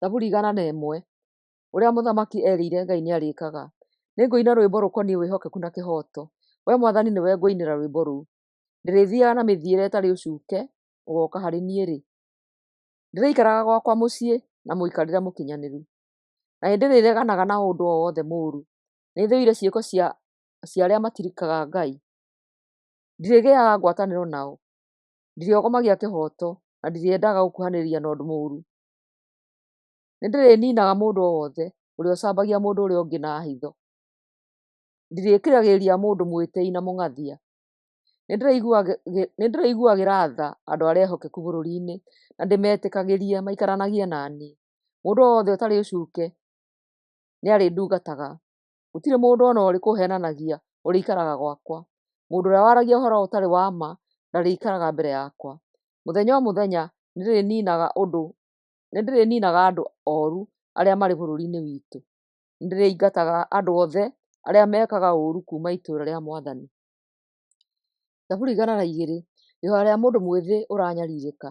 Thaburi 101. Ũrĩa mũthamaki erĩire Ngai nĩarĩĩkaga. Nĩngũina rwĩmbo rũkoniĩ wĩhokeku na kĩhooto; Wee Mwathani nĩwe ngũinĩra rwĩmbo rũu. Ndĩrĩthiiaga na mĩthiĩre ĩtarĩ ũcuuke, ũgooka harĩ niĩ rĩ? Ndĩrĩikaraga gwakwa mũciĩ na mũikarĩre mũkinyanĩru, na nĩndĩrĩreganaga na ũndũ o wothe mũũru. Nĩthũire ciĩko cia arĩa matirikaga Ngai, ndirĩgĩaga ngwatanĩro nao. Ndirĩogomagia kĩhooto, na ndirĩendaga gũkuhanĩrĩria na ũndũ mũũru. Nĩndĩrĩniinaga mũndũ o wothe ũrĩa ũcambagia mũndũ ũrĩa ũngĩ na hitho. Ndirĩkiragĩrĩria mũndũ mwĩtĩĩi na mũng'athia. Nĩndĩrĩiguagĩra tha andũ arĩa ehokeku bũrũri-inĩ, na ndĩmetĩkagĩrie maikaranagie na niĩ. Mũndũ o wothe ũtarĩ ũcuuke nĩarĩndungataga, gũtirĩ mũndũ o na ũrĩkũ ũheenanagia ũrĩikaraga gwakwa. Mũndũ ũrĩa waragia ũhoro ũtarĩ wa ma ndarĩikaraga mbere yakwa. Mũthenya o mũthenya nĩndĩrĩniinaga andũ ooru arĩa marĩ bũrũri-inĩ witũ. Nĩndĩrĩingataga andũ othe arĩa mekaga ũũru kuuma itũũra rĩa Mwathani. Thaburi 102. Ihoya rĩa mũndũ mwĩthĩ ũranyarirĩka.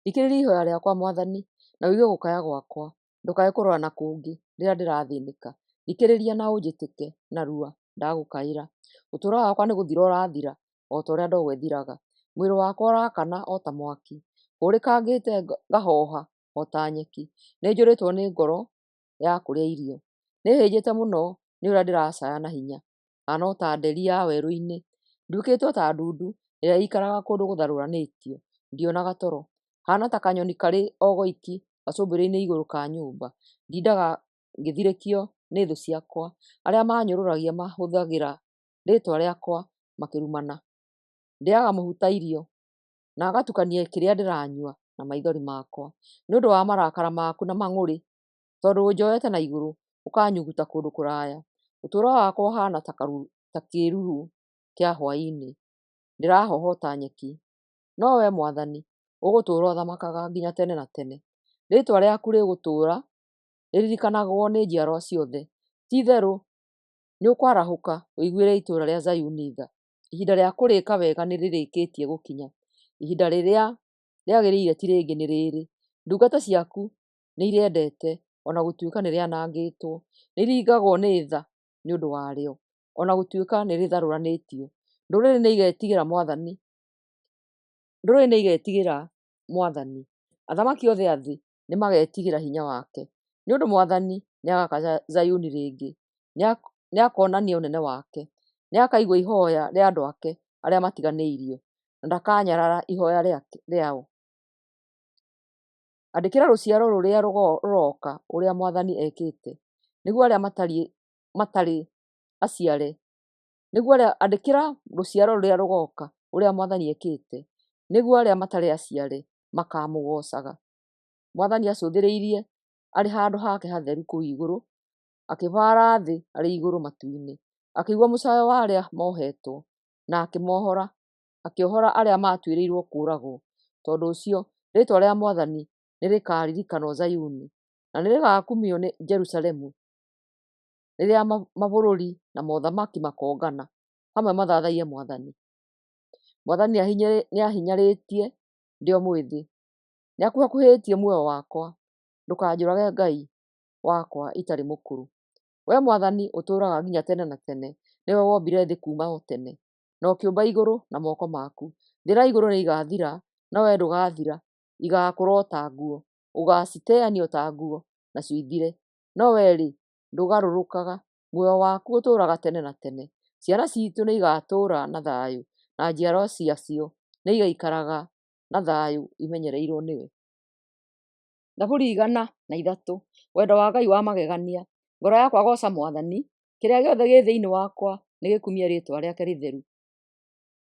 Thikĩrĩria ihooya rĩakwa, Mwathani, na ũigue gũkaya gwakwa; ndũkae kũrora na kũngĩ rĩrĩa ndĩrathĩĩnĩka. Thikĩrĩria na ũnjĩtĩke narua ndagũkaĩra. Ũtũũro wakwa nĩgũthira ũrathira o ta ũrĩa ndogo ĩthiraga; mwĩrĩ wakwa ũraakana o ta mwaki, hũrĩkangĩte ngahooha o ta nyeki. Nĩnjũrĩtwo nĩ ngoro ya kũrĩa irio, nĩhĩnjĩte mũno nĩ ũrĩa ndĩracaaya na hinya. Haana o ta nderi ya werũ-inĩ, nduĩkĩte o ta ndundu ĩrĩa ĩikaraga kũndũ gũtharũranĩtio, ndionaga toro. Haana ta kanyoni karĩ o goiki gacũmbĩrĩ-inĩ igũrũ ka nyũmba, ndindaga ngĩthirĩkio nĩ thũ ciakwa, arĩa maanyũrũragia mahũthagĩra rĩĩtwa rĩakwa makĩrumana. Ndĩĩaga mũhu ta irio, na ngatukania kĩrĩa ndĩranyua na maithori makwa, nĩ ũndũ wa marakara maku na mang'ũrĩ, tondũ ũnjoete na igũrũ, ũkanyuguta kũndũ kũraya. Ũtũũro wakwa ũhaana ta kĩĩruru kĩa hwaĩ-inĩ, ndĩrahooha o ta nyeki. No Wee Mwathani, ũgũtũũra ũthamakaga nginya tene na tene, rĩĩtwa rĩaku rĩgũtũũra rĩririkanagwo nĩ njiarwa ciothe. Ti-itherũ nĩũkwarahũka ũiguĩre itũũra rĩa Zayuni tha, ihinda rĩa kũrĩĩka wega nĩrĩrĩkĩtie gũkinya, ihinda rĩrĩa rĩagĩrĩire ti rĩngĩ nĩ rĩĩrĩ. Ndungata ciaku nĩirĩendete, o na gũtuĩka nĩrĩanangĩtwo, nĩiringagwo nĩ tha nĩ ũndũ warĩo, o na gũtuĩka nĩrĩtharũranĩtio. Ndũrĩrĩ nĩigetigĩra Mwathani, ndũrĩrĩ nĩigetigĩra Mwathani, athamaki othe a thĩ nĩmagetigĩra hinya wake. Nĩ ũndũ Mwathani nĩagaaka Zayuni rĩngĩ, nĩakonania ũnene wake. Nĩakaigua ihooya rĩa andũ ake arĩa matiganĩirio, na ndakanyarara ihooya rĩao. Andĩkĩra rũciaro rũrĩa rũrooka ũrĩa Mwathani ekĩte, nĩguo arĩa matarĩ aciare nĩguo arĩa andĩkĩra rũciaro rũrĩa rũgooka ũrĩa Mwathani ekĩte, nĩguo arĩa matarĩ aciare makaamũgoocaga. Mwathani acũthĩrĩirie arĩ handũ hake hatheru kũu igũrũ, akĩbaara thĩ arĩ igũrũ matu-inĩ. Akĩigua mũcaayo wa arĩa moohetwo, na akĩmohora, akĩohora arĩa maatuĩrĩirwo kũũragwo. Tondũ ũcio rĩĩtwa rĩa Mwathani nĩrĩkaririkanwo Zayuni, na nĩrĩgakumio nĩ Jerusalemu, rĩrĩa mabũrũri na mothamaki makongana hamwe mathathaiye Mwathani. Mwathani nĩahinyarĩtie ndĩ o mwĩthĩ, nĩakuhakuhĩtie muoyo wakwa. Ndũkanjũrage Ngai wakwa itarĩ mũkũrũ. Wee Mwathani ũtũũraga nginya tene na tene, nĩwe wombire thĩ kuuma o tene, na ũkĩũmba igũrũ na moko maku. Thĩ na igũrũ nĩigathira, no wee ndũgaathira, igaakũra o ta nguo, ũgaaciteania o ta nguo, nacio ithire. No wee-rĩ, ndũgarũrũkaga, muoyo waku ũtũũraga tene na tene. Ciana ciitũ nĩigatũũra na thayũ, na njiarwa ciacio nĩigaikaraga na thayũ imenyereirwo nĩwe. Thaburi 103. Wendo wa Ngai wa magegania. Ngoro yakwa gooca Mwathani, kĩrĩa gĩothe gĩ thĩinĩ wakwa nĩgĩkumie rĩĩtwa rĩake rĩtheru.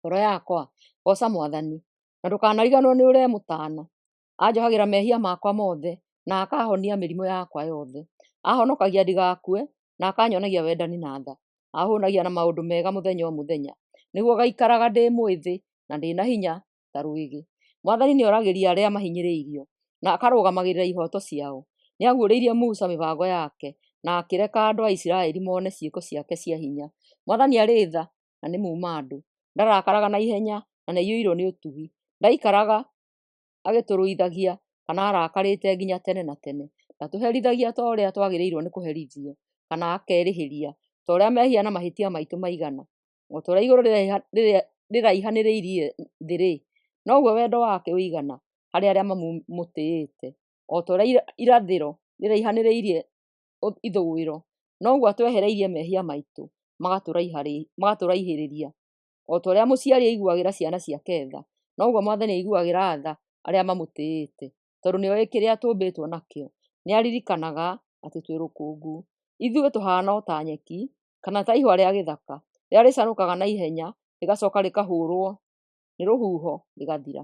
Ngoro yakwa, gooca Mwathani, na ndũkanariganĩrwo nĩ ũrĩa e mũtaana. Anjohagĩra mehia makwa mothe, na akahonia mĩrimũ yakwa yothe. Ahonokagia ndigakue, na akanyonagia wendani na tha. Ahũnagia na maũndũ mega mũthenya o mũthenya, nĩguo ngaikaraga ndĩ mwĩthĩ na ndĩ na hinya ta rwĩgĩ. Mwathani nĩoragĩria arĩa mahinyĩrĩirio, na akarũgamagĩrĩra ihooto ciao. Nĩaguũrĩirie Musa mĩbango yake, na akĩreka andũ a Isiraeli mone ciĩko ciake cia hinya. Mwathani arĩ tha na nĩ muuma-andũ, ndarakaraga na ihenya na nĩaiyũirwo nĩ ũtugi. Ndaikaraga agĩtũrũithagia kana arakarĩte nginya tene na tene. Ndatũherithagia ta ũrĩa twagĩrĩirwo nĩ kũherithio, kana akerĩhĩria ta ũrĩa mehia na mahĩtia maitũ maigana. O ta ũrĩa igũrũ rĩraihanĩrĩirie thĩ-rĩ, noguo wendo wake ũigana harĩ arĩa mamũtĩĩte. O ta ũrĩa irathĩro rĩraihanĩrĩirie ithũĩro, noguo atwehereirie mehia maitũ magatũraihĩrĩria. O ta ũrĩa mũciari aiguagĩra ciana ciake tha, noguo Mwathani aiguagĩra tha arĩa mamũtĩĩte, tondũ nĩoĩ kĩrĩa tũmbĩtwo nakĩo, nĩaririkanaga atĩ twĩ rũkũngũ. Ithuĩ tũhaana o ta nyeki, kana ta ihũa rĩa gĩthaka, rĩrĩa rĩcanũkaga na ihenya, rĩgacoka rĩkahũrũo nĩ rũhuho rĩgathira,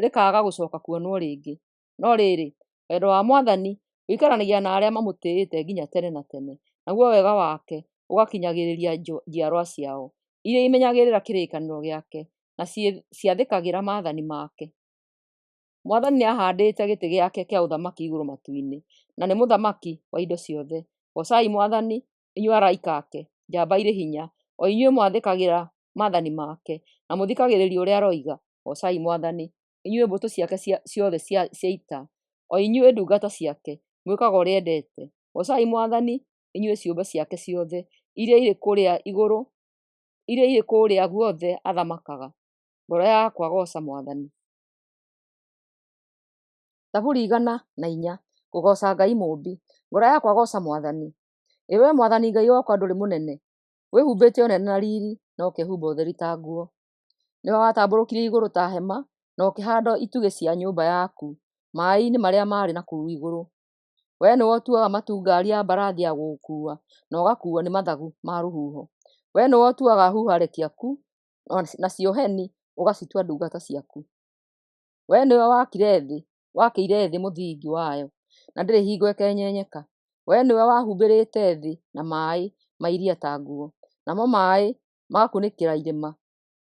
rĩkaaga gũcoka kuonwo rĩngĩ. No rĩrĩ, wendo wa Mwathani ũikaranagia na arĩa mamũtĩĩte nginya tene na tene, naguo wega wake ũgakinyagĩria njiarwa ciao, iria imenyagĩrĩra kĩrĩkanĩro gĩake, na ciathĩkagĩra maathani make. Mwathani nĩahaandĩte gĩtĩ gĩake kĩa ũthamaki igũrũ matu-inĩ, na nĩ mũthamaki wa indo ciothe. Goocai Mwathani, inyuĩ araika ake, njamba irĩ hinya, o inyuĩ mwathĩkagĩra maathani make, na mũthikagĩrĩria ũrĩa aroiga. Goocai Mwathani, inyuĩ mbũtũ ciake ciothe cia ita, o inyuĩ ndungata ciake, mwĩkaga ũrĩa endete. Goocai Mwathani, inyuĩ ciũmbe ciake ciothe, iria irĩ kũrĩa igũrũ, iria irĩ kũrĩa guothe athamakaga. Ngoro yakwa gooca Mwathani. Thaburi 104. Kũgooca Ngai Mũũmbi. Ngoro yakwa gooca Mwathani. Ĩ wee Mwathani Ngai wakwa ndũrĩ mũnene? Wĩhumbĩte ũnene na riri, na ũkehumba ũtheri ta nguo. Nĩwe watambũrũkirie igũrũ ta hema, na ũkĩhaanda itugĩ cia nyũmba yaku maaĩ-inĩ marĩa marĩ na kũu igũrũ. Wee nĩwe ũtuaga matu ngaari ya mbarathi ya gũgũkuua, na ũgakuuo nĩ mathagu ma rũhuho. Wee nĩwe ũtuaga huho arekio aku, nacio heni ũgacitua ndungata ciaku. Wee nĩwe wakĩire thĩ mũthingi wayo, na ndĩrĩ hingo ĩkenyenyeka. Wee nĩwe wahumbĩrĩte thĩ na maaĩ ma iria ta nguo, namo maaĩ magakunĩkĩra irĩma.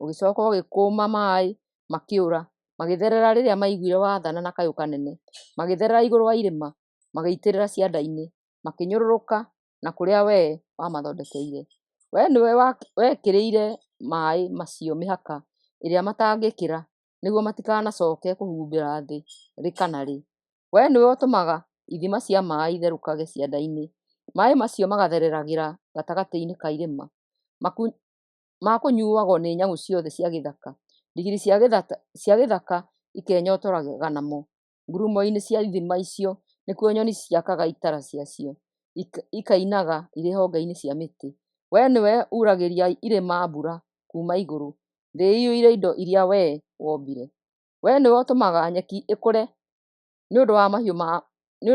Ũgĩcoka ũgĩkũma maaĩ makĩũra, magĩtherera rĩrĩa maiguire wathana na kayũ kanene, magĩtherera igũrũ wa irĩma, magĩitĩrĩra cianda-inĩ, makĩnyũrũrũka na kũrĩa wee wamathondekeire. Wee nĩwe wekĩrĩire maaĩ macio mĩhaka ĩrĩa matangĩkĩra, nĩguo matikanacoke kũhumbĩra thĩ rĩ kana rĩ. Wee nĩwe ũtũmaga ithima cia maaĩ itherũkage cianda-inĩ, maaĩ macio magathereragĩra gatagatĩ-inĩ ka irĩma, ma kũnyuuagwo nĩ nyamũ ciothe cia gĩthaka, ndigiri cia gĩthaka ikenyotoraga namo. Ngurumo-inĩ cia ithima icio nĩkuo nyoni ciakaga itara ciacio, ikainaga irĩ honge-inĩ cia mĩtĩ. Wee nĩwe uuragĩria irĩma mbura kuuma igũrũ, thĩ ĩiyũire indo iria wee wombire. Wee nĩwe ũtũmaga nyeki ĩkũre nĩ ũndũ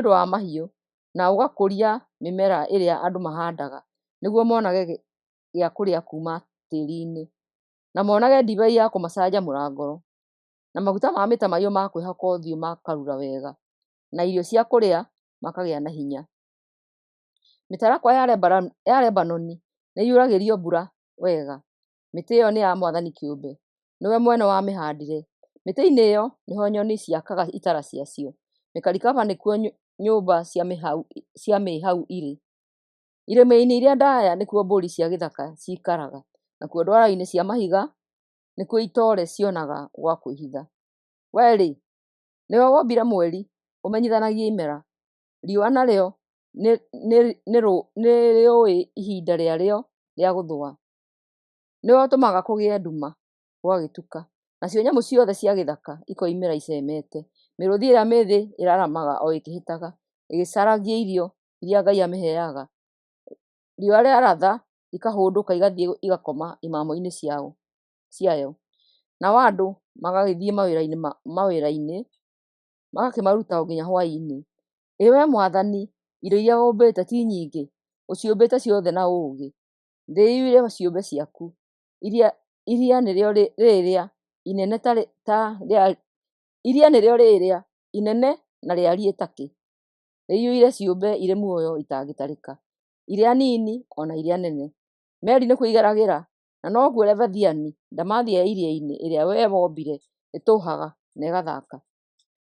wa mahiũ, na ũgakũria mĩmera ĩrĩa andũ mahandaga, nĩguo monage gĩa kũrĩa kuuma tĩĩri-inĩ, na monage ndibei ya kũmacanjamũra ngoro, na maguta ma mĩtamaiyũ ma kwĩhaka ũthiũ makarura wega, na irio cia kũrĩa makagĩa na hinya. Mĩtarakwa ya Lebanoni nĩyuragĩrio mbura wega, mĩtĩ ĩyo nĩ ya Mwathani kĩũmbe, nĩwe mwene wamĩhaandire. Mĩtĩ-inĩ ĩyo nĩho nyoni ciakaga itara ciacio, mĩkarikaba nĩkuo nyũmba cia mĩĩhau irĩ. Irĩma-inĩ iria ndaaya nĩkuo mbũri cia gĩthaka ciikaraga, nakuo ndwaro-inĩ cia mahiga nĩkuo itoore cionaga gwa kwĩhitha. Wee-rĩ, nĩwe wombire mweri ũmenyithanagie imera, riũa narĩo nĩrĩũĩ ihinda rĩarĩo rĩa gũthũa. Nĩwe ũtũmaga kũgĩe nduma, gũgagĩtuka, nacio nyamũ ciothe cia gĩthaka ikoimĩra iceemete. Mĩrũũthi ĩrĩa mĩĩthĩ ĩraramaga o ĩkĩhĩtaga, ĩgĩcaragia irio iria Ngai amĩheaga. Riũa rĩaratha, ikahũndũka igathiĩ igakoma imamo-inĩ ciayo, nao andũ magagĩthiĩ mawĩra-inĩ, magakĩmaruta o nginya hwaĩ-inĩ. Ĩ wee Mwathani, indo iria ũmbĩte ti nyingĩ? Ũciũmbĩte ciothe na ũũgĩ. Thĩ ĩiyũire ciũmbe ciaku. Iria nĩrĩo rĩrĩa inene na rĩariĩ ta kĩ, rĩiyũire ciũmbe irĩ muoyo itangĩtarĩka, iria nini o na iria nene. Meri nĩkuo igeragĩra, na nokuo Leviathani, ndamathia ya iria-inĩ ĩrĩa wee wombire, ĩtũũhaga na ĩgathaka.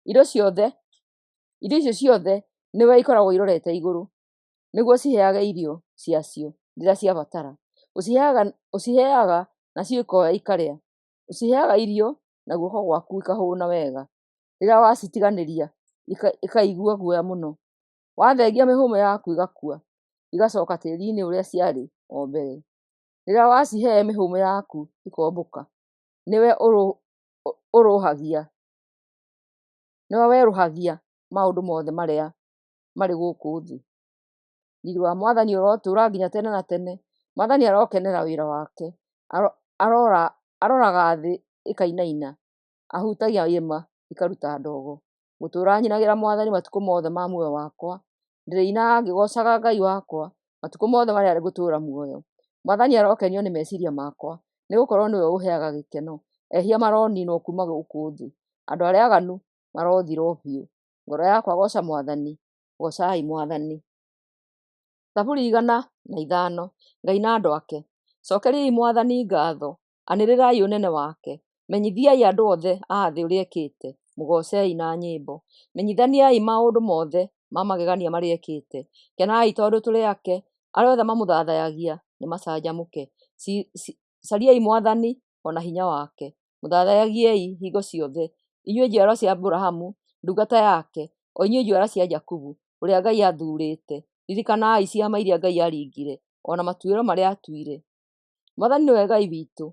Indo icio ciothe nĩwe ikoragwo irorete igũrũ, nĩguo ũciheage irio ciacio rĩrĩa ciabatara. Ũciheaga nacio ikoya ikarĩa, ũciheaga irio na guoko gwaku ikahũũna wega. Rĩrĩa wacitiganĩria, ikaigua guoya mũno. Wathengia mĩhũmũ yaku igakua, igacooka tĩĩri-inĩ ũrĩa ciarĩ o mbere. Rĩrĩa wacihe mĩhũmũ yaku ikombũka, nĩwe ũrũhagia, nĩwe werũhagia maũndũ mothe marĩa marĩ gũkũ thĩ. Riiri wa Mwathani ũrotũũra nginya tene na tene. Mwathani arokenera wĩra wake, aroraga thĩ ĩkainaina, ahutagia irĩma ikaruta ndogo. Ngũtũũra nyinagĩra Mwathani matukũ mothe ma muoyo wakwa, ndĩrĩinaga ngĩgoocaga Ngai wakwa matukũ mothe marĩa ngũtũũra muoyo. Mwathani arokenio nĩ meciiria makwa, nĩgũkorwo nĩwe ũũheaga gĩkeno. Ehia maroninwo kuuma gũkũ thĩ, andũ arĩa aaganu marothira o biũ. Ngoro yakwa gooca Mwathani, goocai Mwathani. Thaburi 105. Ngai na andũ ake. Cokeriai Mwathani ngaatho, anĩrĩrai ũnene wake. Menyithiai andũ othe a thĩ ũrĩa ekĩte, mũgoocei na nyĩmbo. Menyithaniai maũndũ mothe ma magegania marĩa ekĩte. Kenai tondũ tũrĩ ake, arĩa othe mamũthathayagia nĩmacanjamũke. Cariai Mwathani o na hinya wake, mũthathayagiei hingo ciothe, inyuĩ njiarwa cia Aburahamu ndungata yake, o inyuĩ njiarwa cia Jakubu, ũrĩa Ngai aathuurĩte. Ririkanai ciama iria Ngai aaringire, o na matuĩro marĩa aatuire. Mwathani nĩwe Ngai witũ,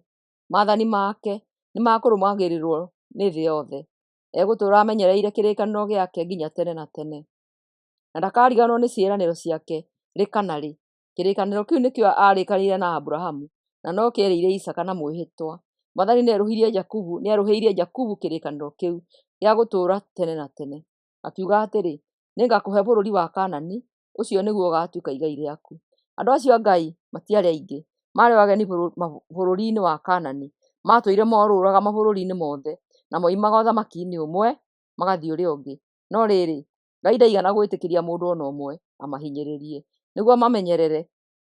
maathani make nĩ ma kũrũmagĩrĩrwo nĩ thĩ yothe. Egũtũũra amenyereire kĩrĩkanĩro gĩake nginya tene na tene, na ndakariganĩrwo nĩ ciĩranĩro ciake rĩ kana rĩ. Kĩrĩkanĩro kĩu nĩkĩo aarĩkanĩire na Aburahamu, na nokĩo eerĩire Isaaka na mwĩhĩtwa. Mwathani nĩerũhĩirie Jakubu kĩrĩkanĩro kĩu gĩa gũtũũra tene na tene, akiuga atĩrĩ, “Nĩngakũhe bũrũri wa Kaanani, ũcio nĩguo ũgaatuĩka igai rĩaku.” Andũ acio a Ngai matiarĩ aingĩ, maarĩ o ageni bũrũri-inĩ wa Kaanani. Maatũire morũũraga mabũrũri-inĩ mothe, na moimaga ũthamaki-inĩ ũmwe magathiĩ ũrĩa ũngĩ. No rĩrĩ, Ngai ndaigana gwĩtĩkĩria mũndũ o na ũmwe amahinyĩrĩrie. Nĩguo amamenyerere,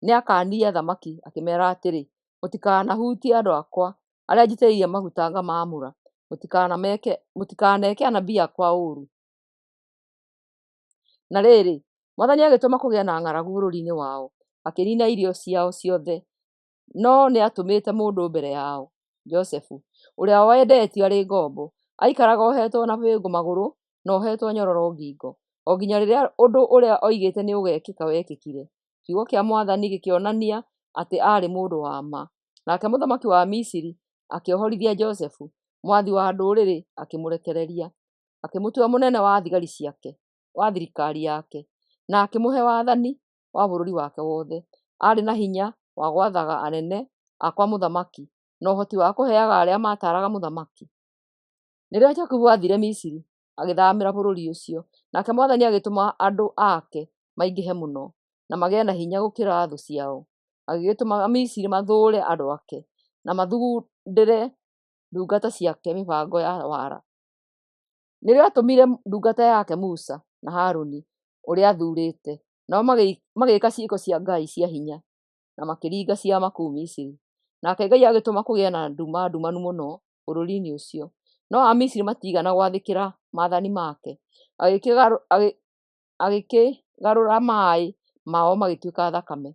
nĩakaanirie athamaki akĩmeera atĩrĩ, “Mũtikanahutie andũ akwa, arĩa njitĩrĩirie maguta ngamaamũra; mũtikaneke anabii akwa ũũru.” Na rĩrĩ, Mwathani agĩtũma kũgĩe na ng'aragu bũrũri-inĩ wao, akĩniina irio ciao ciothe. No nĩatũmĩte mũndũ mbere yao, Josefu, ũrĩa wendetio arĩ ngombo. Aikaraga ohetwo na bĩngũ magũrũ na ohetwo nyororo ngingo, o nginya rĩrĩa ũndũ ũrĩa oigĩte nĩũgekĩka wekĩkire. Kiugo kĩa Mwathani gĩkĩonania atĩ aarĩ mũndũ wa ma. Nake mũthamaki wa Misiri akĩohorithia Josefu, mwathi wa ndũrĩrĩ akĩmũrekereria, akĩmũtua mũnene wa thigari ciake, wa thirikari yake, na akĩmũhe wathani wa bũrũri wake wothe. Aarĩ na hinya wa gwathaga anene a kwa mũthamaki, na ũhoti wa kũheaga arĩa maataaraga mũthamaki. Nĩrĩo Jakubu aathire Misiri, agĩthaamĩra bũrũri ũcio. Nake Mwathani agĩtũma andũ ake maingĩhe mũno, na magĩe na hinya gũkĩra thũ ciao. Agĩgĩtũma Amisiri mathũũre andũ ake, na mathugundĩre ndungata ciake mĩbango ya wara. Nĩrĩo aatũmire ndungata yake Musa na Harũni, ũrĩa aathuurĩte. Nao magĩĩka ciĩko cia Ngai cia hinya, na makĩringa ciama kũu Misiri. Nake Ngai agĩtũma kũgĩe na nduma ndumanu mũno bũrũri-inĩ ũcio, no Amisiri matiigana gwathĩkĩra maathani make. Agĩkĩgarũra maaĩ mao magĩtuĩka thakame,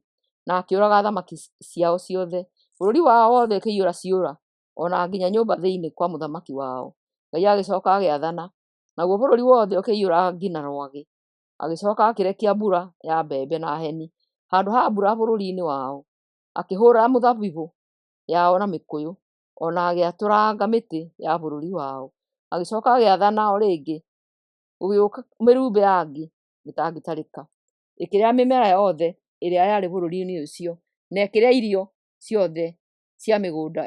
na akĩũraga thamaki ciao ciothe. Bũrũri wao wothe ũkĩiyũra ciũra, o na nginya nyũmba thĩinĩ kwa mũthamaki wao. Ngai agĩcooka agĩathana, naguo bũrũri wothe ũkĩiyũra ngi na rwagĩ. Agĩcooka akĩrekia mbura ya mbembe na heni handũ ha mbura bũrũri-inĩ wao. Akĩhũũra mĩthabibũ yao na mĩkũyũ, o na agĩatũranga mĩtĩ ya bũrũri wao. Agĩcooka agĩathana o rĩngĩ, gũgĩũka mĩrumbĩ ya ngi ĩtangĩtarĩka, ĩkĩrĩa mĩmera yothe ĩrĩa yarĩ bũrũri-inĩ ũcio, na ĩkĩrĩa irio ciothe cia mĩgũnda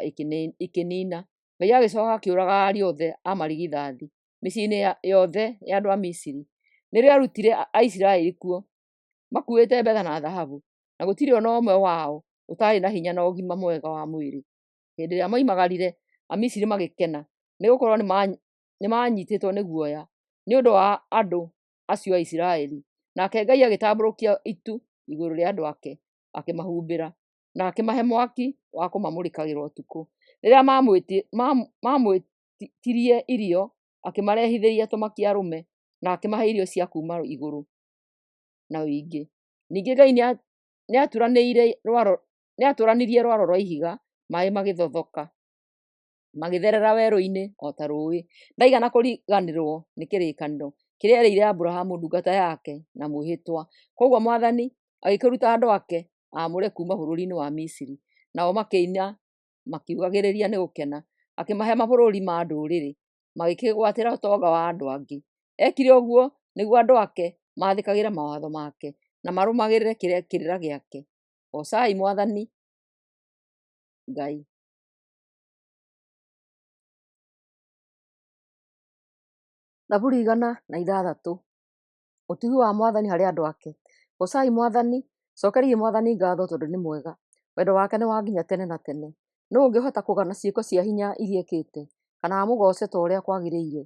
ĩkĩniina. Ngai agĩcooka akĩũraga ariũ othe a marigithathi mĩciĩ-inĩ yothe ya andũ a Misiri. Nĩrĩo aarutire Aisiraeli kuo, makuuĩte betha na thahabu, na gũtirĩ o na ũmwe wao ũtaarĩ na hinya na ũgima mwega wa mwĩrĩ. Hĩndĩ ĩrĩa moimagarire, Amisiri magĩkena, nĩgũkorwo nĩmanyiitĩtwo nĩ guoya nĩ ũndũ wa andũ acio a Isiraeli. Nake Ngai agĩtambũrũkia itu igũrũ rĩa andũ ake, akĩmahumbĩra, na akĩmahe mwaki wa kũmamũrĩkagĩra ũtukũ. Rĩrĩa maamwĩtirie irio, akĩmarehithĩria tũmakia arũme, na akĩmahe irio cia kuuma igũrũ na ũingĩ. Ningĩ Ngai nĩatũranirie rwaro rwa ihiga, maaĩ magĩthothoka, magĩtherera werũ-inĩ o ta rũũĩ. Ndaigana kũriganĩrwo nĩ kĩrĩkanĩro kĩrĩa erĩire Aburahamu ndungata yake na mwĩhĩtwa. Kwoguo mwathani agĩkĩruta andũ ake aamũre kuuma bũrũriinĩ wa Misiri, nao makĩina makiugagĩrĩria nĩ gũkena. Akĩmahe mabũrũri ma ndũũrĩrĩ, magĩkĩĩgwatĩra ũtonga wa andũ angĩ. Eekire ũguo nĩguo andũ ake maathĩkagĩre mawatho make, na marũmagĩrĩre kĩrĩra gĩake. Goocai mwathani Ngai. Thaburi 106. Ũtugi wa Mwathani harĩ andũ ake. Goocai Mwathani. Cokeriai Mwathani ngatho tondũ nĩ mwega, wendo wake nĩ wa nginya tene na tene. Nũũ ũngĩhota kũgana ciĩko cia hinya iria ekĩte, kana amũgooce ta ũrĩa kwagĩrĩire?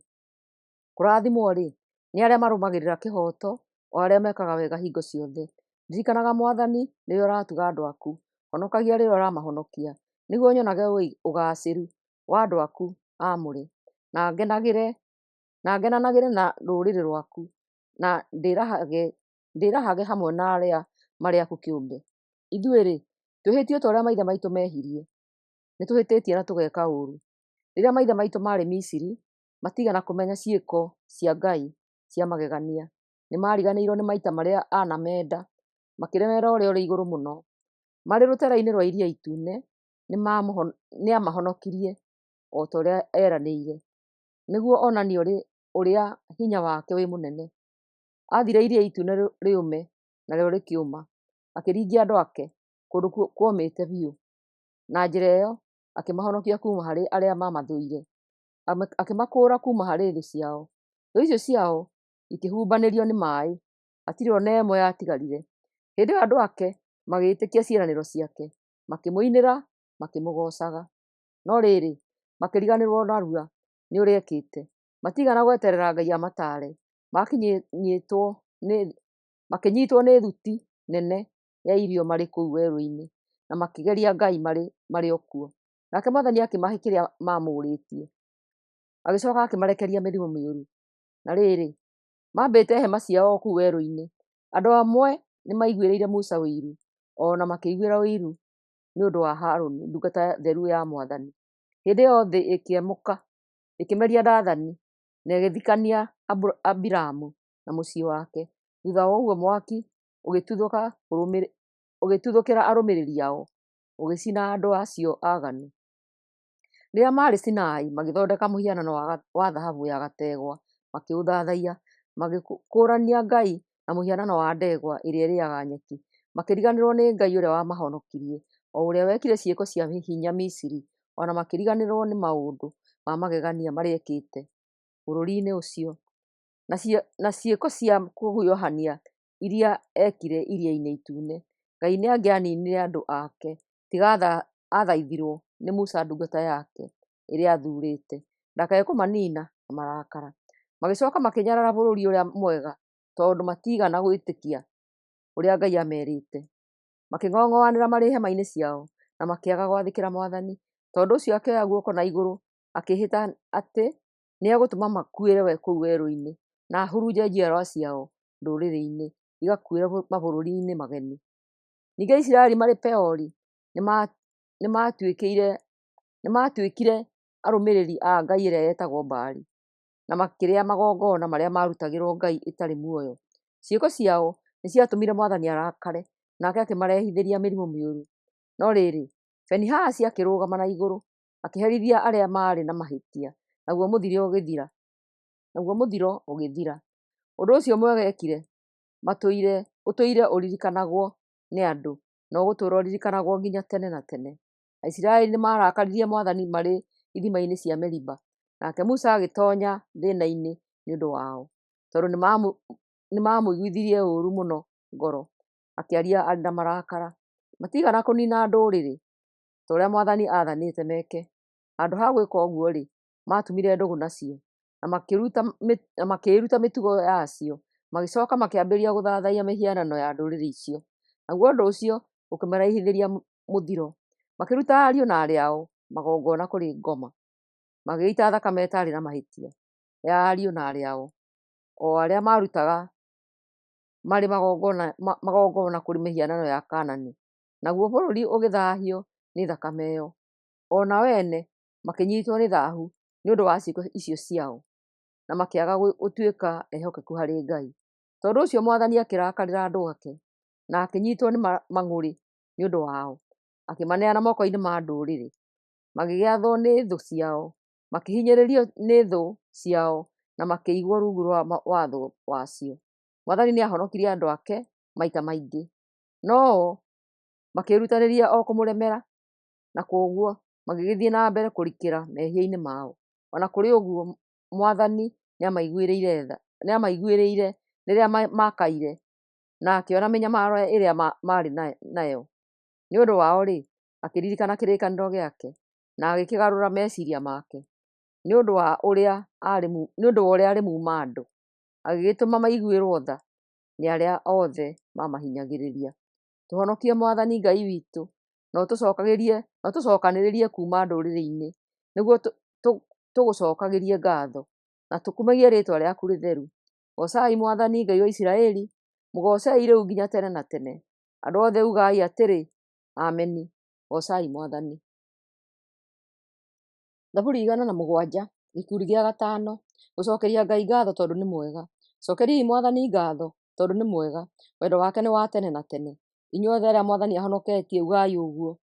Kũrathimwo-rĩ, nĩ arĩa marũmagĩrĩra kĩhooto, o arĩa mekaga wega hingo ciothe. Ririkanaga Mwathani rĩrĩa ũratuga andũ aku, honokagia rĩrĩa ũramahonokia, nĩguo nyonage ũgaacĩru wa andũ aku aamũre, na ngenanagĩre na rũrĩrĩ rwaku, na ndĩĩrahage hamwe na arĩa marĩ aku kĩũmbe. Ithuĩ-rĩ, twĩhĩtie o ta ũrĩa maithe maitũ meehirie; nĩtũhĩtĩtie na tũgeka ũũru. Rĩrĩa maithe maitũ maarĩ Misiri, matiigana kũmenya ciĩko cia Ngai cia magegania; nĩmariganĩirwo nĩ maita marĩa anamenda, makĩremera Ũrĩa-ũrĩ-Igũrũ-Mũno. Marĩ rũteere-inĩ rwa Iria Itune nĩamahonokirie, o ta ũrĩa eeranĩire, nĩguo onanie ũrĩa hinya wake wĩ mũnene. Aathire Iria Itune rĩũme, narĩo rĩkĩũma; akĩringia andũ ake kũndũ kũmĩte biũ. Na njĩra ĩyo akĩmahonokia kuuma harĩ arĩa maamathũire, akĩmakũũra kuuma harĩ thũ ciao. Thũ icio ciao ikĩhumbanĩrio nĩ maaĩ, hatirĩ o na ĩmwe yatigarire. Hĩndĩ ĩyo andũ ake magĩĩtĩkia ciĩranĩro ciake, makĩmũinĩra makĩmũgoocaga. No rĩrĩ, makĩriganĩrwo narua nĩ ũrĩa ekĩte, matiigana gweterera Ngai amataare. Makĩnyiitwo nĩ thuti nene ya irio marĩ kũu werũ-inĩ, na makĩgeria Ngai marĩ o kuo. Nake Mwathani akĩmahe kĩrĩa maamũũrĩtie, agĩcooka akĩmarekereria mĩrimũ mĩũru. Na rĩrĩ, maambĩte hema ciao o kũu werũ-inĩ, andũ amwe nĩmaiguĩrĩire Musa ũiru, o na makĩĩiguĩra ũiru nĩ ũndũ wa Harũni ndungata theru ya Mwathani. Hĩndĩ ĩyo thĩ ĩkĩemũka, ĩkĩmeria Dathani, na ĩgĩthikania Abiramu na mũciĩ wake. Thuutha wa ũguo mwaki ũgĩtuthũkĩra arũmĩrĩri ao, ũgĩcina andũ acio aaganu. Rĩrĩa maarĩ Sinai, magĩthondeka mũhianano wa thahabu ya gategwa, makĩũthathaiya. Magĩkũũrania Ngai na mũhianano wa ndegwa ĩrĩa ĩrĩĩaga nyeki. Makĩriganĩrwo nĩ Ngai ũrĩa wamahonokirie, o ũrĩa wekire ciĩko cia hinya Misiri, o na makĩriganĩrwo nĩ maũndũ ma magegania marĩa eekĩte bũrũri-inĩ ũcio, na ciĩko cia kũguoyohania iria eekire Iria-inĩ Itune. Ngai nĩangĩaniinire andũ ake tiga aathaithirwo nĩ Musa ndungata yake ĩrĩa aathuurĩte, ndakae kũmaniina na marakara. Magĩcooka makĩnyarara bũrũri ũrĩa mwega, tondũ matiigana gwĩtĩkia ũrĩa Ngai aamerĩte. Makĩng'ong'oanĩra marĩ hema-inĩ ciao, na makĩaga gwathĩkĩra Mwathani. Tondũ ũcio akĩoya guoko na igũrũ akĩĩhĩta atĩ nĩegũtũma makuĩre kũu werũ-inĩ, na ahurunje njiarwa ciao ndũrĩrĩ-inĩ, igakuĩre mabũrũri-inĩ mageni. Ningĩ Isiraeli marĩ Peori nĩmatuĩkire arũmĩrĩri a ngai ĩrĩa yetagwo Baali, na makĩrĩa magongona marĩa maarutagĩrwo ngai ĩtarĩ muoyo. Ciĩko ciao nĩciatũmire Mwathani arakare, nake akĩmarehithĩria mĩrimũ mĩũru. No rĩrĩ, Finehasi akĩrũgama na igũrũ, akĩherithia arĩa maarĩ na mahĩtia, naguo mũthiro ũgĩthira. Ũndũ ũcio mwega eekire ũtũire ũririkanagwo nĩ andũ, na ũgũtũũra ũririkanagwo nginya tene na tene. Aisiraeli nĩmarakaririe Mwathani marĩ ithima-inĩ cia Meriba, nake Musa agĩtoonya thĩĩna-inĩ nĩ ũndũ wao, tondũ nĩmamũiguithirie ũũru mũno ngoro, akĩaria arĩ na marakara. Matiigana kũniina ndũrĩrĩ ta ũrĩa Mwathani aathanĩte meke. Handũ ha gwĩka ũguo-rĩ, maatumire ndũgũ nacio, na makĩĩruta mĩtugo yacio, magĩcooka makĩambĩrĩria gũthathaiya mĩhianano ya ndũrĩrĩ icio. Naguo ũndũ ũcio ũkĩmarehithĩria mũthiro. Makĩruta ariũ na aarĩ ao magongona kũrĩ ngoma, magĩita thakame ĩtarĩ na mahĩtia ya ariũ na aarĩ ao, o arĩa maarutaga marĩ magongona kũrĩ mĩhianano ya Kaanani. Naguo bũrũri ũgĩthaahio nĩ thakame ĩyo. O nao ene makĩnyiitwo nĩ thaahu nĩ ũndũ wa ciĩko icio ciao. na makĩaga gũtuĩka ehokeku harĩ Ngai. Tondũ ũcio Mwathani akĩrakarĩra andũ ake, na akĩnyitwo nĩ mang'ũrĩ nĩ ũndũ wao. Akĩmaneana moko-inĩ ma ndũrĩrĩ, magĩgĩathwo nĩ thũ ciao, makĩhinyĩrĩrio nĩ thũ ciao, na makĩigwo rungu rwa watho wacio. Mwathani nĩahonokirie andũ ake maita maingĩ, no-o makĩĩrutanĩria o kũmũremera, na kwoguo magĩgĩthiĩ na mbere kũrikĩra mehia-inĩ mao. O na kũrĩ ũguo, Mwathani nĩamaiguĩrĩire rĩrĩa maakaire, na akĩona mĩnyamaro ĩrĩa maarĩ nayo. Nĩ ũndũ wao-rĩ, akĩririkana kĩrĩkanĩro gĩake, na agĩkĩgarũra meciiria make. Nĩ ũndũ wa ũrĩa arĩ muuma-andũ, agĩgĩtũma maiguĩrwo tha nĩ arĩa othe maamahinyagĩrĩria. Tũhonokie Mwathani Ngai witũ, na ũtũcookanĩrĩrie kuuma ndũrĩrĩ-inĩ, nĩguo tũgũcookagĩrie ngaatho, na tũkumagie rĩĩtwa rĩaku rĩtheru. Goocai Mwathani Ngai wa Isiraeli, mũgoocei rĩu nginya tene na tene. Andũ othe ugai atĩrĩ, Ameni. Goocai Mwathani. Thaburi 107, gĩkundi gĩa gatano. Gũcookeria Ngai ngaatho tondũ nĩ mwega. Cookeriai Mwathani ngaatho tondũ nĩ mwega, wendo wake nĩ wa tene na tene. Inyuothe arĩa Mwathani ahonoketie, ugai ũguo.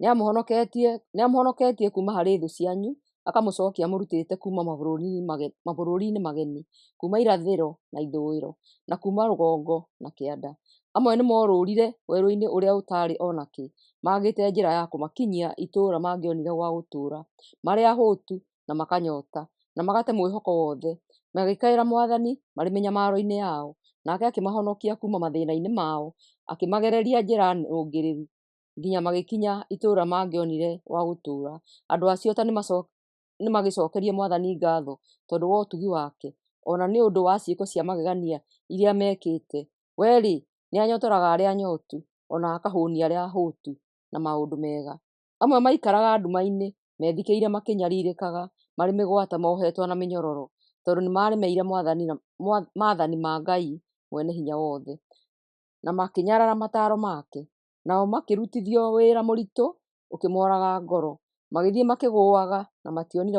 Nĩamũhonoketie kuuma harĩ thũ cianyu, akamũcookia amũrutĩte kuuma mabũrũri-inĩ mageni, kuuma irathĩro na ithũĩro, na kuuma rũgongo na kĩanda. Amwe nĩmorũũrire werũ-inĩ ũrĩa ũtaarĩ o nakĩ, maagĩte njĩra ya kũmakinyia itũũra mangĩonire gwa gũtũũra. Marĩ ahũtu na makanyoota, na magate mwĩhoko wothe, magĩkaĩra Mwathani marĩ mĩnyamaro-inĩ yao, nake akĩmahonokia kuuma mathĩĩna-inĩ mao. Akĩmagereria njĩra nũngĩrĩru nginya magĩkinya itũũra mangĩonire gwa gũtũũra. Andũ acio ta nĩmagĩcookerie Mwathani ngaatho tondũ wa ũtugi wake, o na nĩ ũndũ wa ciĩko cia magegania iria mekĩte. We-rĩ, nĩanyotoraga arĩa anyootu, o na akahũũnia arĩa ahũtu na maũndũ mega. Amwe maikaraga nduma-inĩ, methikĩire makĩnyariirĩkaga, marĩ mĩgwate mohetwo na mĩnyororo, tondũ nĩmaremeire maathani ma Ngai Mwene-Hinya-Wothe, na makĩnyarara mataaro make. Nao makĩrutithio wĩra mũritũ ũkĩmooraga ngoro, magĩthiĩ makĩgũũaga na mationire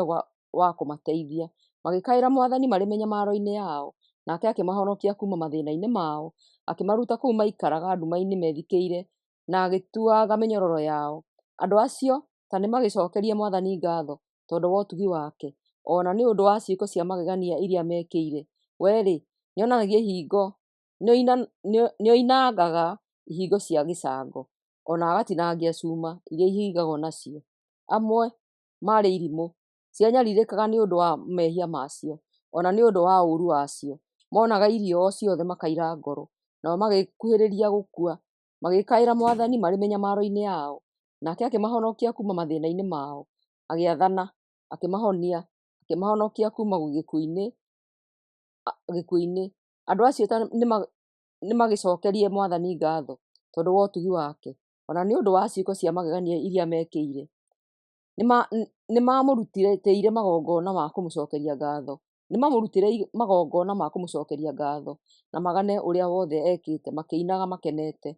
wa kũmateithia. Magĩkaĩra Mwathani marĩ mĩnyamaro-inĩ yao, nake akĩmahonokia kuuma mathĩĩna-inĩ mao. Akĩmaruta kũu maikaraga nduma-inĩ methikĩire, na agĩtuanga mĩnyororo yao. Andũ acio ta nĩmagĩcookerie Mwathani ngaatho tondũ wa ũtugi wake, o na nĩ ũndũ wa ciĩko cia magegania iria amekĩire. We-rĩ, nĩoinangaga ihingo cia gĩcango, o na agatinangia cuuma iria ihingagwo nacio. Amwe maarĩ irimũ, cianyariirĩkaga nĩ ũndũ wa mehia macio, o na nĩ ũndũ wa ũũru wacio. Moonaga irio o ciothe makaira ngoro, nao magĩkuhĩrĩria gũkua. Magĩkaĩra Mwathani marĩ mĩnyamaro-inĩ yao, nake akĩmahonokia kuuma mathĩĩna-inĩ mao. Agĩathana, akĩmahonia, akĩmahonokia kuuma gĩkuũ-inĩ. Andũ acio nĩmagĩcookerie Mwathani ngaatho tondũ wa ũtugi wake, o na nĩ ũndũ wa ciĩko cia magegania iria amekĩire. Nĩmamũrutĩire magongona ma kũmũcookeria ngaatho, nĩmamũrutĩre magongona ma kũmũcookeria ngaatho, na magane ũrĩa wothe ekĩte makĩinaga makenete.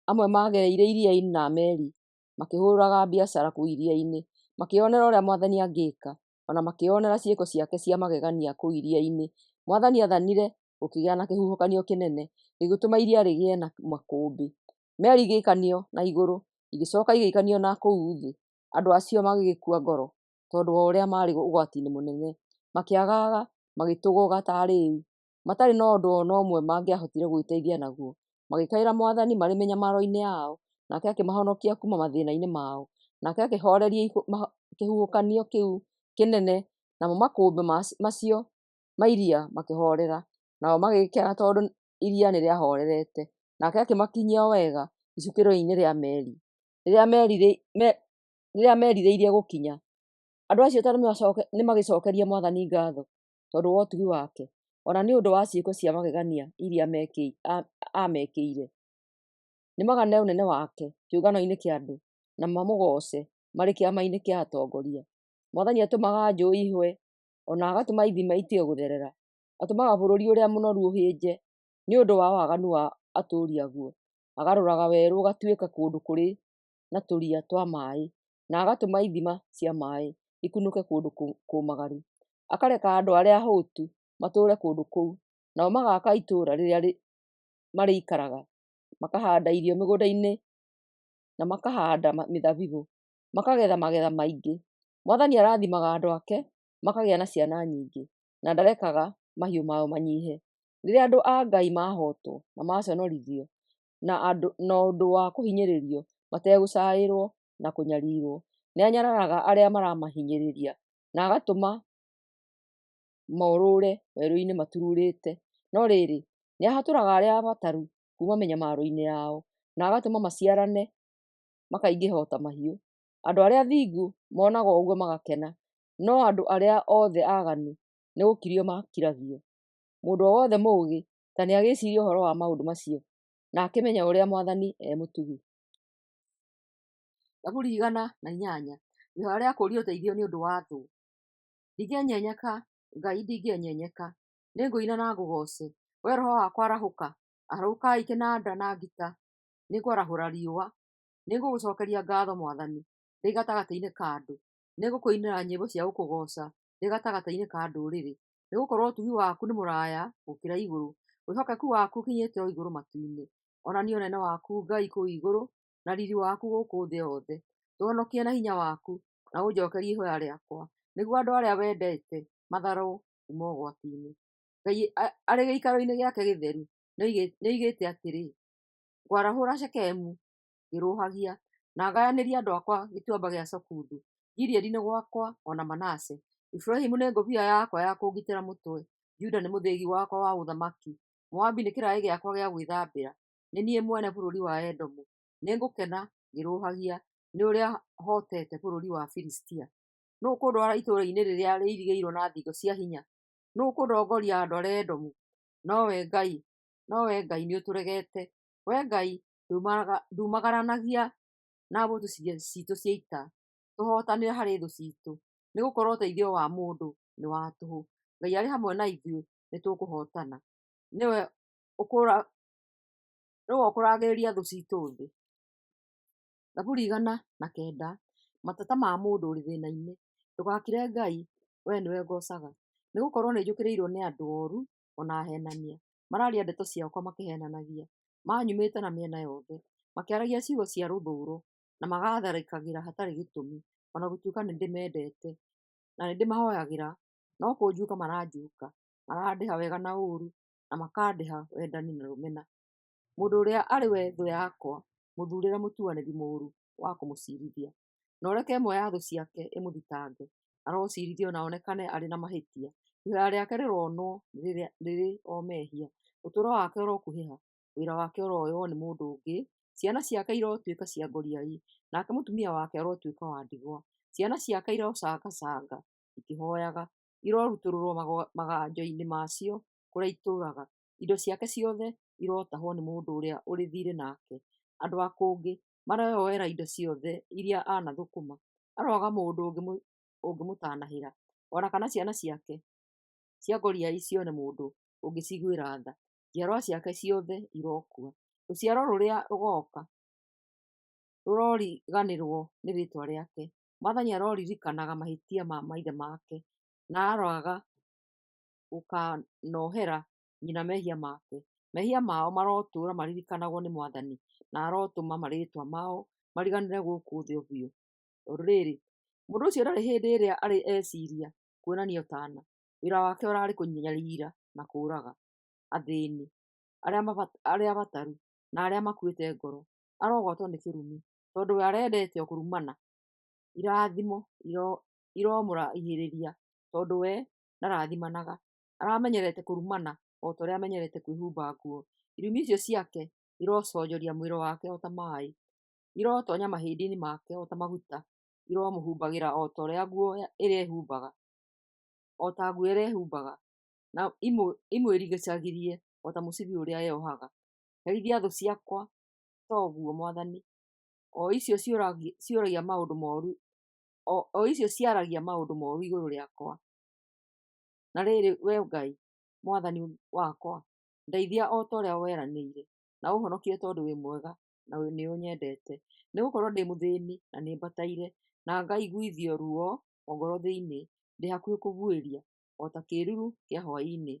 Amwe maagereire iria-inĩ na meri, makĩhũũraga biacara kũu iria-inĩ, makĩĩonera ũrĩa Mwathani angĩĩka, o na makĩĩonera ciĩko ciake cia magegania kũu iria-inĩ. Mwathani aathanire, gũkĩgĩa na kĩhuhũkanio kĩnene, gĩgĩtũma iria rĩgĩe na makũmbĩ. Meri igĩikanio na igũrũ, igĩcooka igĩikanio na kũu thĩ. Andũ acio magĩgĩkua ngoro tondũ wa ũrĩa maarĩ ũgwati-inĩ mũnene, makĩagaga, magĩtũgũũga ta arĩĩu, matarĩ na ũndũ o na ũmwe mangĩahotire gwĩteithia naguo. Magĩkaĩra Mwathani marĩ mĩnyamaro-inĩ yao, nake akĩmahonokia kuuma mathĩĩna-inĩ mao. Nake akĩhooreria kĩhuhũkanio kĩu kĩnene, namo makũmbĩ macio ma iria makĩhoorera. Nao magĩkena tondũ iria nĩrĩahorerete. Nake akĩmakinyia o wega icukĩro-inĩ rĩa meri, rĩrĩa merirĩirie gũkinya. Andũ acio ta nĩmagĩcookerie Mwathani ngaatho tondũ wa ũtugi wake, o na nĩ ũndũ wa ciĩko cia magegania iria aamekĩire. Nĩmagane ũnene wake kĩũngano-inĩ kĩa andũ, na mamũgooce marĩ kĩama-inĩ kĩa atongoria. Mwathani atũmaga njũũĩ ihũe, o na agatũma ithima itige gũtherera. Atũmaga bũrũri ũrĩa mũnoru ũhĩnje nĩ ũndũ wa waganu wa atũũri aguo. Agarũraga werũ ũgatuĩka kũndũ kũrĩ na tũria twa maaĩ, na agatũma ithima cia maaĩ ikunũke kũndũ kũmagaru. Akareka andũ arĩa ahũtu matũũre kũndũ kũu, nao magaaka itũũra rĩrĩa marĩikaraga. Makahanda irio mĩgũnda-inĩ na makahanda mĩthabibũ, makagetha magetha maingĩ. Mwathani arathimaga andũ ake, makagĩa na ciana nyingĩ, na ndarekaga mahiũ mao manyihe. Rĩrĩa andũ a Ngai mahootwo na maconorithio na ũndũ wa kũhinyĩrĩrio mategũcaĩrwo na kũnyarirwo, nĩanyararaga arĩa maramahinyĩrĩria, na agatũma morũũre werũ-inĩ maturuurĩte. No rĩrĩ, nĩahatũraga arĩa abataru kuuma mĩnyamaro-inĩ yao, na agatũma maciarane makaingĩha o ta mahiũ. Andũ arĩa athingu monaga ũguo magakena, no andũ arĩa othe aaganu nĩgũkirio makiragio. Mũndũ o wothe mũũgĩ ta nĩagĩciirie ũhoro wa maũndũ macio, na akĩmenye ũrĩa Mwathani e mũtugi. Thaburi 108. Ihoya rĩa kũũria ũteithio nĩ ũndũ wa thũ. Ndingĩenyenyeka, Ngai, ndingĩenyenyeka; nĩngũina na ngũgooce. Wee roho wakwa, arahũka! Arahũkai kĩnanda na ngita, nĩngwarahũra riũa. Nĩngũgũcookeria ngaatho, Mwathani, ndĩ gatagatĩ-inĩ ka andũ; nĩngũkũinĩra nyĩmbo cia gũkũgooca ndĩ gatagatĩ-inĩ ka ndũrĩrĩ. Nĩgũkorwo ũtugi waku nĩ mũraaya gũkĩra igũrũ, wĩhokeku waku ũkinyĩte o igũrũ matu-inĩ. Onania ũnene waku, Ngai, kũu igũrũ, na riiri waku gũkũ thĩ yothe. Tũhonokie na hinya waku, na ũnjookerie ihooya rĩakwa, nĩguo andũ arĩa wendete matharwo kuuma ũgwati-inĩ. Ngai arĩ gĩikaro-inĩ gĩake gĩtheru nĩoigĩte atĩrĩ, “Ngwarahũra Shekemu ngĩrũũhagia, na ngayanĩrie andũ akwa Gĩtuamba gĩa Sukothu. Gileadi nĩ gwakwa, o na Manase; Efiraimu nĩ ngũbia yakwa ya kũngitĩra mũtwe, Juda nĩ mũthĩgi wakwa wa ũthamaki. Moabi nĩ kĩraĩ gĩakwa gĩa gwĩthambĩra, nĩ niĩ mwene bũrũri wa Edomu. Nĩngũkena ngĩrũũhagia nĩ ũrĩa hootete bũrũri wa Filistia. Nũũ ũkũndwara itũũra-inĩ rĩrĩa rĩirigĩirwo na thingo cia hinya? Nũũ ũkũndongoria andware Edomu? No Wee Ngai nĩũtũregete, Wee Ngai ndumagaranagia na mbũtũ ciitũ cia ita. Tũhootanĩre harĩ thũ ciitũ, nĩgũkorwo ũteithio wa mũndũ nĩ wa tũhũ. Ngai arĩ hamwe na ithuĩ nĩtũkũhootana, nĩwe ũkũrangĩrĩria thũ ciitũ thĩ. Thaburi 109. Mateta ma mũndũ ũrĩ thĩĩna-inĩ. Ndũgakire Ngai, Wee nĩwe ngoocaga, nĩgũkorwo nĩnjũkĩrĩirwo nĩ andũ ooru o na aheenania. Maraaria ndeto ciakwa makĩheenanagia; manyumĩte na mĩena yothe, makĩaragia ciugo cia rũthũũro, na magaatharĩkagĩra hatarĩ gĩtũmi. O na gũtuĩka nĩndĩmendete na nĩndĩmahooyagĩra, no kũnjuuka maranjuuka; marandĩha wega na ũũru, na makandĩha wendani na rũmena. Mũndũ ũrĩa arĩ we thũ yakwa, mũthuurĩre mũtuanĩri mũũru wa kũmũciirithia, na ũreke ĩmwe ya thũ ciake ĩmũthitange. Arociirithio na onekane arĩ na mahĩtia; ihooya rĩake rĩroonwo rĩrĩ o mehia. Ũtũũro wake ũrokuhĩha, wĩra wake ũroywo nĩ mũndũ ũngĩ. Ciana ciake irotuĩka cia ngoriai, nake mũtumia wake arotuĩka wa ndigwa. Ciana ciake irocangacanga ikĩhooyaga, irorutũrũrwo maganjo-inĩ ma cio kũrĩa itũũraga. Indo ciake ciothe irotahwo nĩ mũndũ ũrĩa ũrĩ thiirĩ nake; andũ a kũngĩ maroyoera indo ciothe iria anathũkũma. Aroaga mũndũ ũngĩmũtanahĩra, o na kana ciana ciake cia ngoriai cione mũndũ ũngĩciguĩra tha. Njiarwa ciake ciothe irokua; rũciaro rũrĩa rũgooka rũroriganĩrwo nĩ rĩĩtwa rĩake. Mwathani aroririkanaga mahĩtia ma maithe make, na aroaga gũkaanohera nyina mehia make. Mehia mao marotũũra maririkanagwo nĩ Mwathani, na arotũma marĩĩtwa mao mariganĩre gũkũ thĩ biũ. Tondũ rĩrĩ, mũndũ ũcio ndarĩ hĩndĩ ĩrĩa arĩ eciria kuonania ũtaana; wĩra wake ũrarĩ kũnyarira na kũũraga athĩĩni, arĩa abataru, na arĩa makuĩte ngoro. Arogwatwo nĩ kĩrumi, tondũ we arendete o kũrumana! Irathimo iromũraihĩrĩria, tondũ we ndarathimanaga. Aramenyerete kũrumana o ta ũrĩa amenyerete kwĩhumba nguo. Irumi icio ciake iroconjoria mwĩrĩ wake o ta maaĩ, irotoonya mahĩndĩ-inĩ make o ta maguta. Iromũhumbagĩra o ta nguo ĩrĩa ehumbaga, na imwĩrigiicagĩrie o ta mũcibi ũrĩa eyohaga. Herithia thũ ciakwa ta ũguo, Mwathani, o icio ciaragia maũndũ mooru igũrũ rĩakwa. Na rĩrĩ, Wee Ngai, Mwathani wakwa, ndeithia o ta ũrĩa weranĩire, na ũũhonokie tondũ wĩ mwega na nĩũnyendete. Nĩgũkorwo ndĩ mũthĩĩni na nĩbataire, na ngaiguithio ruo o ngoro thĩinĩ; ndĩ hakuhĩ kũbuĩria. o ta kĩĩruru kĩa hwaĩ-inĩ,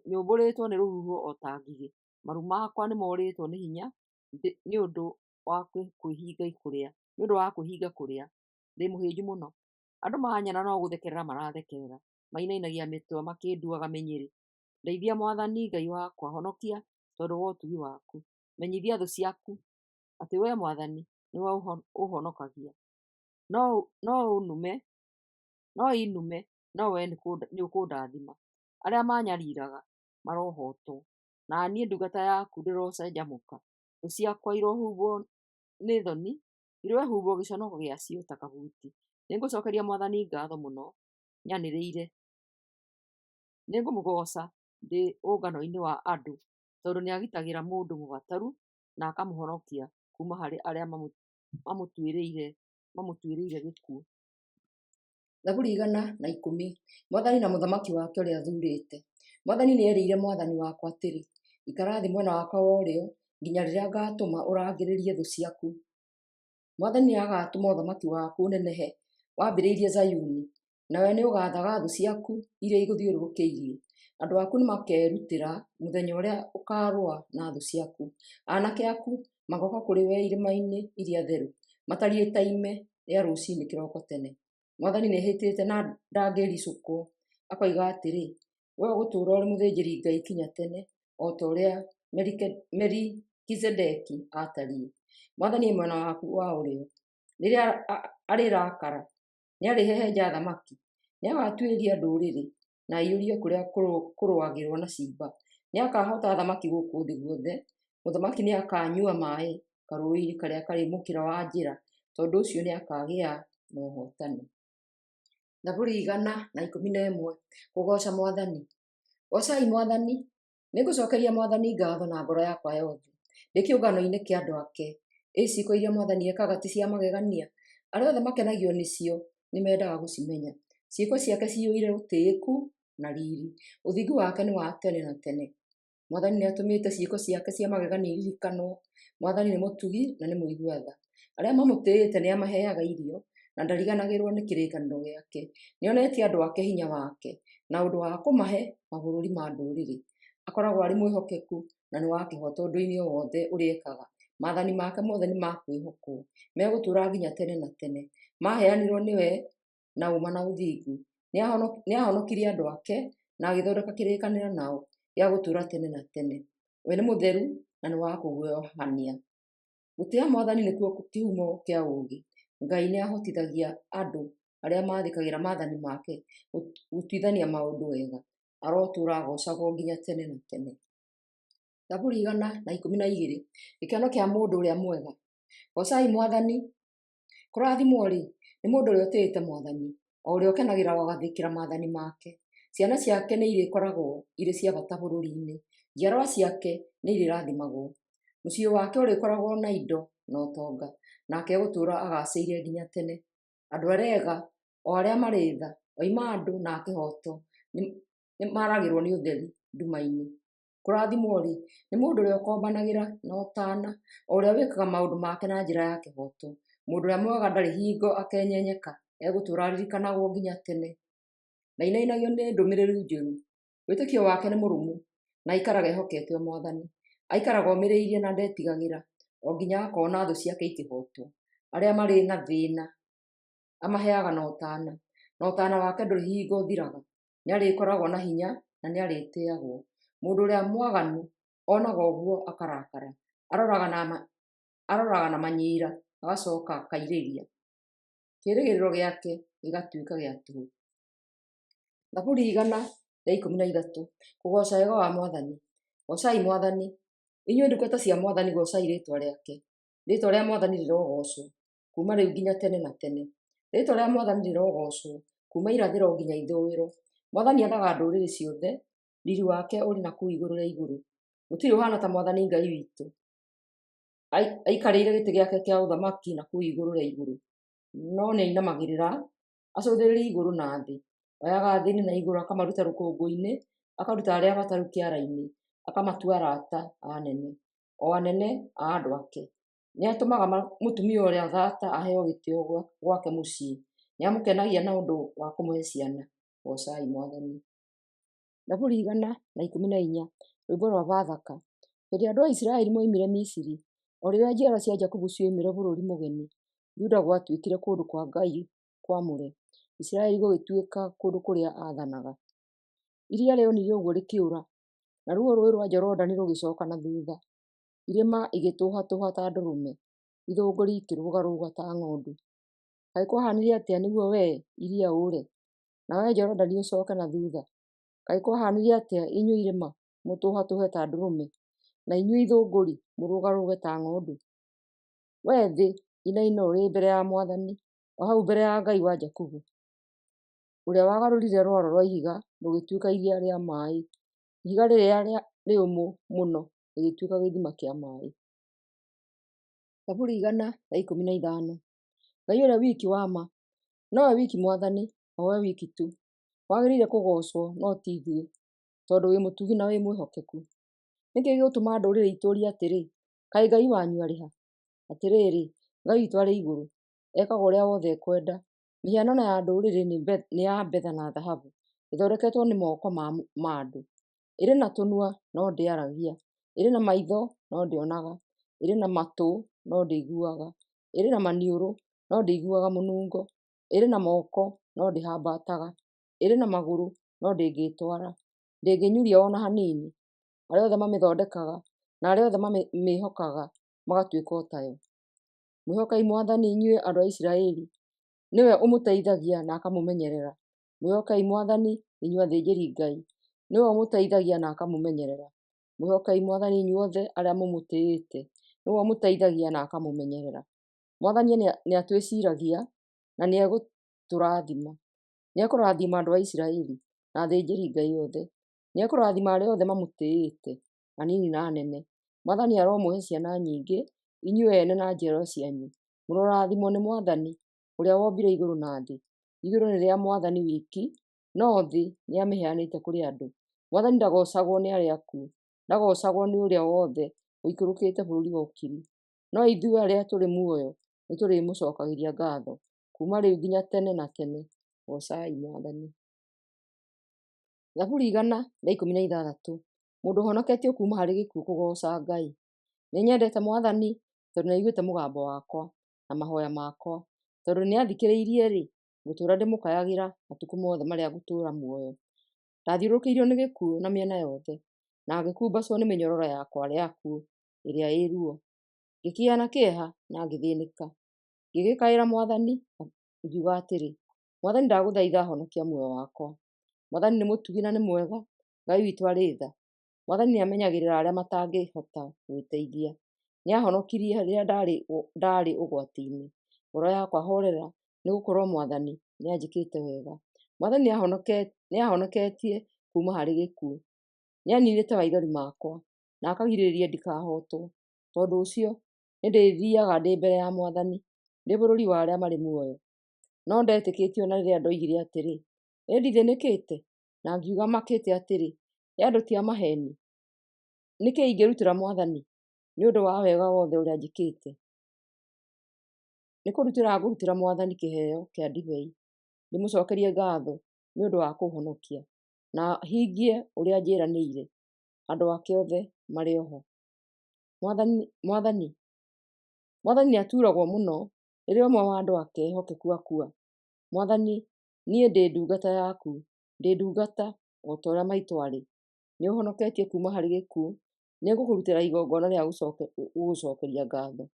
nyũmbũrĩtwo nĩ rũhuho o ta ngigĩ. Maru makwa nĩmorĩtwo nĩ hinya nĩ ũndũ wa kwĩhinga kũrĩa, ndĩ mũhĩnju mũno. Andũ manyona no gũũthekerera marathekerera, mainainagia mĩtwe makĩnduaga mĩnyĩrĩ. Ndeithia Mwathani Ngai wakwa, honokia tondũ wa ũtugi waku. Menyithia thũ ciaku atĩ Wee Mwathani nĩwe ũũhonokagia. No ĩnume, no wee nĩũkũndathima. Arĩa maanyariiraga marohootwo, na niĩ ndungata yaku ndĩrocanjamũka. Thũ ciakwa irohumbwo nĩ thoni, irohumbwo gĩconoko gĩacio ta kabuti. Nĩngũcookeria Mwathani ngaatho mũno nyanĩrĩire, nĩngũmũgooca ndĩ ũngano-inĩ wa andũ, tondũ nĩagitagĩra mũndũ mũbataru na akamũhonokia kuuma harĩ arĩa mamũtuĩrĩire gĩkuũ. Thaburi 110. Mwathani na Mũthamaki wake ũrĩa athuurĩte. Mwathani nĩerĩire Mwathani wakwa atĩrĩ, Ikara thĩ mwena wakwa wa ũrĩo, nginya rĩrĩa ngaatũma ũrangĩrĩrie thũ ciaku. Mwathani nĩagatũma ũthamaki waku ũnenehe wambĩrĩirie Zayuni, nawe nĩũgaathaga thũ ciaku iria igũthiũrũrũkĩirie. Andũ aku nĩmakerutĩra mũthenya ũrĩa ũkaarũa na thũ ciaku. Aanake aku magooka kũrĩ we irĩma-inĩ iria theru, matariĩ ta ime rĩa rũciinĩ kĩroko tene. Mwathani nĩehĩtĩte na ndangĩĩricũkwo, akoiga atĩrĩ, Wee ũgũtũũra ũrĩ mũthĩnjĩri-Ngai nginya tene, o ta ũrĩa Melikizedeki aatariĩ. Mwathani e mwena waku wa ũrĩo, rĩrĩa arĩrakara, nĩarĩhehenja athamaki. Nĩagatuĩria ndũrĩrĩ, na aiyũrie kũrĩa kũrũagĩrwo na ciimba. Nĩakahoota athamaki gũkũ thĩ guothe. Mũthamaki nĩakanyua maaĩ karũũĩ-inĩ karĩa karĩ mũkĩra wa njĩra, tondũ ũcio nĩakagĩa na ũhootani. Thaburi 111. Kũgooca Mwathani. Goocai Mwathani. Nĩngũcookeria Mwathani ngaatho na ngoro yakwa yothe, ndĩ kĩũngano-inĩ kĩa andũ ake. Ĩ ciĩko iria Mwathani ekaga ti cia magegania? Arĩa othe makenagio nĩcio nĩmendaga gũcimenya. Ciĩko ciake ciyũire ũtĩĩku na riiri, ũthingu wake nĩ wa tene na tene. Mwathani nĩatũmĩte ciĩko ciake cia magegania iririkanwo. Mwathani nĩ mũtugi na nĩ mũigua tha. Arĩa mamũtĩĩte nĩamaheaga irio, na ndariganagĩrwo nĩ kĩrĩkanĩro gĩake. Nĩonetie andũ ake hinya wake, na ũndũ wa kũmahe mabũrũri ma ndũrĩrĩ. Akoragwo arĩ mwĩhokeku na nĩ wa kĩhooto ũndũ-inĩ o wothe ũrĩa ekaga. Maathani make mothe nĩ ma kwĩhokwo, megũtũũra nginya tene na tene. Maaheanirwo nĩwe na ũũma na ũthingu. Nĩahonokirie andũ ake, na agĩthondeka kĩrĩkanĩro nao gĩa gũtũũra tene na tene. We nĩ mũtheru na nĩ wa kũguoyohania. Gũtĩĩa Mwathani nĩkuo kĩhumo kĩa ũũgĩ. Ngai nĩahotithagia andũ arĩa maathĩkagĩra maathani make gũtuithania maũndũ wega. Arotũũra agoocagwo nginya tene na tene. Thaburi 112. Gĩkeno kĩa mũndũ ũrĩa mwega. Goocai Mwathani. Kũrathimwo-rĩ, nĩ mũndũ ũrĩa ũtĩĩte Mwathani, o ũrĩa ũkenagĩra gwathĩkĩra maathani make. Ciana ciake nĩirĩkoragwo irĩ cia bata bũrũri-inĩ, njiarwa ciake nĩirĩrathimagwo. Mũciĩ wake ũrĩkoragwo na indo na ũtonga, nake egũtũũra agaacĩire nginya tene. Andũ arĩa ega, o arĩa marĩ tha, oima andũ na a kĩhooto, nĩmaragĩrwo nĩ ũtheri nduma-inĩ. Kũrathimwo-rĩ, nĩ mũndũ ũrĩa ũkombanagĩra na ũtaana, o ũrĩa wĩkaga maũndũ make na njĩra ya kĩhooto. Mũndũ ũrĩa mwega ndarĩ hingo akenyenyeka, egũtũũra aririkanagwo nginya tene. Ndainainagio nĩ ndũmĩrĩri njũru, wĩtĩkio wake nĩ mũrũmu, na aikaraga ehokete o Mwathani. Aikaraga omĩrĩirie na ndetigagĩra, o nginya akoona thũ ciake ikĩhootwo. Arĩa marĩ na thĩĩna amaheaga na ũtaana, na ũtaana wake ndũrĩ hingo ũthiraga. Nĩarĩkoragwo na hinya na nĩarĩtĩĩagwo. Mũndũ ũrĩa mwaganu onaga ũguo akarakara, aroraga na manyiira, agacooka akairĩria. Kĩĩrĩgĩrĩro gĩake gĩgatuĩka gĩa tũhũ. Thaburi 113. Kũgooca wega wa Mwathani. Goocai Mwathani. Inyuĩ ndungata cia Mwathani, goocai rĩĩtwa rĩake. Rĩĩtwa rĩa Mwathani rĩrogoocwo kuuma rĩu nginya tene na tene. Rĩĩtwa rĩa Mwathani rĩrogoocwo kuuma irathĩro nginya ithũĩro. Mwathani athaga ndũrĩrĩ ciothe, riiri wake ũrĩ na kũu igũrũ rĩa igũrũ. Gũtirĩ ũhaana ta Mwathani Ngai witũ, aikarĩire gĩtĩ gĩake kĩa ũthamaki na kũu igũrũ rĩa igũrũ. No nĩainamagĩrĩra acũthĩrĩrie igũrũ na thĩ. Oyaga athĩĩni na igũrũ akamaruta rũkũngũ-inĩ, akaruta arĩa abataru kĩara-inĩ, akamatua arata a anene, o anene a andũ ake. Nĩatũmaga mũtumia ũrĩa thaata aheo gĩtĩĩo gwake mũciĩ, nĩamũkenagia na ũndũ wa kũmũhe ciana. Goocai Mwathani. Thaburi 114, Rwĩmbo rwa Bathaka. Hĩndĩ ĩrĩa andũ a Isiraeli moimire Misiri, o rĩrĩa njiaro cia Jakubu cioimire bũrũri mũgeni, Juda gwatuĩkire kũndũ kwa Ngai kwamũre, Isiraeli gũgĩtuĩka kũndũ kũrĩa aathanaga. Iria rĩonire ũguo rĩkĩũra, naruo Rũũĩ rwa Jorodani rũgĩcooka na thuutha. Irĩma igĩtũhatũũha ta ndũrũme, ithũngũri ikĩrũgarũga ta ng'ondu. Kaĩ kwahanire atĩa nĩguo wee, iria ũũre, na wee Jorodani ũcooke na thuutha? Kaĩ kwahanire atĩa inyuĩ irĩma mũtũhatũũhe ta ndũrũme, na inyuĩ ithũngũri mũrũgarũge ta ng'ondu? Wee thĩ, inaina ũrĩ mbere ya Mwathani, o hau mbere ya Ngai wa Jakubu, ũrĩa wagarũrire rwaro rwa ihiga rũgĩtuĩka iria rĩa maaĩ, ihiga rĩrĩa rĩũmũ mũno rĩgĩtuĩka gĩthima kĩa maaĩ. Thaburi 115. Ngai ũrĩa wiki wa ma, nowe wiki Mwathani, o we wiki tu, wagĩrĩire kũgoocwo no ti ithuĩ, tondũ wĩ mũtugi na wĩ mwĩhokeku. Nĩ kĩĩ gĩgũtũma ndũrĩrĩ itũũrie atĩrĩ, Kaĩ Ngai wanyu arĩ ha? Atĩrĩrĩ, Ngai witũ arĩ igũrũ, ekaga ũrĩa wothe ekwenda. Mĩhianano ya ndũrĩrĩ nĩ ya betha na thahabu, ĩthondeketwo nĩ moko ma andũ. Ĩrĩ na tũnua, no ndĩaragia, ĩrĩ na maitho, no ndĩonaga, ĩrĩ na matũ, no ndĩiguaga, ĩrĩ na maniũrũ, no ndĩiguaga mũnungo, ĩrĩ na moko, no ndĩhambataga, ĩrĩ na magũrũ, no ndĩngĩĩtwara, ndĩngĩnyuria o na hanini. Arĩa othe mamĩthondekaga na arĩa othe mamĩĩhokaga magatuĩka o tayo. Mwĩhokei Mwathani inyuĩ andũ a Isiraeli, nĩwe ũmũteithagia na akamũmenyerera. Mwĩhokei Mwathani inyuĩ athĩnjĩri-Ngai, nĩwe ũmũteithagia na akamũmenyerera. Mwĩhokei Mwathani inyuothe arĩa mũmũtĩĩte, nĩwe ũmũteithagia na akamũmenyerera. Mwathani nĩatwĩciiragia na nĩegũtũrathima. Nĩekũrathima andũ a Isiraeli na athĩnjĩri-Ngai othe. Nĩekũrathima arĩa othe mamũtĩĩte, anini na anene. Mwathani aromũhe ciana nyingĩ, inyuĩ ene na njiaro cianyu. Mũrorathimwo nĩ Mwathani, ũrĩa wombire igũrũ na thĩ. Igũrũ nĩ rĩa Mwathani wiki, no thĩ nĩamĩheanĩte kũrĩ andũ. Mwathani ndagoocagwo nĩ arĩa akuũ, ndagoocagwo nĩ ũrĩa wothe ũikũrũkĩte bũrũri wa ũkiri. No ithuĩ arĩa tũrĩ muoyo nĩtũrĩmũcookagĩria ngaatho, kuuma rĩu nginya tene na tene. Goocai Mwathani. Thaburi 116. Mũndũ ũhonoketio kuuma harĩ gĩkuũ kũgooca Ngai. Nĩnyendete Mwathani, tondũ nĩaiguĩte mũgambo wakwa na mahooya makwa. Tondũ nĩathikĩrĩirie-rĩ, ngũtũũra ndĩmũkayagĩra matukũ mothe marĩa ngũtũũra muoyo. Ndathiũrũrũkĩirio nĩ gĩkuũ na mĩena yothe, na ngĩkumbacwo nĩ mĩnyororo yakwa ya akuũ ĩrĩa ĩ ruo. Ngĩkĩgĩa na kĩeha na ngĩthĩĩnĩka, ngĩgĩkaĩra Mwathani, ngiuga atĩrĩ, Mwathani ndagũthaitha honokia muoyo wakwa. Mwathani nĩ mũtugi na nĩ mwega, Ngai witũ arĩ tha. Mwathani nĩamenyagĩrĩra arĩa matangĩhota gwĩteithia. Nĩahonokirie rĩrĩa ndaarĩ ũgwati-inĩ. Ngoro yakwa horera, nĩgũkorwo Mwathani nĩanjĩkĩte wega. Mwathani nĩahonoketie kuuma harĩ gĩkuũ. Nĩaniinĩte maithori makwa, na akagirĩrĩria ndikahootwo. Tondũ ũcio nĩndĩthiiaga ndĩ mbere ya Mwathani, ndĩ bũrũri wa arĩa marĩ muoyo. No ndetĩkĩtie o na rĩrĩa ndoigire atĩrĩ, Ĩ ndithĩnĩkĩte, na ngiuga makĩte atĩrĩ, Ĩ andũ ti a maheeni? Nĩ kĩĩ ingĩrutĩra Mwathani nĩ ũndũ wa wega wothe ũrĩa anjĩkĩte? Nĩ kũrutĩra ngũrutĩra Mwathani kĩheo kĩa ndibei, ndĩmũcookerie ngaatho nĩ ũndũ wa kũũhonokia, na hingie ũrĩa njĩranĩire, andũ ake othe marĩ o ho. Mwathani Mwathani nĩaturagwo mũno rĩrĩa ũmwe wa andũ ake ehokeku akua. Mwathani, niĩ ndĩ ndungata yaku, ndĩ ndungata, o ta ũrĩa maitũ aarĩ. Nĩũũhonoketie kuuma harĩ gĩkuũ. Nĩngũkũrutĩra igongona rĩa gũgũcookeria ngaatho,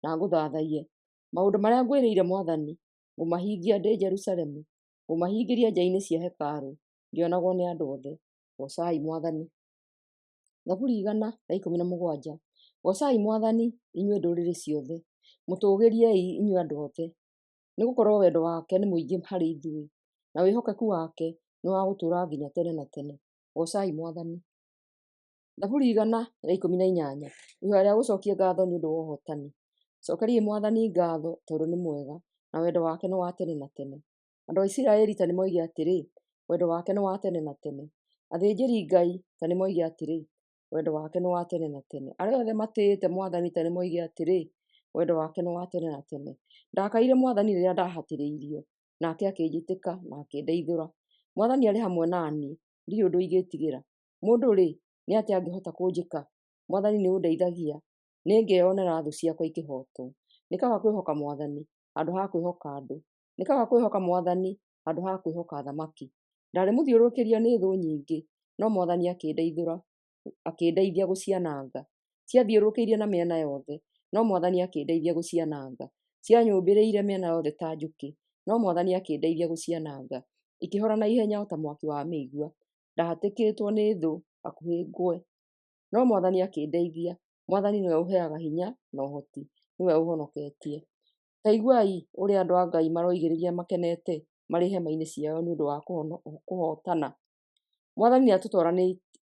na ngũthathaiye. Maũndũ marĩa ngwĩrĩire Mwathani, ngũmahingia ndĩ Jerusalemu, ngũmahingĩria nja-inĩ cia hekarũ, ngĩonagwo nĩ andũ othe. Goocai Mwathani. Thaburi 117. Goocai Mwathani, inyuĩ ndũrĩrĩ ciothe, mũtũũgĩriei inyuĩ andũ othe. Nĩgũkorwo wendo wake nĩ mũingĩ harĩ ithuĩ, na wĩhokeku wake nĩ wa gũtũũra nginya tene na tene. Goocai Mwathani. Thaburi 118. Ihoya rĩa gũcookia ngaatho nĩ ũndũ wa ũhootani. Cookeriai Mwathani ngaatho tondũ nĩ mwega, na wendo wake nĩ wa tene na tene. Andũ a Isiraeli ta nĩmoige atĩrĩ, wendo wake nĩ wa tene na tene. Athĩnjĩri-Ngai ta nĩmoige atĩrĩ, wendo wake nĩ wa tene na tene. Arĩa othe matĩĩte Mwathani ta nĩmoige atĩrĩ, wendo wake nĩ wa tene na tene. Ndakaĩire Mwathani rĩrĩa ndahatĩrĩirio, nake akĩnjĩtĩka na akĩndeithũra. Mwathani arĩ hamwe na niĩ, ndirĩ ũndũ ingĩtigĩra. Mũndũ-rĩ, nĩ atĩa angĩhota kũnjĩka? Mwathani nĩũndeithagia, nĩngeyonera thũ ciakwa ikĩhootwo. Nĩ kaba kwĩhoka Mwathani handũ ha kwĩhoka andũ, nĩ kaba kwĩhoka Mwathani handũ ha kwĩhoka athamaki. Ndarĩ mũthiũrũrũkĩrie nĩ thũ nyingĩ, no Mwathani akĩndeithũra, akĩndeithia gũciananga. Ciathiũrũrũkĩirie na mĩena yothe, no Mwathani akĩndeithia gũciananga. Cianyũmbĩrĩire mĩena yothe ta njũkĩ, no Mwathani akĩndeithia gũciananga. Ikĩhora na ihenya o ta mwaki wa mĩigua. Ndahatĩkĩtwo nĩ thũ hakuhĩ ngwe, no Mwathani akĩndeithia. Mwathani nĩwe ũheaga hinya na ũhoti, nĩwe ũhonoketie. Ta iguai ũrĩa andũ a Ngai maroigĩrĩria makenete marĩ hema-inĩ ciao nĩ ũndũ wa kũhootana. Mwathani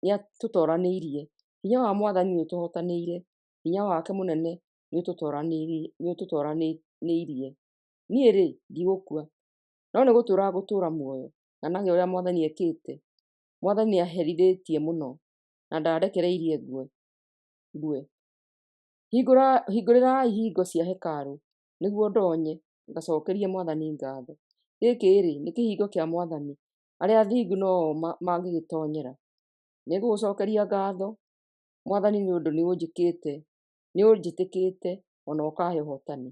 nĩatũtoranĩirie, hinya wa Mwathani nĩũtũhotanĩire, hinya wake mũnene nĩũtũtoranĩirie. Niĩ-rĩ, ndigũkua, no nĩ gũtũũra ngũtũũra muoyo, ng'anage ũrĩa Mwathani ekĩte. Mwathani nĩaherithĩtie mũno, na ndandekereirie ngue. Hingũrĩrai ihingo cia hekarũ, nĩguo ndonye, ngacookerie Mwathani ngaatho. Gĩkĩ-rĩ, nĩ kĩhingo kĩa Mwathani, arĩa athingu no-o mangĩgĩtoonyera. Nĩngũgũcookeria ngaatho, Mwathani, nĩ ũndũ nĩũnjĩkĩte, nĩũnjĩtĩkĩte, o na ũkaahe ũhootani.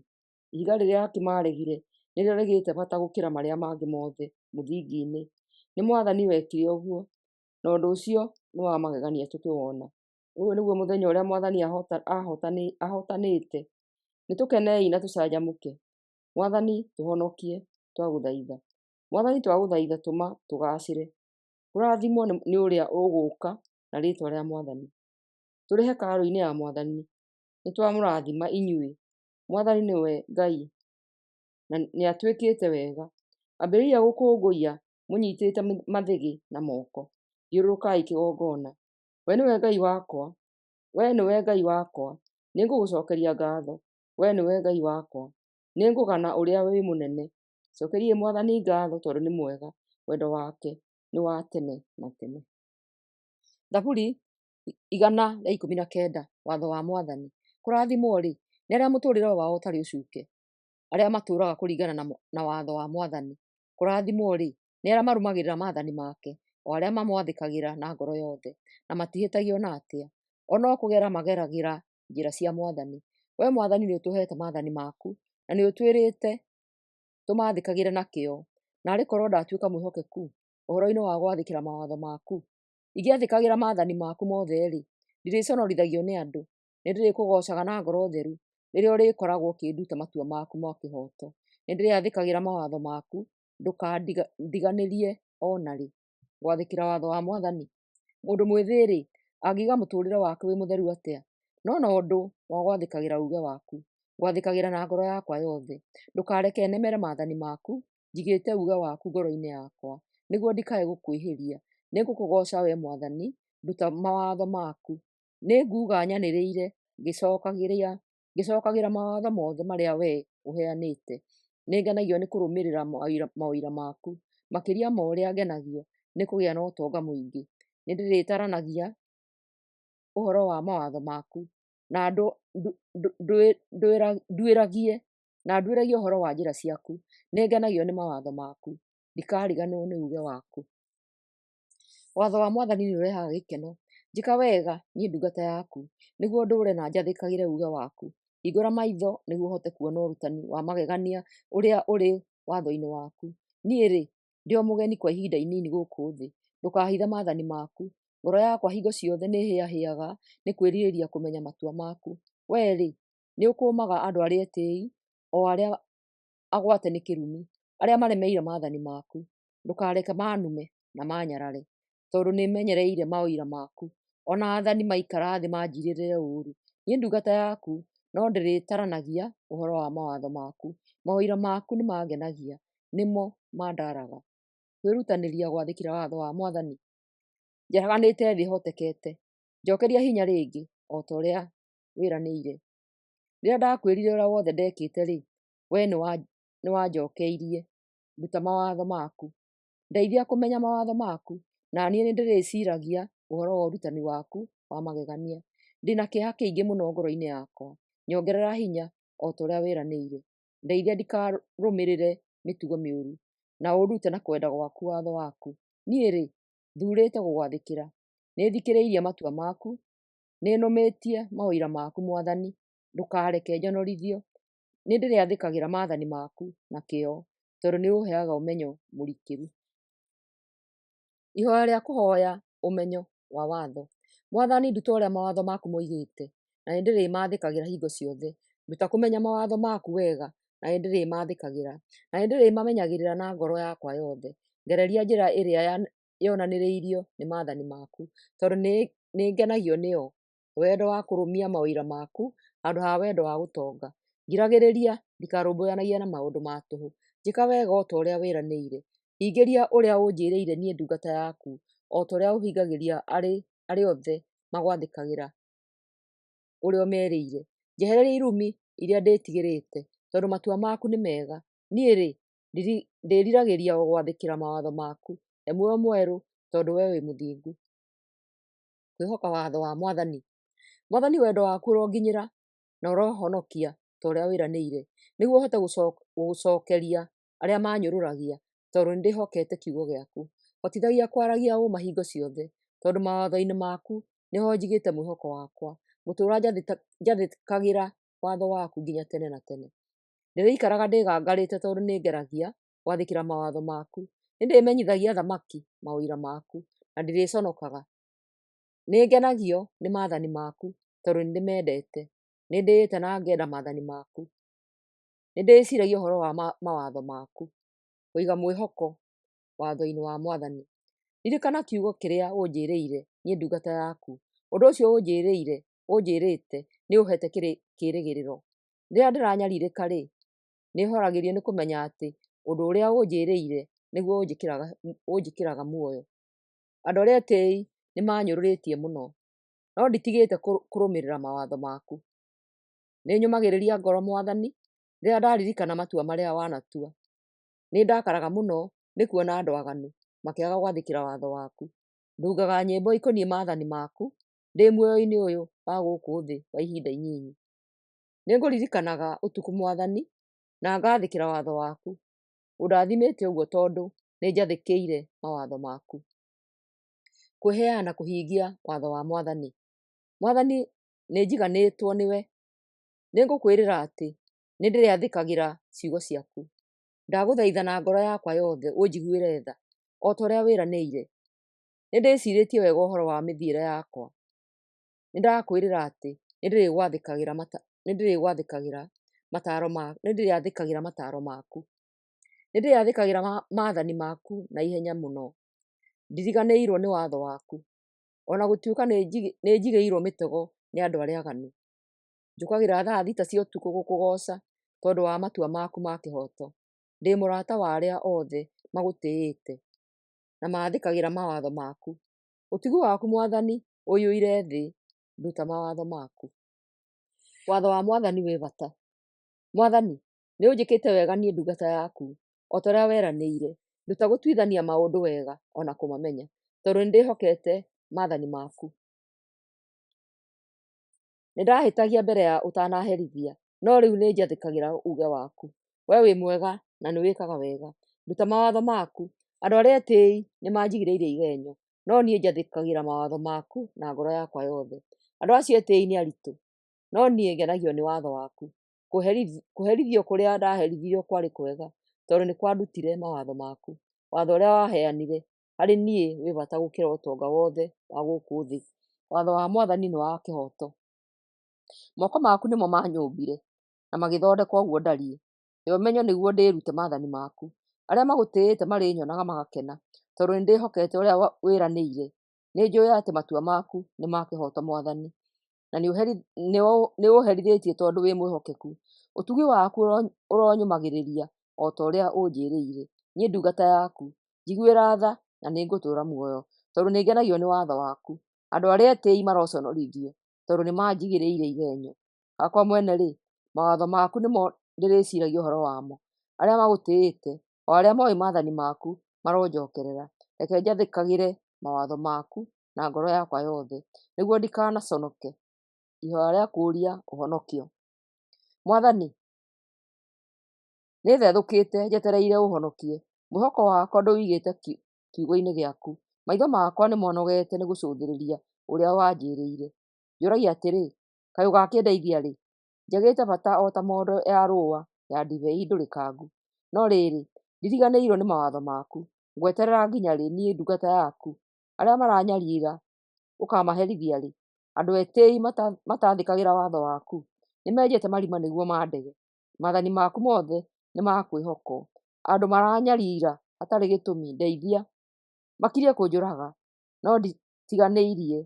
Ihiga rĩrĩa aaki maaregire nĩrĩo rĩgĩte bata gũkĩra marĩa mangĩ mothe mũthingi-inĩ. Nĩ Mwathani wekire ũguo, na ũndũ ũcio nĩ wa magegania tũkĩwona. Ũyũ nĩguo mũthenya ũrĩa Mwathani ahootanĩte, nĩtũkenei na tũcanjamũke. Mwathani, tũhonokie, twagũthaitha. Mwathani, twagũthaitha, tũma tũgaacĩre. Kũrathimwo nĩ ũrĩa ũgũũka na rĩĩtwa rĩa Mwathani. Tũrĩ hekarũ-inĩ ya Mwathani, nĩtwamũrathima inyuĩ. Mwathani nĩwe Ngai, na nĩatwĩkĩte wega. Ambĩrĩriai gũkũngũiya mũnyiitĩte mathĩgĩ na moko, thiũrũrũkai kĩgongona. Wee nĩwe Ngai wakwa, Wee nĩwe Ngai wakwa, nĩngũgũcookeria ngaatho. Wee nĩwe Ngai wakwa, nĩngũgana ũrĩa wĩ mũnene. Cokeriai Mwathani ngaatho tondũ nĩ mwega, wendo wake nĩ wa tene na tene. Thaburi 119. Watho wa Mwathani. Kũrathimwo-rĩ, nĩ arĩa mũtũũrĩre wao ũtarĩ ũcuuke, arĩa matũũraga kũringana na watho wa Mwathani. Kũrathimwo-rĩ, nĩ arĩa marũmagĩrĩra maathani make, o arĩa mamwathĩkagĩra na ngoro yothe, na matihĩtagia o na atĩa. O no kũgera mageragĩra njĩra cia Mwathani. Wee Mwathani nĩũtũheete maathani maku, na nĩũtwĩrĩte tũmathĩkagĩre na kĩyo. Naarĩ korwo ndatuĩka mwĩhokeku ũhoro-inĩ wa gwathĩkĩra mawatho maku! Ingĩathĩkagĩra maathani maku mothe-rĩ, ndirĩconorithagio nĩ andũ. Nĩndĩrĩkũgoocaga na ngoro theru rĩrĩa ũrĩkoragwo ũkĩnduta matua maku ma kĩhooto. Nĩndĩrĩathĩkagĩra mawatho maku, ndũkandiganĩrie o na rĩ. Gwathĩkĩra watho wa Mwathani. Mũndũ mwĩthĩ-rĩ, angĩiga mũtũũrĩre wake wĩ mũtheru atĩa? No na ũndũ wa gwathĩkagĩra uuge waku. Ngwathĩkagĩra na ngoro yakwa yothe. Ndũkareke nemere maathani maku, njigĩte uuge waku ngoro-inĩ yakwa, nĩguo ndikae gũkwĩhĩria. Nĩngũkũgooca, Wee Mwathani, nduta mawatho maku. Nĩnguuga nyanĩrĩire ngĩcookagĩra mawatho mothe marĩa Wee ũheanĩte. Nĩngenagio nĩ kũrũmĩrĩra maũira maku, makĩria ma ũrĩa ngenagio nĩ kũgĩa na ũtonga mũingĩ. Nĩndĩrĩtaranagia ũhoro wa mawatho maku, na nduĩragie ũhoro wa njĩra ciaku. Nĩngenagio nĩ mawatho maku, ndikariganĩrwo nĩ uuge waku. Watho wa Mwathani nĩũrehaga gĩkeno. Njĩka wega, niĩ ndungata yaku, nĩguo ndũũre na njathĩkagĩre uuge waku. Hingũra maitho nĩguo hote kuona ũrutani wa magegania ũrĩa ũrĩ watho-inĩ waku. Niĩ-rĩ, ndĩ o mũgeni kwa ihinda inini gũkũ thĩ, ndũkahithe maathani maku. Ngoro yakwa hingo ciothe nĩĩhĩahĩaga nĩ kwĩrirĩria kũmenya matua maku. Wee-rĩ, nĩũkũũmaga andũ arĩa etĩĩi, o arĩa agwate nĩ kĩrumi, arĩa maremeire maathani maku. Ndũkareke maanume na maanyarare, tondũ nĩmenyereire maũira maku. O na aathani maikara thĩ manjiirĩrĩre ũũru, niĩ ndungata yaku no ndĩrĩtaranagia ũhoro wa mawatho maku. Maũira maku nĩmangenagia, nĩmo mandaaraga. Kwĩrutanĩria gwathĩkĩra watho wa Mwathani. Njaraganĩte thĩ hotekete, njookeria hinya rĩngĩ o ta ũrĩa wĩranĩire. Rĩrĩa ndakwĩrire ũrĩa wothe ndeekĩte-rĩ, wee nĩwanjookeirie. Nduta mawatho maku. Ndeithia kũmenya mawatho maku, na niĩ nĩndĩrĩciiragia ũhoro wa ũrutani waku wa magegania. Ndĩ na kĩeha kĩingĩ mũno ngoro-inĩ yakwa, nyongerera hinya o ta ũrĩa wĩranĩire. Ndeithia ndikarũmĩrĩre mĩtugo mĩũru, na ũndute na kwenda gwaku watho waku. Niĩ-rĩ, Thuurĩte gũgwathĩkĩra. Nĩthikĩrĩirie matua maku, nĩnũmĩtie maũira maku Mwathani, ndũkareke njonorithio. Nĩndĩrĩathĩkagĩra maathani maku na kĩyo, tondũ nĩũũheaga ũmenyo mũrikĩru. Ihoya rĩa kũhoya ũmenyo wa watho. Mwathani, nduta ũrĩa mawatho maku moigĩte, na nĩndĩrĩmathĩkagĩra hingo ciothe. Nduta kũmenya mawatho maku wega, na nĩndĩrĩmathĩkagĩra, na nĩndĩrĩmamenyagĩrĩra na ngoro yakwa yothe. Ngereria njĩra ĩrĩa yonanĩrĩirio nĩ maathani maku, tondũ nĩngenagio nĩyo. Wendo wa kũrũmia maũira maku handũ ha wendo wa gũtonga. Ngiragĩrĩria ndikarũmbũyanagie na maũndũ ma tũhũ. Njĩka wega o ta ũrĩa wĩranĩire. Hingĩria ũrĩa ũnjĩrĩire niĩ ndungata yaku, o ta ũrĩa ũhingagĩria arĩa othe magwathĩkagĩra ũrĩa ũmerĩire. Njehereria irumi iria ndĩtigĩrĩte, tondũ matua maku nĩ mega. Niĩ-rĩ, ndĩriragĩria o gwathĩkĩra mawatho maku. He muoyo mwerũ, tondũ wee wĩ mũthingu. Kwĩhoka watho wa Mwathani. Mwathani, wendo waku ũronginyĩra na ũrohonokia ta ũrĩa wĩranĩire, nĩguo hote gũgũcokeria arĩa manyũrũragia, tondũ nĩndĩhokete kiugo gĩaku. Hotithagia kwaragia ũũma hingo ciothe, tondũ mawatho-inĩ maku nĩho njigĩte mwĩhoko wakwa. Ngũtũũra njathĩkagĩra watho waku nginya tene na tene. Ndĩrĩikaraga ndĩgangarĩte tondũ nĩngeragia gwathĩkĩra mawatho maku. Nĩndĩmenyithagia athamaki maũira maku, na ndirĩconokaga. Nĩngenagio nĩ maathani maku, tondũ nĩndĩmendete. Nĩndĩĩte na ngenda maathani maku. Nĩndĩciragia ũhoro wa mawatho maku. Kũiga mwĩhoko watho-inĩ wa Mwathani. Ririkana kiugo kĩrĩa ũnjĩrĩire niĩ ndungata yaku. Ũndũ ũcio ũnjĩrĩire ũnjĩrĩte nĩũũhete kĩĩrĩgĩrĩro. Rĩrĩa ndĩranyarirĩka-rĩ, nĩhoragĩrio nĩ kũmenya atĩ ũndũ ũrĩa ũnjĩrĩire nĩguo ũnjĩkĩraga muoyo. Andũ arĩa etĩĩi nĩmanyũrũrĩtie mũno, no nditigĩte kũrũmĩrĩra mawatho maku. Nĩnyũmagĩrĩria ngoro, Mwathani, rĩrĩa ndaririkana matua marĩa wanatua. Nĩndakaraga mũno nĩ kuona andũ aganu makĩaga gwathĩkĩra watho waku. Ndungaga nyĩmbo ikoniĩ maathani maku ndĩ muoyo-inĩ ũyũ wa gũkũ thĩ wa ihinda inyinyi. Nĩngũririkanaga ũtukũ, Mwathani, na ngaathĩkĩra watho waku. Ũndathimĩte ũguo tondũ nĩnjathĩkĩire mawatho maku. Kwĩheana kũhingia watho wa Mwathani. Mwathani, nĩnjiganĩtwo nĩwe. Nĩngũkwĩrĩra atĩ nĩndĩrĩathĩkagĩra ciugo ciaku. Ndagũthaitha na ngoro yakwa yothe ũnjiguĩre tha, o ta ũrĩa wĩranĩire. Nĩndĩcirĩtie wega ũhoro wa mĩthiĩre yakwa. Nĩndakwĩrĩra atĩ nĩndĩrĩgwathĩkagĩra nĩndĩrĩathĩkagĩra mataaro maku. Nĩndĩrĩathĩkagĩra maathani maku na ihenya mũno. Ndiriganĩirwo nĩ watho waku, o na gũtuĩka nĩnjigĩirwo mĩtego nĩ andũ arĩa aganu. Njũkagĩra thaa thita cia ũtukũ gũkũgooca tondũ wa matua maku ma kĩhooto. Ndĩ mũrata wa arĩa othe magũtĩĩte na maathĩkagĩra mawatho maku. Ũtugi waku, Mwathani, ũiyũire thĩ, nduta mawatho maku. Watho wa Mwathani wĩ bata. Mwathani, nĩũnjĩkĩte wega niĩ ndungata yaku, o ta ũrĩa weranĩire. Nduta gũtuithania maũndũ wega o na kũmamenya, tondũ nĩndĩhokete maathani maku. Nĩndahĩtagia mbere ya ũtanaherithia, no rĩu nĩnjathĩkagĩra uuge waku. Wee wĩ mwega na nĩwĩkaga wega. Nduta mawatho maku. Andũ arĩa etĩĩi nĩmanjigĩrĩire igenyo, no niĩ njathĩkagĩra mawatho maku na ngoro yakwa yothe. Andũ acio etĩĩi nĩ aritũ, no niĩ ngenagio nĩ watho waku. Kũherithio kũrĩa ndaherithirio kwarĩ kwega, tondũ nĩkwandutire mawatho maku. Watho ũrĩa waheanire harĩ niĩ wĩ bata gũkĩra ũtonga wothe wa gũkũ thĩ. Watho wa Mwathani nĩ wa kĩhooto. Moko maku nĩmo maanyũmbire, na magĩthondeka ũguo ndariĩ. He ũmenyo nĩguo ndĩĩrute maathani maku. Arĩa magũtĩĩte marĩnyonaga magakena, tondũ nĩndĩhokete ũrĩa wĩranĩire. Nĩnjũũĩ atĩ matua maku nĩ ma kĩhooto, Mwathani, na nĩũũherithĩtie tondũ wĩ mwĩhokeku. Ũtugi waku ũronyũmagĩrĩria o ta ũrĩa ũnjĩrĩire. Niĩ ndungata yaku, njiguĩra tha na nĩngũtũũra muoyo, tondũ nĩngenagio nĩ watho waku. Andũ arĩa etĩĩi maroconorithio, tondũ nĩmanjigĩrĩire igenyo. Hakwa mwene-rĩ, mawatho maku nĩmo ndĩrĩciragia ũhoro wamo. Arĩa magũtĩĩte, o arĩa mooĩ maathani maku, maronjookerera. Reke njathĩkagĩre mawatho maku na ngoro yakwa yothe, nĩguo ndikanaconoke. Ihoya rĩa kũũria ũhonokio. Mwathani, nĩthethũkĩte njetereire ũũhonokie. Mwĩhoko wakwa ndĩũigĩte kiugo-inĩ gĩaku. Maitho makwa nĩmonogete nĩ gũcũthĩrĩria ũrĩa wanjĩĩrĩire. Njũragia atĩrĩ, Kaĩ ũgaakĩndeithia rĩ? Njagĩte bata o ta mondo ya rũũa ya ndibei ndũrĩkangu, no rĩrĩ, ndiriganĩirwo nĩ mawatho maku. Ngweterera nginya rĩ, niĩ ndungata yaku? Arĩa maranyariira ũkaamaherithia rĩ? Andũ etĩĩi mataathĩkagĩra watho waku, nĩmenjete marima nĩguo mandege. Maathani maku mothe nĩ ma kwĩhokwo. Andũ maranyariira hatarĩ gĩtũmi, ndeithia! Makirie kũnjũraga, no nditiganĩirie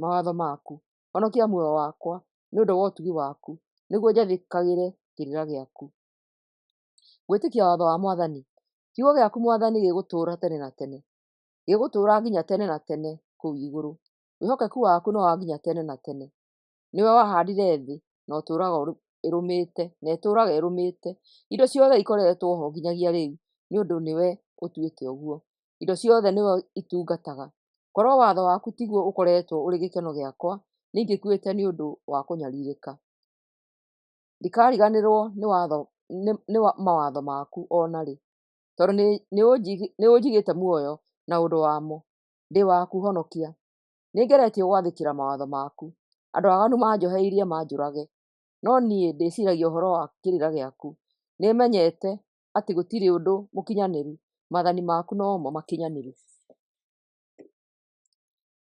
mawatho maku. Honokia muoyo wakwa nĩ ũndũ wa ũtugi waku, nĩguo njathĩkagĩre kĩrĩra gĩaku. Gwĩtĩkia watho wa Mwathani. Kiugo gĩaku Mwathani gĩgũtũũra tene na tene, gĩgũtũũra nginya tene na tene kũu igũrũ. Wĩhokeku waku nĩ wa nginya tene na tene, nĩwe wahaandire thĩ na ũtũũraga ĩrũmĩte, na ĩtũũraga ĩrũmĩte. Indo ciothe ikoretwo ho nginyagia rĩu nĩ ũndũ nĩwe ũtuĩte ũguo. Indo ciothe nĩwe itungataga. Korwo watho waku tiguo ũkoretwo ũrĩ gĩkeno gĩakwa, nĩingĩkuĩte nĩ ũndũ wa kũnyarirĩka. Ndikariganĩrwo nĩ watho nĩ mawatho maku o na rĩ, tondũ nĩũnjigĩte muoyo na ũndũ wamo. Ndĩ waku, honokia. Nĩngeretie gwathĩkĩra mawatho maku. Andũ aaganu manjoheirie manjũrage, no niĩ ndĩciiragia ũhoro wa kĩrĩra gĩaku. Nĩmenyete atĩ gũtirĩ ũndũ mũkinyanĩru, maathani maku nomo makinyanĩru.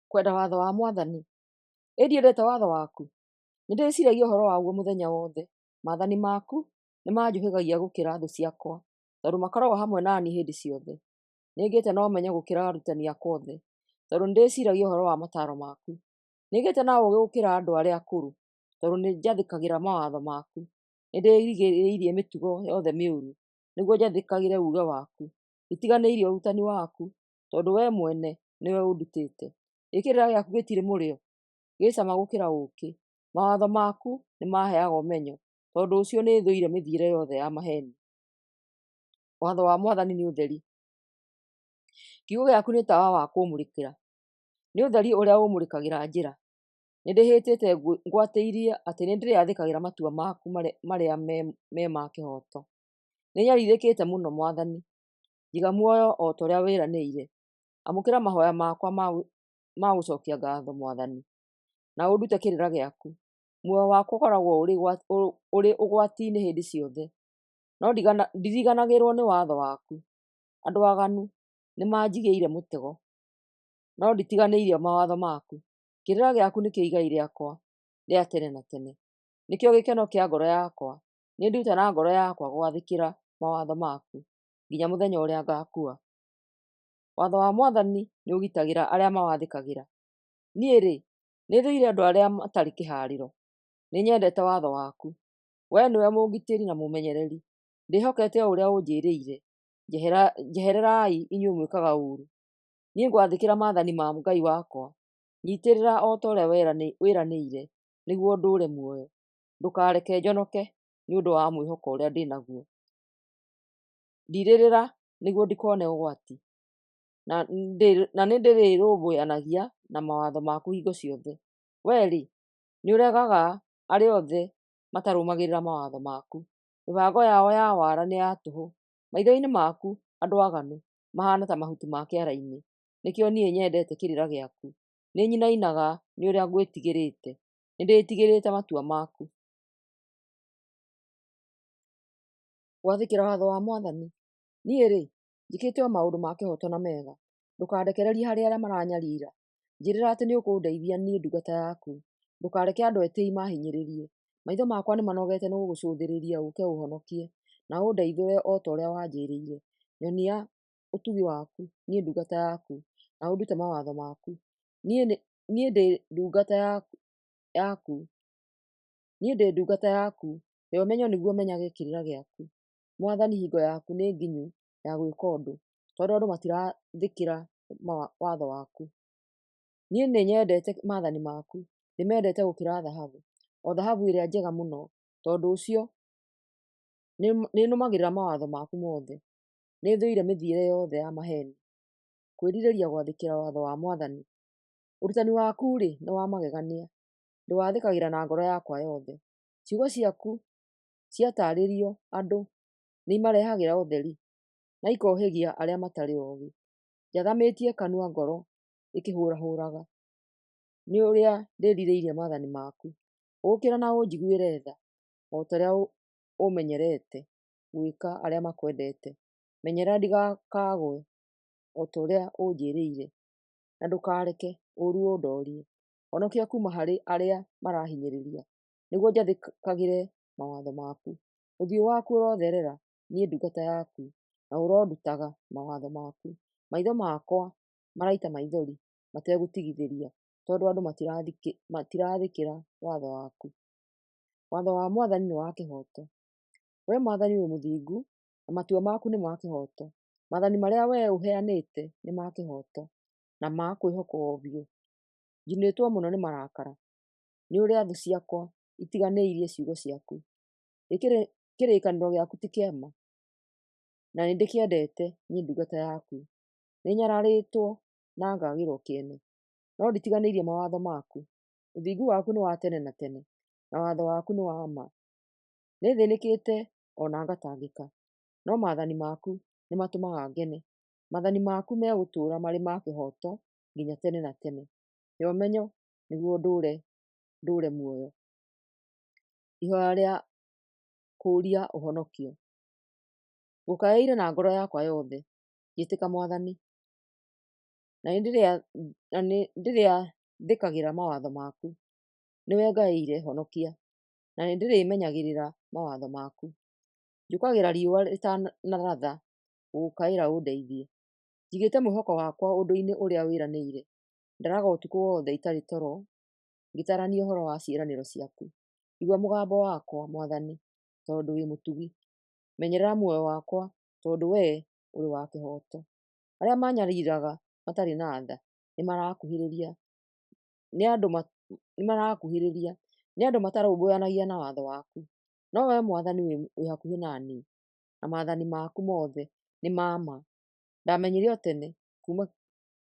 Kwenda watho wa Mwathani. Ĩ ndiendete watho waku! Nĩndĩciiragia ũhoro waguo mũthenya wothe. Maathani maku nĩmanjũhĩgagia gũkĩra thũ ciakwa, tondũ makoragwo hamwe na niĩ hĩndĩ ciothe. Nĩngĩte na ũmenyo gũkĩra arutani akwa othe, tondũ nĩndĩciiragia ũhoro wa mataaro maku. Nĩngĩte na ũũgĩ gũkĩra andũ arĩa akũrũ, tondũ nĩnjathĩkagĩra mawatho maku. Nĩndĩrigĩrĩirie mĩtugo yothe mĩũru, nĩguo njathĩkagĩre uuge waku. Nditiganĩirie ũrutani waku, tondũ wee mwene nĩwe ũndutĩte. Ĩ kĩrĩra gĩaku gĩtirĩ mũrĩo, gĩ cama gũkĩra ũũkĩ! Mawatho maku nĩmaheaga ũmenyo, tondũ ũcio nĩthũire mĩthiĩre yothe ya maheeni. Watho wa Mwathani nĩ ũtheri, kiugo gĩaku nĩ tawa wa kũmũrĩkĩra, nĩ ũtheri ũrĩa ũmũrĩkagĩra njĩra. Nĩndĩhĩtĩte ngwatĩirie atĩ nĩndĩrĩathĩkagĩra matua maku marĩa me ma kĩhooto. Nĩnyarirĩkĩte mũno, Mwathani, njiga muoyo o ta ũrĩa wĩranĩire. Amũkĩra mahooya makwa ma gũcookia ngaatho, Mwathani, na ũndute kĩrĩra gĩaku. Muoyo wakwa ũkoragwo ũrĩ ũgwati-inĩ hĩndĩ ciothe, no ndiriganagĩrwo nĩ watho waku. Andũ aaganu nĩmanjigĩire mũtego, no nditiganĩirie mawatho maku. Kĩrĩra gĩaku nĩkĩo igai rĩakwa rĩa tene na tene, nĩkĩo gĩkeno kĩa ngoro yakwa. Nĩnduĩte na ngoro yakwa gwathĩkĩra mawatho maku nginya mũthenya ũrĩa ngaakua. Watho wa Mwathani nĩũgitagĩra arĩa mawathĩkagĩra. Niĩ-rĩ, nĩthũire andũ arĩa matarĩ kĩhaarĩro, nĩnyendete watho waku. Wee nĩwe mũngitĩri na mũmenyereri, ndĩhokete o ũrĩa ũnjĩĩrĩire. Njehererai inyuĩ mwĩkaga ũũru, niĩ ngwathĩkĩra maathani ma Ngai wakwa. Nyiitĩrĩra o ta ũrĩa wĩranĩire, nĩguo ndũũre muoyo. Ndũkareke njonoke nĩ ũndũ wa mwĩhoko ũrĩa ndĩ naguo. Ndirĩrĩra nĩguo ndikone ũgwati, na nĩndĩrĩrũmbũyanagia na mawatho maku hingo ciothe. Wee-rĩ, nĩũregaga arĩa othe matarũmagĩrĩra mawatho maku. Mĩbango yao ya wara nĩ ya tũhũ. Maitho-inĩ maku andũ aaganu mahaana ta mahuti ma kĩara-inĩ. Nĩkĩo niĩ nyendete kĩrĩra gĩaku. Nĩnyinainaga nĩ ũrĩa ngwĩtigĩrĩte, nĩndĩtigĩrĩte matua maku. Gwathĩkĩra watho wa Mwathani. Niĩ-rĩ, njĩkĩte o maũndũ ma kĩhooto na mega, ndũkandekererie harĩ arĩa maranyariira. Njĩrĩra atĩ nĩũkũndeithia niĩ ndungata yaku, ndũkareke andũ etĩĩi maahinyĩrĩrie. Maitho makwa nĩmanogete nĩ gũgũcũthĩrĩria ũũke ũũhonokie, na ũndeithũre o ta ũrĩa wanjĩĩrĩire. Nyonia ũtugi waku, niĩ ndungata yaku, na ũndute mawatho maku. Niĩ ndĩ ndungata yaku, niĩ ndĩ ndungata yaku, he ũmenyo nĩguo menyage kĩrĩra gĩaku. Mwathani, hingo yaku nĩ nginyu ya gwĩka ũndũ, tondũ andũ matirathĩkĩra watho waku. Niĩ nĩnyendete maathani maku, ndĩmendete gũkĩra thahabu, o thahabu ĩrĩa njega mũno. Tondũ ũcio nĩnũmagĩrĩra mawatho maku mothe. Nĩthũire mĩthiĩre yothe ya maheeni. Kwĩrirĩria gwathĩkĩra watho wa Mwathani. Ũrutani waku-rĩ, nĩ wa magegania, ndĩwathĩkagĩra na ngoro yakwa yothe. Ciugo ciaku ciataarĩrio andũ nĩimarehagĩra ũtheri, na ikohĩgia arĩa matarĩ oogĩ. Njathamĩtie kanua ngoro ĩkĩhũũrahũũraga, nĩ ũrĩa ndĩrirĩirie maathani maku. Ũkĩra na ũnjiguĩre tha, o ta ũrĩa ũmenyerete gwĩka arĩa makwendete. Menyerera ndigakagũe, o ta ũrĩa ũnjĩrĩire, na ndũkareke ũũru ũndoorie. Honokia kuuma harĩ arĩa marahinyĩrĩria, nĩguo njathĩkagĩre mawatho maku. Ũthiũ waku ũrotherera, niĩ ndungata yaku, na ũrondutaga mawatho maku. Maitho makwa maraita maithori mategũtigithĩria, tondũ andũ matirathĩkĩra watho waku. Watho wa Mwathani nĩ wa kĩhooto. Wee Mwathani wĩ mũthingu, na matua maku nĩ ma kĩhooto. Maathani marĩa wee ũheanĩte nĩ ma kĩhooto, na ma kwĩhokwo biũ. Njinĩtwo mũno nĩ marakara, nĩ ũrĩa thũ ciakwa itiganĩirie ciugo ciaku. Ĩ kĩrĩkanĩro gĩaku ti kĩa ma, na nĩndĩkĩendete niĩ ndungata yaku. Nĩnyararĩtwo na ngagĩrwo kĩene, no nditiganĩirie mawatho maku. Ũthingu waku nĩ wa tene na tene, na watho waku nĩ wa ma. Nĩthĩnĩkĩte o na ngatangĩka, no maathani maku nĩmatũmaga ngene. Maathani maku megũtũũra marĩ ma kĩhooto nginya tene na tene. He ũmenyo nĩguo ndũũre muoyo. Ihoya rĩa kũũria ũhonokio. Ngũkaĩire na ngoro yakwa yothe, njĩtĩka Mwathani, na nĩndĩrĩathĩkagĩra mawatho maku. Nĩwe ngaĩire, honokia, na nĩndĩrĩmenyagĩrĩra mawatho maku. Njũkagĩra riũa rĩtanaratha gũgũkaĩra ũndeithie. Njigĩte mwĩhoko wakwa ũndũ-inĩ ũrĩa wĩranĩire. Ndaraga ũtukũ wothe itarĩ toro, ngĩtarania ũhoro wa ciĩranĩro ciaku. Igua mũgambo wakwa, Mwathani, tondũ wĩ mũtugi. Menyerera muoyo wakwa, tondũ wee ũrĩ wa kĩhooto. Arĩa maanyariiraga matarĩ na tha nĩmarakuhĩrĩria, nĩ andũ matarũmbũyanagia na watho waku. No wee Mwathani wĩ hakuhĩ na niĩ, na maathani maku mothe nĩ ma ma. Ndamenyire o tene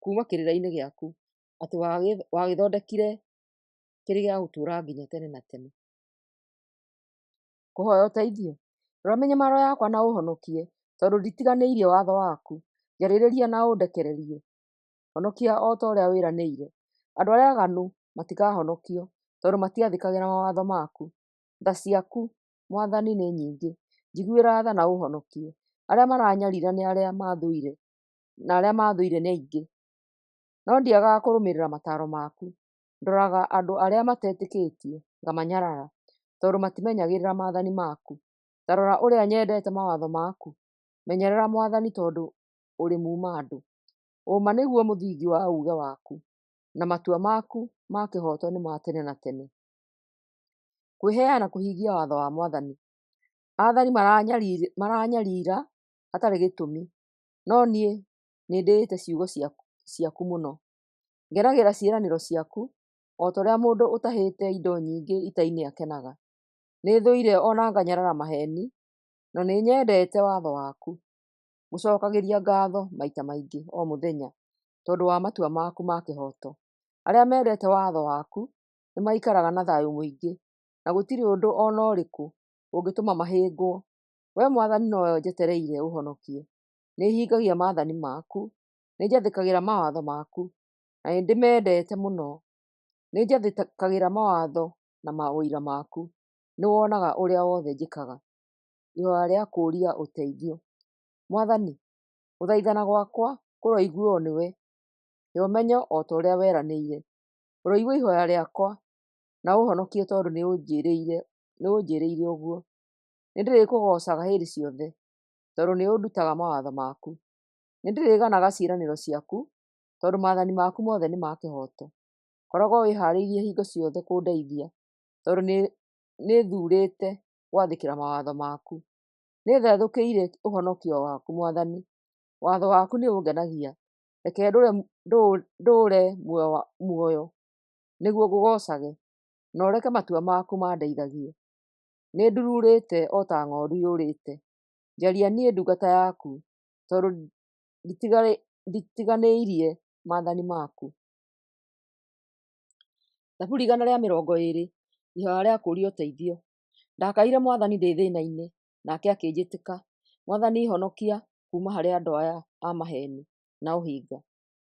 kuuma kĩrĩra-inĩ gĩaku atĩ wagĩthondekire kĩrĩ gĩa gũtũũra nginya tene na tene. Kũhoya ũteithio. Rora mĩnyamaro yakwa na ũũhonokie, tondũ nditiganĩirie watho waku. Njarĩrĩria na ũndekererie, honokia o ta ũrĩa wĩranĩire. Andũ arĩa aaganu matikahonokio, tondũ matiathĩkagĩra mawatho maku. Tha ciaku, Mwathani, nĩ nyingĩ, njiguĩra tha na ũũhonokie. Arĩa maranyarira nĩ arĩa maathũire, na arĩa maathũire nĩ aingĩ, no ndiagaga kũrũmĩrĩra mataaro maku. Ndoraga andũ arĩa matetĩkĩtie, ngamanyarara, tondũ matimenyagĩrĩra maathani maku. Ta rora ũrĩa nyendete mawatho maku. Menyerera, Mwathani, tondũ ũrĩ muuma-andũ. Ũũma nĩguo mũthingi wa uuge waku, na matua maku ma kĩhooto nĩ ma tene na tene. Kwĩheana kũhingia watho wa Mwathani. Aathani maranyarira hatarĩ gĩtũmi, no niĩ nĩndĩĩte ciugo ciaku mũno. Ngenagĩra ciĩranĩro ciaku, o ta ũrĩa mũndũ ũtahĩte indo nyingĩ ita-inĩ akenaga. Nĩthũire o na nganyarara maheeni, na nĩnyendete watho waku. Ngũcookagĩria ngaatho maita maingĩ o mũthenya, tondũ wa matua maku ma kĩhooto. Arĩa mendete watho waku nĩmaikaraga na thayũ mũingĩ, na gũtirĩ ũndũ o na ũrĩkũ ũngĩtũma mahĩngwo. Wee Mwathani nowe njetereire ũũhonokie. Nĩhingagia maathani maku. Nĩnjathĩkagĩra mawatho maku, na nĩndĩmendete mũno. Nĩnjathĩkagĩra mawatho na maũira maku. Nĩwonaga ũrĩa wothe njĩkaga. Ihoya rĩa kũũria ũteithio. Mwathani, gũthaithana gwakwa kũroiguuo nĩwe, he ũmenyo o ta ũrĩa weranĩire. Ũroigua ihoya rĩakwa na ũũhonokie tondũ nĩũnjĩrĩire ũguo. Nĩndĩrĩkũgoocaga hĩndĩ ciothe, tondũ nĩũndutaga mawatho maku. Nĩndĩrĩganaga ciĩranĩro ciaku, tondũ maathani maku mothe nĩ ma kĩhooto. Koragwo wĩhaarĩirie hingo ciothe kũndeithia, tondũ nĩthuurĩte gwathĩkĩra mawatho maku. Nĩthethũkĩire ũhonokio waku, Mwathani, watho waku nĩũngenagia. Reke ndũũre muoyo nĩguo ngũgoocage, na ũreke matua maku mandeithagie. Nĩndururĩte o ta ng'ondu yũrĩte. Njaria niĩ ndungata yaku, tondũ nditiganĩirie maathani maku. Thaburi 120. Ihoya rĩa kũũria ũteithio. Ndakaĩire Mwathani ndĩ thĩĩna-inĩ, nake akĩnjĩtĩka. Mwathani, honokia kuuma harĩ andũ aya a maheeni na ũhinga.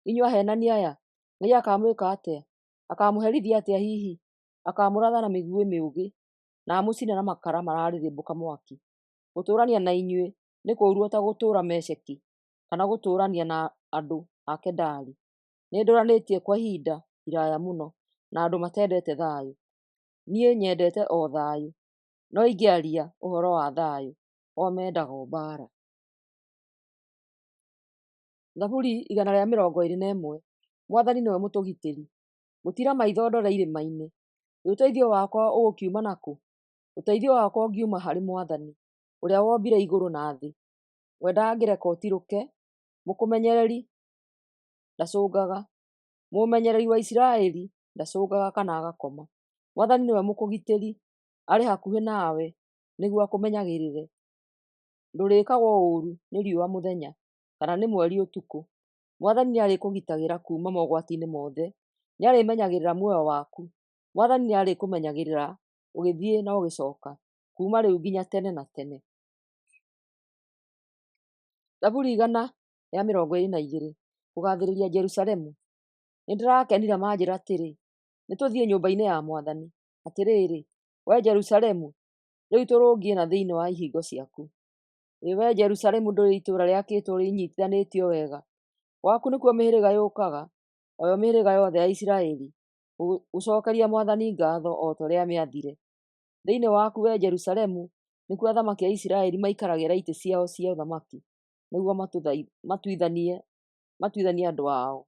Inyuĩ aheenania aya, Ngai akaamwĩka atĩa? Akaamũherithia atĩa hihi? Akaamũratha na mĩguĩ mĩũgĩ, na amũcine na makara mararĩrĩmbũka mwaki. Gũtũũrania na inyuĩ nĩ kũũru o ta gũtũũra Mesheki, kana gũtũũrania na andũ a Kedari. Nĩndũũranĩtie kwa ihinda iraaya mũno na andũ matendete thayũ. Niĩ nyendete o thayũ, no ingĩaria ũhoro wa thayũ, o mendaga o mbaara. Thaburi 121. Mwathani nĩwe mũtũgitĩri. Ngũtiira maitho ndore irĩma-inĩ, ĩ ũteithio wakwa ũgũkiuma na kũ? Ũteithio wakwa ũngiuma harĩ Mwathani, ũrĩa wombire igũrũ na thĩ. We ndangĩreka ũtirũke, mũkũmenyereri ndacũngaga, mũũmenyereri wa Isiraeli ndacũngaga kana agakoma. Mwathani nĩwe mũkũgitĩri, arĩ hakuhĩ nawe nĩguo akũmenyagĩrĩre. Ndũrĩĩkagwo ũũru nĩ riũa mũthenya, kana nĩ mweri ũtukũ. Mwathani nĩarĩkũgitagĩra kuuma mogwati-inĩ mothe, nĩarĩmenyagĩrĩra muoyo waku. Mwathani nĩarĩkũmenyagĩrĩra ũgĩthiĩ na ũgĩcooka, kuuma rĩu nginya tene na tene. Thaburi 122. Kũgaathĩrĩria Jerusalemu. Nĩndĩrakenire manjĩra atĩrĩ, nĩtũthiĩ nyũmba-inĩ ya Mwathani. Atĩrĩrĩ, wee Jerusalemu, rĩu tũrũngiĩ na thĩinĩ wa ihingo ciaku. Ĩ wee Jerusalemu ndũrĩ itũũra rĩakĩtwo rĩnyiitithanĩtio wega? Gwaku nĩkuo mĩhĩrĩga yũkaga, o yo mĩhĩrĩga yothe ya Isiraeli, gũcookeria Mwathani ngaatho o ta ũrĩa aamĩathire. Thĩinĩ waku, wee Jerusalemu, nĩkuo athamaki a Isiraeli maikaragĩra itĩ ciao cia ũthamaki, nĩguo matuithanie andũ ao.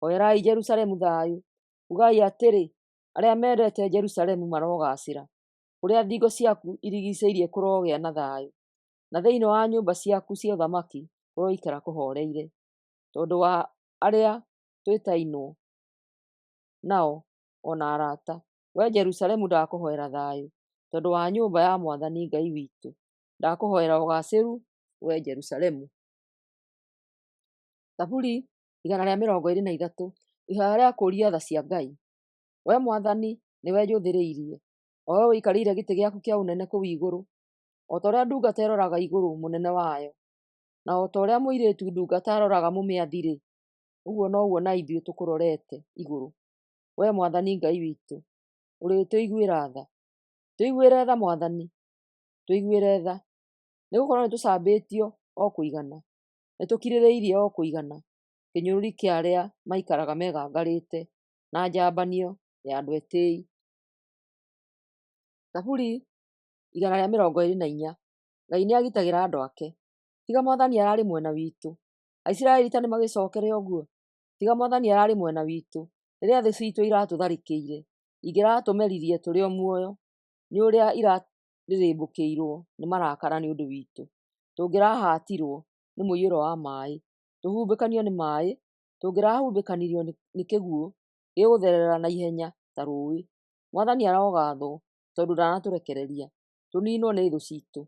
Hoerai Jerusalemu thayũ, ugai atĩrĩ, arĩa mendete Jerusalemu marogaacĩra. Kũrĩa thingo ciaku irigiicĩirie kũrogĩa na thayũ, na thĩinĩ wa nyũmba ciaku cia ũthamaki kũroikara kũhooreire. Tondũ wa arĩa twĩtainwo nao o na arata, wee Jerusalemu ndakũhoera thayũ, tondũ wa nyũmba ya Mwathani Ngai witũ, ndakũhoera ũgaacĩru, wee Jerusalemu. Thaburi 123. Ihoya rĩa kũũria tha cia Ngai. Wee Mwathani nĩwe njũthĩrĩirie, o wee ũikarĩire gĩtĩ gĩaku kĩa ũnene kũu igũrũ. O ta ũrĩa ndungata ĩroraga igũrũ mũnene wayo, na o ta ũrĩa mũirĩtu ndungata aroraga mũmĩathi-rĩ, ũguo noguo na ithuĩ tũkũrorete igũrũ, Wee Mwathani Ngai witũ, ũrĩtũiguĩra tha. Tũiguĩre tha, Mwathani, tũiguĩre tha, nĩgũkorwo nĩtũcambĩtio o kũigana, nĩtũkirĩrĩirie o kũigana kĩnyũrũri kĩa arĩa maikaraga megangarĩte, na njambanio ya andũ etĩĩi. Thaburi 124. Ngai nĩagitagĩra andũ ake. Tiga Mwathani ararĩ mwena witũ, Aisiraeli ta nĩmagĩcookere ũguo! Tiga Mwathani ararĩ mwena witũ rĩrĩa thũ ciitũ iratũtharĩkĩire, ingĩratũmeririe tũrĩ o muoyo. Nĩ ũrĩa irarĩrĩmbũkĩirwo nĩ marakara nĩ ũndũ witũ. Tũngĩrahaatirwo nĩ mũiyũro wa maaĩ, tũhubĩkanio nĩ maaĩ, tũngĩrahubĩkanirio nĩ kĩguũ gĩgũtherera na ihenya ta rũũĩ. Mwathani arogaathwo tondũ ndanatũrekereria tũniinwo nĩ thũ ciitũ.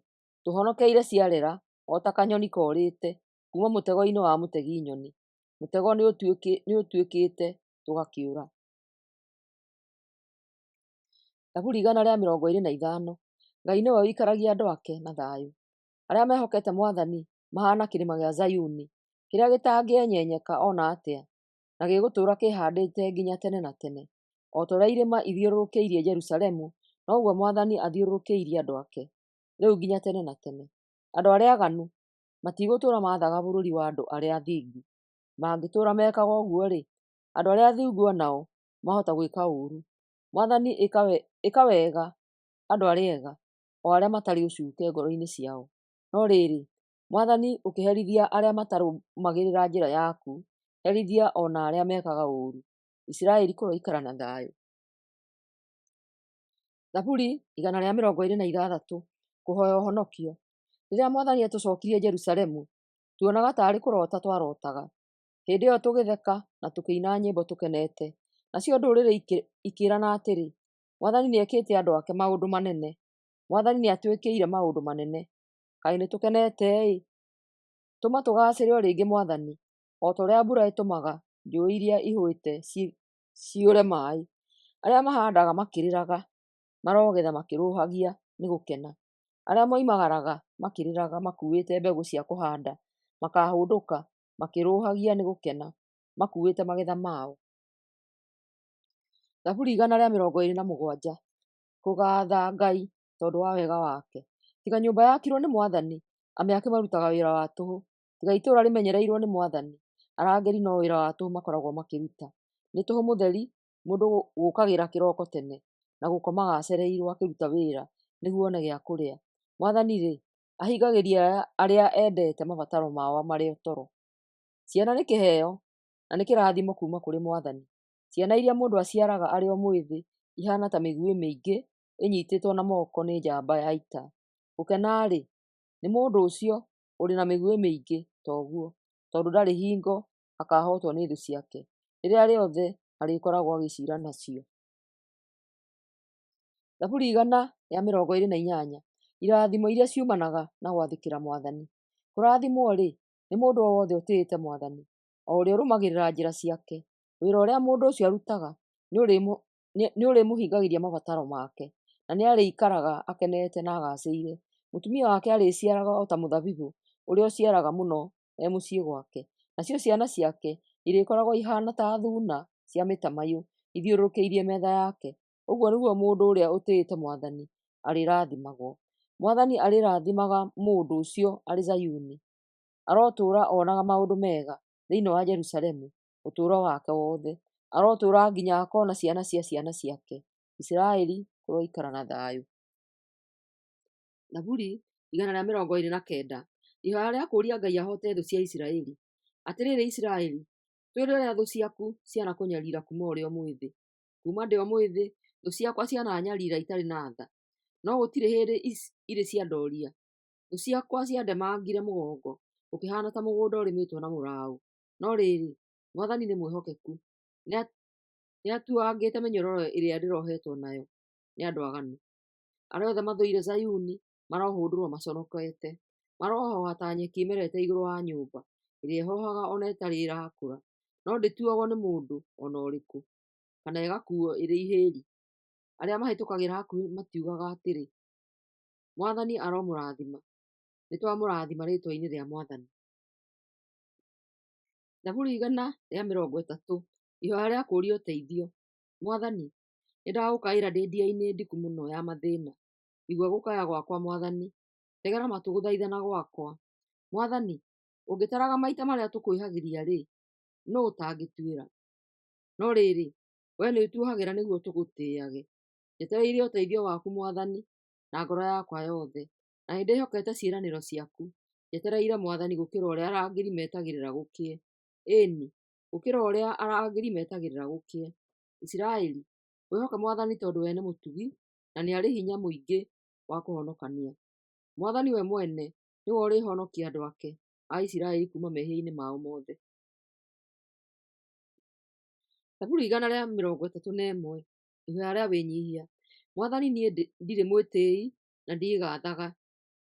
Tũhonokeire ciarera o ta kanyoni koorĩte kuuma mũtego-inĩ wa mũtegi nyoni. Mũtego nĩũtuĩkĩte tũgakĩũra. Thaburi 125. Ngai nĩwe ũikaragia andũ ake na thayũ. Arĩa mehokete Mwathani mahaana kĩrĩma gĩa Zayuni, kĩrĩa gĩtangĩenyenyeka o na atĩa, na gĩgũtũũra kĩĩhandĩte nginya tene na tene. O ta ũrĩa irĩma ithiũrũrũkĩirie Jerusalemu, noguo Mwathani athiũrũrũkĩirie andũ ake, rĩu nginya tene na tene. Andũ arĩa aaganu matigũtũũra maathaga bũrũri wa andũ arĩa athingu. Mangĩtũũra mekaga ũguo-rĩ, andũ arĩa athingu o nao mahota gwĩka ũũru. Mwathani, ĩka wega andũ arĩa ega, o arĩa matarĩ ũcuuke ngoro-inĩ ciao. No rĩrĩ, Mwathani, ũkĩherithia arĩa matarũmagĩrĩra njĩra yaku, herithia o na arĩa mekaga ũũru. Isiraeli kũroikara na thayũ. Thaburi 126. Kũhooya ũhonokio. Rĩrĩa Mwathani aatũcookirie Jerusalemu, tuonaga taarĩ kũroota twarotaga. Hĩndĩ ĩyo tũgĩtheka na tũkĩina nyĩmbo tũkenete. Nacio ndũrĩrĩ ikĩĩrana atĩrĩ, Mwathani nĩekĩte andũ ake maũndũ manene. Mwathani nĩatwĩkĩire maũndũ manene. Kaĩ nĩtũkenete-ĩ! Tũma tũgaacĩre o rĩngĩ Mwathani, o ta ũrĩa mbura ĩtũmaga njũũĩ iria ihũĩte ciyũre maaĩ. Arĩa mahaandaga makĩrĩraga marogetha makĩrũũhagia nĩ gũkena. Arĩa moimagaraga makĩrĩraga makuuĩte mbegũ cia kũhaanda makaahũndũka makĩrũũhagia nĩ gũkena, makuuĩte magetha mao. Thaburi 127. Kũgaatha Ngai tondũ wa wega wake. Tiga nyũmba yakirwo nĩ Mwathani, amĩaki marutaga wĩra wa tũhũ. Tiga itũũra rĩmenyereirwo nĩ Mwathani, arangĩri no wĩra wa tũhũ makoragwo makĩruta. Nĩ tũhũ mũtheri mũndũ gũũkagĩra kĩroko tene, na gũkomaga acereirwo akĩruta wĩra nĩguo one gĩa kũrĩa. Mwathani-rĩ, ahingagĩria arĩa endete mabataro mao marĩ o toro. Ciana nĩ kĩheo na nĩ kĩrathimo kuuma kũrĩ Mwathani. Ciana iria mũndũ aciaraga arĩ o mwĩthĩ ihaana ta mĩguĩ mĩingĩ ĩnyiitĩtwo na moko nĩ njamba ya ita. Gũkena-rĩ, nĩ mũndũ ũcio ũrĩ na mĩguĩ mĩingĩ ta ũguo, tondũ ndarĩ hingo akaahootwo nĩ thũ ciake, rĩrĩa rĩothe arĩkoragwo agĩciira nacio. Thaburi 128. Irathimo iria ciumanaga na gwathĩkĩra Mwathani. Kũrathimwo-rĩ, nĩ mũndũ o wothe ũtĩĩte Mwathani, o ũrĩa ũrũmagĩrĩra njĩra ciake. Wĩra ũrĩa mũndũ ũcio arutaga nĩũrĩmũhingagĩria mabataro make, na nĩarĩikaraga akenete na agaacĩire. Mũtumia wake arĩciaraga o ta mũthabibũ ũrĩa ũciaraga mũno e mũciĩ gwake, nacio ciana ciake irĩkoragwo ihaana ta thuuna cia mĩtamaiyũ ithiũrũrũkĩirie metha yake. Ũguo nĩguo mũndũ ũrĩa ũtĩĩte Mwathani arĩrathimagwo. Mwathani arĩrathimaga mũndũ ũcio arĩ Zayuni; arotũũra onaga maũndũ mega thĩinĩ wa Jerusalemu ũtũũro wake wothe. Arotũũra nginya akoona ciana cia ciana ciake. Isiraeli kũroikara na thayũ. Thaburi 129. Ihooya rĩa kũũria Ngai ahoote thũ cia Isiraeli. Atĩrĩrĩ Isiraeli, twĩre ũrĩa thũ ciaku cianakũnyariira kuuma ũrĩ o mwĩthĩ. Kuuma ndĩ o mwĩthĩ, thũ ciakwa ciananyariira itarĩ na tha, no gũtirĩ hĩndĩ irĩ ciandooria. Thũ ciakwa ciandemangire mũgongo gũkĩhaana ta mũgũnda ũrĩmĩtwo na mũraũ. No rĩrĩ, Mwathani nĩ mwĩhokeku, nĩatuangĩte mĩnyororo ĩrĩa ndĩrohetwo nayo nĩ andũ aaganu. Arĩa othe mathũire Zayuni marohũndũrwo maconokete. Marohooha ta nyeki ĩmerete igũrũ wa nyũmba, ĩrĩa ĩhoohaga o na ĩtarĩ ĩrakũra, no ndĩtuagwo nĩ mũndũ o na ũrĩkũ, kana ĩgakuuo ĩrĩ ihĩri. Arĩa mahĩtũkagĩra hakuhĩ matiugaga atĩrĩ, Mwathani aromũrathima; nĩtwamũrathima rĩĩtwa-inĩ rĩa Mwathani. Thaburi 130. Ihooya rĩa kũũria ũteithio. Mwathani, nĩndagũkaĩra ndĩ ndia-inĩ ndiku mũno ya mathĩĩna; igua gũkaya gwakwa, Mwathani, tegera matũ gũthaithana gwakwa. Mwathani, ũngĩtaraga maita marĩa tũkwĩhagĩria-rĩ, nũũ ũtangĩtuĩra? No rĩrĩ, wee nĩũtuohagĩra nĩguo tũgũtĩĩage. Njetereire ũteithio waku, Mwathani, na ngoro yakwa yothe, na nĩndĩhokete ciĩranĩro ciaku. Njetereire Mwathani gũkĩra ũrĩa arangĩri metagĩrĩra gũkĩe, ĩĩ-ni, gũkĩra ũrĩa arangĩri metagĩrĩra gũkĩe. Isiraeli, wĩhoke Mwathani tondũ we nĩ mũtugi, na nĩ arĩ hinya mũingĩ wa kũhonokania. Mwathani we mwene nĩwe ũrĩhonokia andũ ake a Isiraeli kuuma mehia-inĩ mao mothe. Thaburi 131. Ihooya rĩa wĩnyiihia. Mwathani, niĩ ndirĩ mwĩtĩĩi na ndiĩgaathaga,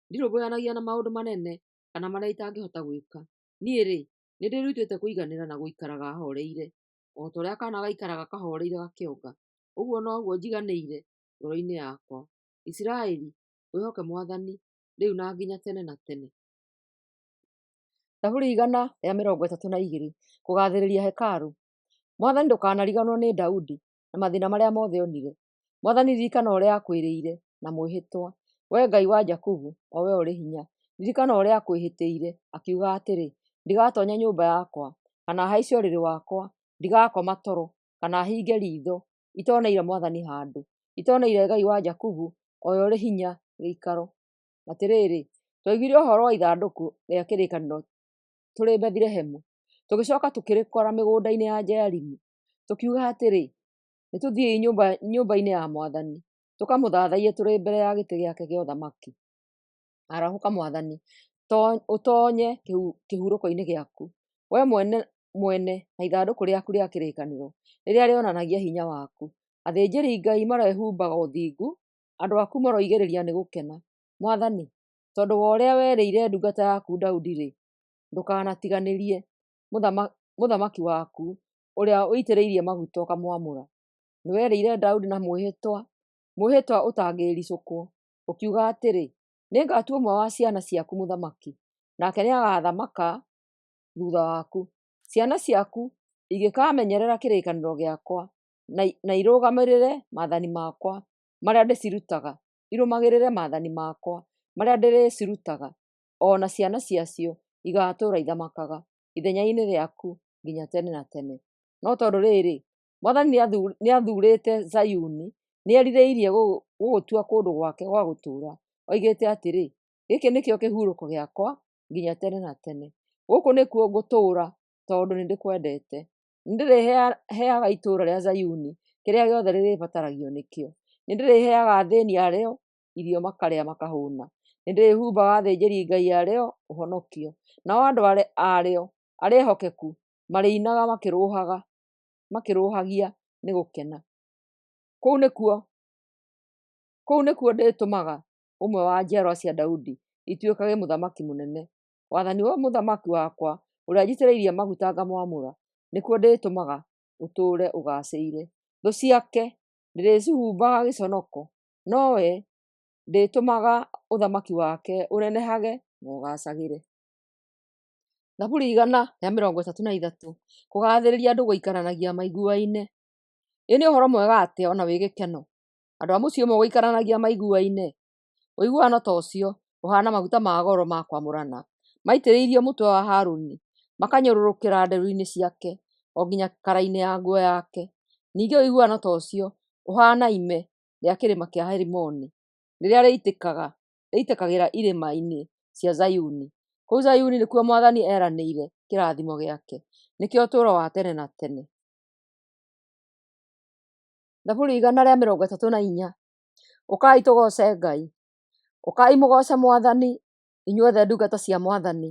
ndirũmbũyanagia na maũndũ manene kana marĩa itangĩhota gwĩka. Niĩ-rĩ, nĩndĩĩrutĩte kũiganĩra na gũikaraga hooreire, o ta ũrĩa kaana gaikaraga kahooreire gakĩonga, ũguo noguo njiganĩire ngoro-inĩ yakwa. Isiraeli, wĩhoke Mwathani, rĩu na nginya tene na tene. Thaburi 132. Kũgaathĩrĩria hekarũ. Mwathani, ndũkanariganĩrwo nĩ Daudi na mathĩĩna marĩa mothe onire. Mwathani, ririkana ũrĩa aakwĩrĩire na mwĩhĩtwa, Wee Ngai wa Jakubu, o Wee ũrĩ hinya. Ririkana ũrĩa aakwĩhĩtĩire, akiuga atĩrĩ, Ndigatoonya nyũmba yakwa, kana haice ũrĩrĩ wakwa; ndigakoma toro, kana hinge riitho, itoneire Mwathani handũ, itoneire Ngai wa Jakubu, o we ũrĩ hinya, gĩikaro. Atĩrĩrĩ, twaiguire ũhoro wa ithandũkũ rĩa kĩrĩkanĩro tũrĩ Bethilehemu, tũgĩcoka tũkĩrĩkora mĩgũnda-inĩ ya Jearimu. Tũkiuga atĩrĩ, Nĩtũthiĩi nyũmba-inĩ ya Mwathani, tũkamũthathaiye tũrĩ mbere ya gĩtĩ gĩake kĩa ũthamaki. Arahũka Mwathani, ũtoonye kĩhurũko-inĩ gĩaku, Wee mwene na ithandũkũ rĩaku rĩa kĩrĩkanĩro, rĩrĩa rĩonanagia hinya waku. Athĩnjĩri-Ngai maroehumbaga ũthingu, andũ aku maroigĩrĩria nĩ gũkena. Mwathani, tondũ wa ũrĩa werĩire ndungata yaku Daudi-rĩ, ndũkanatiganĩrie mũthamaki waku, ũrĩa ũitĩrĩirie maguta ũkamwamũra. Nĩwerĩire Daudi na mwĩhĩtwa, mwĩhĩtwa ũtangĩĩricũkwo, ũkiuga atĩrĩ, Nĩngatua ũmwe wa ciana ciaku mũthamaki, nake nĩagathamaka thuutha waku. Ciana ciaku ingĩkaamenyerera kĩrĩkanĩro gĩakwa na irũgamĩrĩre maathani makwa marĩa ndĩcirutaga, irũmagĩrĩre maathani makwa marĩa ndĩrĩcirutaga, o na ciana ciacio igaatũũra ithamakaga ithenya-inĩ rĩaku nginya tene na tene. No tondũ rĩrĩ, Mwathani nĩathuurĩte Zayuni, nĩerirĩirie gũgũtua kũndũ gwake gwa gũtũũra, oigĩte atĩrĩ, Gĩkĩ nĩkĩo kĩhurũko gĩakwa nginya tene na tene, gũkũ nĩkuo ngũtũũra tondũ nĩndĩkwendete. Nĩndĩrĩheaga itũũra rĩa Zayuni kĩrĩa gĩothe rĩrĩbataragio nĩkĩo, nĩndĩrĩheaga athĩĩni arĩo irio makarĩa makahũũna, nĩndĩrĩhumbaga athĩnjĩri-Ngai arĩo ũhonokio, nao andũ arĩo arĩa ehokeku marĩinaga makĩrũũhagia nĩ gũkena. Kũu nĩkuo ndĩtũmaga ũmwe wa njiarwa cia Daudi ituĩkage mũthamaki mũnene. Wathani wa mũthamaki wakwa ũrĩa njitĩrĩirie maguta ngamwamũra, nĩkuo ndĩtũmaga ũtũũre ũgaacĩire. Thũ ciake ndĩrĩcihumbaga gĩconoko, nowe ndĩtũmaga ũthamaki wake ũnenehage na ũgaacagĩre. Thaburi 133. Kũgaathĩrĩria andũ gũikaranagia maiguaine. Ĩ nĩ ũhoro mwega atĩa o na wĩ gĩkeno, andũ a mũciĩ ũmwe gũikaranagia maiguaine! Ũiguano ta ũcio ũhaana maguta ma goro ma kwamũrana, maitĩrĩirio mũtwe wa Harũni, makanyũrũrũkĩra nderu-inĩ ciake, o nginya kara-inĩ ya nguo yake. Ningĩ ũiguano ta ũcio ũhaana ime rĩa kĩrĩma kĩa Herimoni, rĩrĩa rĩitĩkagĩra irĩma-inĩ cia Zayuni. Kũu Zayuni nĩkuo Mwathani eranĩire kĩrathimo gĩake, nĩkĩo ũtũũro wa tene na tene. Thaburi 134. Ũkai tũgooce Ngai. Ũkai mũgooce Mwathani, inyuothe ndungata cia Mwathani,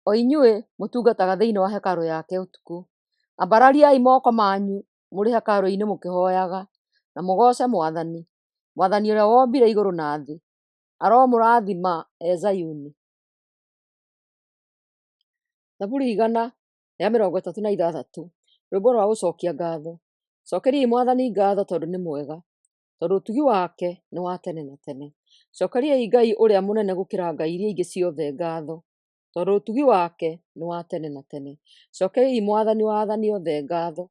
o inyuĩ mũtungataga thĩinĩ wa hekarũ yake ũtukũ. Ambarariai moko manyu mũrĩ hekarũ-inĩ mũkĩhooyaga, na mũgooce Mwathani. Mwathani ũrĩa wombire igũrũ na thĩ, aromũrathima e Zayuni. Thaburi 136. Rwĩmbo rwa gũcokia ngatho. Cokeriai Mwathani ngatho tondũ nĩ mwega, tondũ ũtugi wake nĩ wa tene na tene. Cokeriai Ngai ũrĩa mũnene gũkĩra ngai iria ingĩ ciothe ngatho, tondũ ũtugi wake nĩ wa tene na tene. Cokeriai Mwathani wa aathani othe ngatho,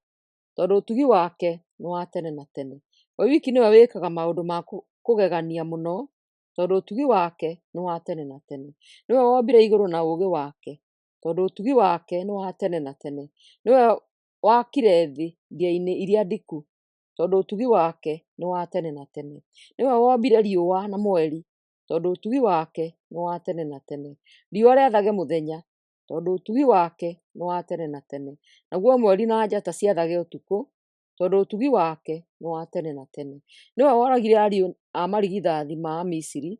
tondũ ũtugi wake nĩ wa tene na tene. We wiki nĩwe wĩkaga maũndũ ma kũgegania mũno, tondũ ũtugi wake nĩ wa tene na tene. Nĩwe wombire igũrũ na ũũgĩ wake, tondũ ũtugi wake nĩ wa tene na tene. Nĩwe waakire thĩ ndia-inĩ iria ndiku, tondũ ũtugi wake nĩ wa tene na tene. Nĩwe wombire riũa na mweri, tondũ ũtugi wake nĩ wa tene na tene. Riũa rĩathage mũthenya, tondũ ũtugi wake nĩ wa tene na tene, naguo mweri na njata ciathage ũtukũ, tondũ ũtugi wake nĩ wa tene na tene. Nĩwe woragire ariũ a marigithathi ma Amisiri,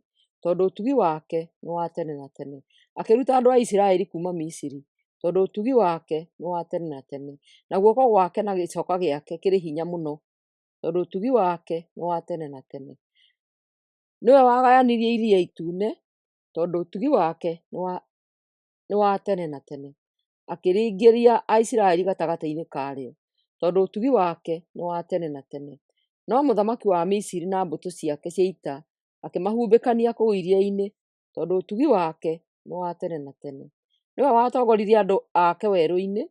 tondũ ũtugi wake nĩ wa tene na tene. Akĩruta andũ a Isiraeli kuuma Misiri, tondũ ũtugi wake nĩ wa tene na tene. Na guoko gwake na gĩcoka gĩake kĩrĩ hinya mũno, tondũ ũtugi wake nĩ wa tene na tene. Nĩwe wagayanirie Iria Itune, tondũ ũtugi wake nĩ wa tene na tene. Akĩringĩria Aisiraeli gatagatĩ-inĩ karĩo, tondũ ũtugi wake nĩ wa tene na tene. No mũthamaki wa Misiri na mbũtũ ciake cia ita akĩmahumbĩkania kũu iria-inĩ, tondũ ũtugi wake nĩ wa tene na tene. Nĩwe watongoririe andũ ake werũ-inĩ,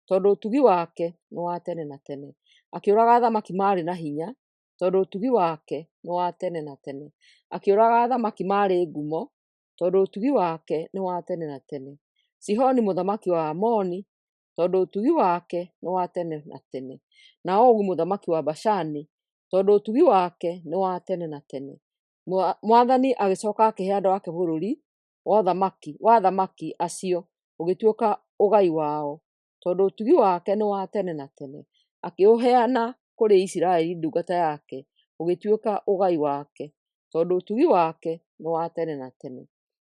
tondũ ũtugi wake nĩ wa tene na tene. Akĩũraga athamaki maarĩ na hinya, tondũ ũtugi wake nĩ wa tene na tene. Akĩũraga athamaki maarĩ ngumo, tondũ ũtugi wake nĩ wa tene na tene. Sihoni mũthamaki wa Aamoni, tondũ ũtugi wake nĩ wa tene na tene, na Ogu mũthamaki wa Bashani, tondũ ũtugi wake nĩ wa tene na tene. Mwathani agĩcoka akĩhe andũ ake bũrũri wa athamaki acio ũgĩtuĩka ũgai wao, tondũ ũtugi wake nĩ wa tene na tene. Akĩũheana kũrĩ Isiraeli ndungata yake, ũgĩtuĩka ũgai wake, tondũ ũtugi wake nĩ wa tene na tene.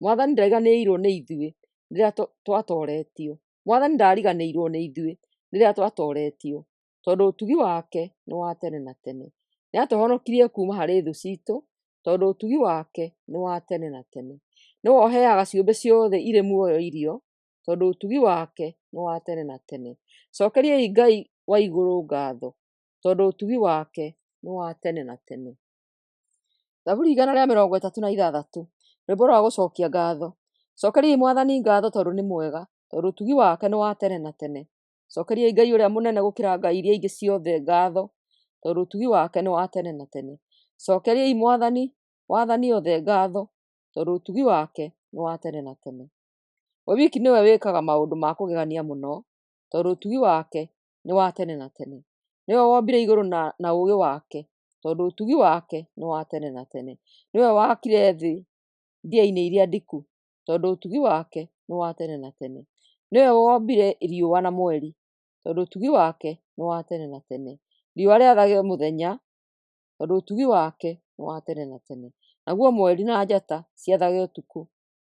Mwathani ndariganĩirwo nĩ ithuĩ rĩrĩa twatooretio. Mwathani ndariganĩirwo nĩ ithuĩ rĩrĩa twatooretio, tondũ ũtugi wake nĩ wa tene na tene. Nĩatũhonokirie kuuma harĩ thũ ciitũ, tondũ ũtugi wake nĩ wa tene na tene. Nĩwe ũheaga ciũmbe ciothe irĩ muoyo irio, tondũ ũtugi wake nĩ wa tene na tene. Cokeriai Ngai wa igũrũ ngatho, tondũ ũtugi wake nĩ wa tene na tene. Thaburi 136. Rwĩmbo rwa gũcokia ngatho. Cokeriai Mwathani ngatho tondũ nĩ mwega, tondũ ũtugi wake nĩ wa tene na tene. Cokeriai Ngai ũrĩa mũnene gũkĩra ngai iria ingĩ ciothe ngatho, tondũ ũtugi wake nĩ wa tene na tene. Cokeriai Mwathani wathani othe ngatho, tondũ ũtugi wake nĩ wa tene na tene. We wiki nĩwe wĩkaga maũndũ ma kũgegania mũno, tondũ ũtugi wake nĩ wa tene na tene. Nĩwe wombire igũrũ na ũũgĩ wake, tondũ ũtugi wake nĩ wa tene na tene. Nĩwe waakire thĩ ndia-inĩ iria ndiku, tondũ ũtugi wake nĩ wa tene na tene. Nĩwe wombire riũa na mweri, tondũ ũtugi wake nĩ wa tene na tene. Riũa rĩathage mũthenya, tondũ ũtugi wake nĩ wa tene na tene. Naguo mweri na njata ciathage ũtukũ,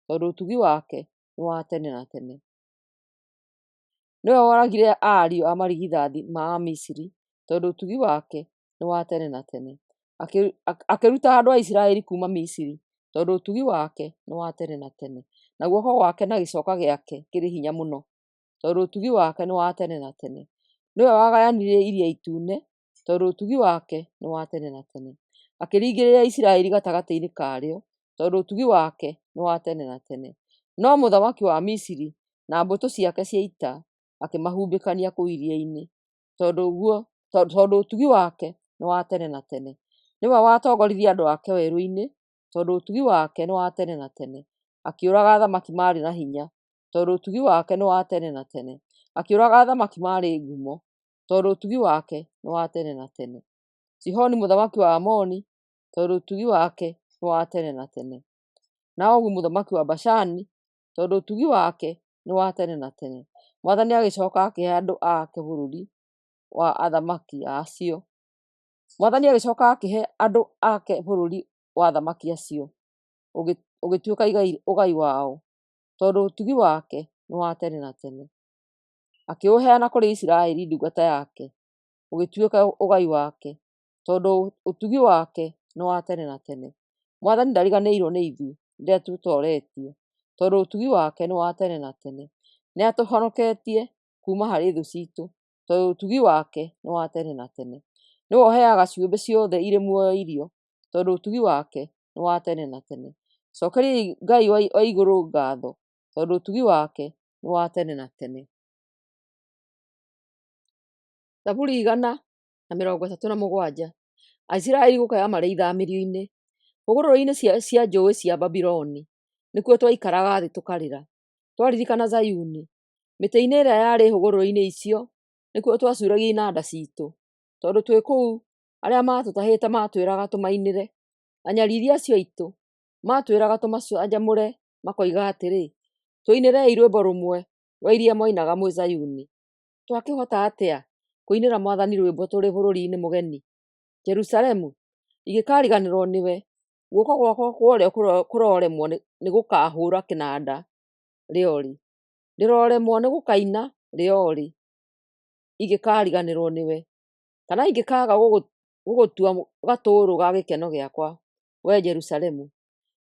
tondũ ũtugi wake nĩ wa tene na tene. Nĩwe woragire ariũ a marigithathi ma Amisiri, tondũ ũtugi wake nĩ wa tene na tene. Akĩruta andũ a Isiraeli kuuma Misiri, tondũ ũtugi wake nĩ wa tene na tene. Na guoko gwake na gĩcoka gĩake kĩrĩ hinya mũno, tondũ ũtugi wake nĩ wa tene na tene. Nĩwe wagayanirie Iria Itune, tondũ ũtugi wake nĩ wa tene na tene. Akĩringĩrĩria Isiraeli gatagatĩ-inĩ karĩo, tondũ ũtugi wake nĩ wa tene na tene. No mũthamaki wa Misiri na mbũtũ ciake cia ita akĩmahumbĩkania kũu iria-inĩ, tondũ ũtugi wake nĩ wa tene na tene. Nĩwe watongoririe andũ ake werũ-inĩ, tondũ ũtugi wake nĩ wa tene na tene. Akĩũraga athamaki maarĩ na hinya, tondũ ũtugi wake nĩ wa tene na tene. Akĩũraga athamaki maarĩ ngumo, tondũ ũtugi wake nĩ wa tene na tene. Sihoni mũthamaki wa Aamoni, tondũ ũtugi wake nĩ wa tene na tene. Na Ogu mũthamaki wa Bashani, tondũ ũtugi wake nĩ wa tene na tene. Mwathani agĩcoka akĩhe andũ ake bũrũri wa athamaki acio. Mwathani agĩcoka akĩhe andũ ake bũrũri wa athamaki acio, ũgĩtuĩka ũgai wao, tondũ ũtugi wake nĩ wa tene na tene. Akĩũheana kũrĩ Isiraeli ndungata yake, ũgĩtuĩka ũgai wake, tondũ ũtugi wake nĩ wa tene na tene. Mwathani ndariganĩirwo nĩ ithuĩ rĩrĩa tũtooretio, tondũ ũtugi wake nĩ wa tene na tene. Nĩatũhonoketie kuuma harĩ thũ ciitũ, tondũ ũtugi wake nĩ wa tene na tene. Nĩwe ũheaga ciũmbe ciothe irĩ muoyo irio, tondũ ũtugi wake nĩ wa tene na tene. Cokeriai Ngai wa igũrũ ngatho, tondũ ũtugi wake nĩ wa tene na tene. Thaburi 137. Aisiraeli gũkaya marĩ ithamĩrio-inĩ. Hũgũrũrũ-inĩ cia njũũĩ cia Babuloni nĩkuo twaikaraga thĩ tũkarĩra, twaririkana Zayuni. Mĩtĩ-inĩ ĩrĩa yarĩ hũgũrũrũ-inĩ icio nĩkuo twacuuragia inanda ciitũ, tondũ twĩ kũu arĩa maatũtahĩte maatwĩraga tũmainĩre. Anyariiri acio aitũ maatwĩraga tũmacanjamũre makoiga atĩrĩ, “Tũinĩrei rwĩmbo rũmwe rwa iria mwainaga mwĩ Zayuni.” Twakĩhota atĩa kũinĩra Mwathani rwĩmbo tũrĩ bũrũri-inĩ mũgeni? Jerusalemu, ingĩkariganĩrwo nĩwe, guoko gwakwa kwa ũrĩo kũroremwo nĩ gũkahũũra kĩnanda rĩ o rĩ, ndĩroremwo nĩ gũkaina rĩ o rĩ ingĩkariganĩrwo nĩwe, kana ingĩkaaga gũgũtua gatũũrũ ga gĩkeno gĩakwa, wee Jerusalemu.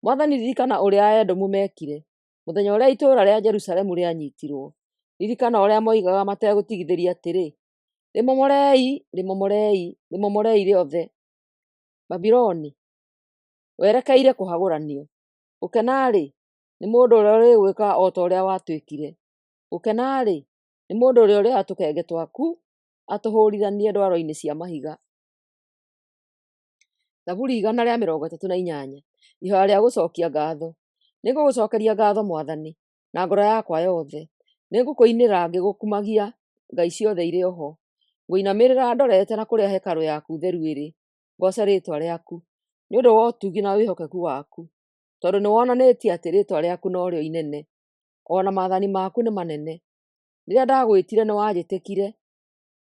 Mwathani, ririkana ũrĩa Aedomu meekire mũthenya ũrĩa itũũra rĩa Jerusalemu rĩanyiitirwo. Ririkana ũrĩa moigaga mategũtigithĩria atĩrĩ, “Rĩmomorei, rĩmomorei, rĩmomorei rĩothe!” Babuloni, werekeire kũhagũranio. Gũkena-rĩ, nĩ mũndũ ũrĩa ũrĩgwĩka o ta ũrĩa watwĩkire. Gũkena-rĩ, nĩ mũndũ ũrĩa ũrĩoya tũkenge twaku atũhũũrithanie ndwaro-inĩ cia mahiga. Thaburi 138. Ihoya rĩa gũcokia ngatho. Nĩngũgũcokeria ngatho, Mwathani, na ngoro yakwa yothe; nĩngũkũinĩra ngĩgũkumagia ngai ciothe irĩ o ho. Ngũinamĩrĩra ndorete na kũrĩa hekarũ yaku theru ĩrĩ, ngooce rĩĩtwa rĩaku, nĩ ũndũ wa ũtugi na wĩhokeku waku, tondũ nĩwonanĩtie atĩ rĩĩtwa rĩaku norĩo inene, o na maathani maku nĩ manene. Rĩrĩa ndagwĩtire nĩwanjĩtĩkire,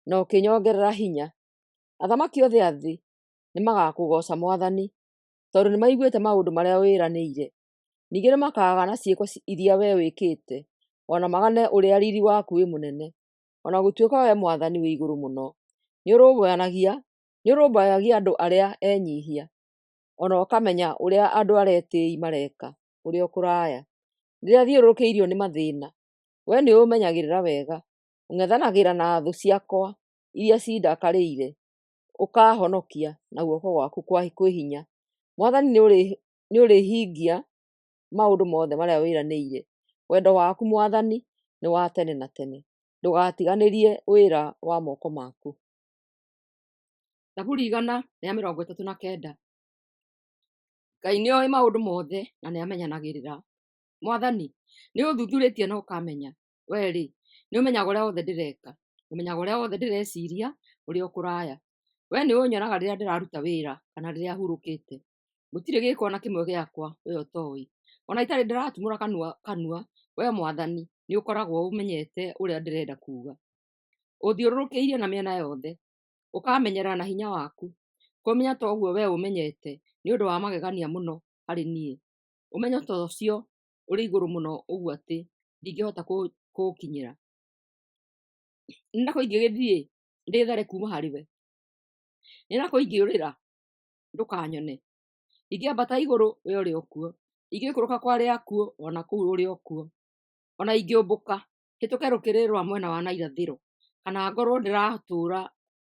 na ũkĩnyongerera hinya. Athamaki othe a thĩ nĩmagakũgooca, Mwathani, tondũ nĩmaiguĩte maũndũ marĩa wĩranĩire. Ningĩ nĩmakagana ciĩko iria wee wĩkĩte, o na magane ũrĩa riiri waku wĩ mũnene. O na gũtuĩka Wee Mwathani wĩ igũrũ mũno, nĩũrũmbũyagia andũ arĩa enyiihia, o na ũkamenya ũrĩa andũ arĩa etĩĩi mareka ũrĩ o kũraya. Rĩrĩa thiũrũrũkĩirio nĩ mathĩĩna, Wee nĩũũmenyagĩrĩra wega; ũng'ethanagĩra na thũ ciakwa iria cindakarĩire, ũkaahonokia na guoko gwaku kwĩ hinya. Mwathani, nĩũrĩhingia maũndũ mothe marĩa wĩranĩire; wendo waku, Mwathani, nĩ wa tene na tene. Ndũgatiganĩrie wĩra wa moko maku. Thaburi 139. Ngai nĩoĩ maũndũ mothe na nĩamenyanagĩrĩra. Mwathani, nĩũũthuthurĩtie na ũkaamenya. Wee-rĩ, nĩũmenyaga ũrĩa wothe ndĩreka, ũmenyaga ũrĩa wothe ndĩreciiria ũrĩ o kũraya. Wee nĩũnyonaga rĩrĩa ndĩraruta wĩra kana rĩrĩa hurũkĩte. Gũtirĩ gĩĩko o na kĩmwe gĩakwa wee ũtooĩ. O na itarĩ ndĩratumũra kanua, Wee Mwathani, nĩũkoragwo ũmenyete ũrĩa ndĩrenda kuuga. Ũthiũrũrũkĩirie na mĩena yothe, ũkaamenyerera na hinya waku. Kũmenya ta ũguo wee ũmenyete nĩ ũndũ wa magegania mũno harĩ niĩ. Ũmenyo ta ũcio ũrĩ igũrũ mũno ũguo atĩ ndingĩhota kũũkinyĩra. Nĩ na kũ ingĩgĩthiĩ ndĩthare kuuma harĩ we? Nĩ na kũ ingĩũrĩra ndũkanyone? Ingĩambata igũrũ, wee ũrĩ o kuo; ingĩikũrũka kwa arĩa akuũ, o na kũu ũrĩ o kuo. O na ingĩũmbũka hĩtũke rũkĩrĩ rwa mwena wa na irathĩro, kana ngorwo ndĩratũũra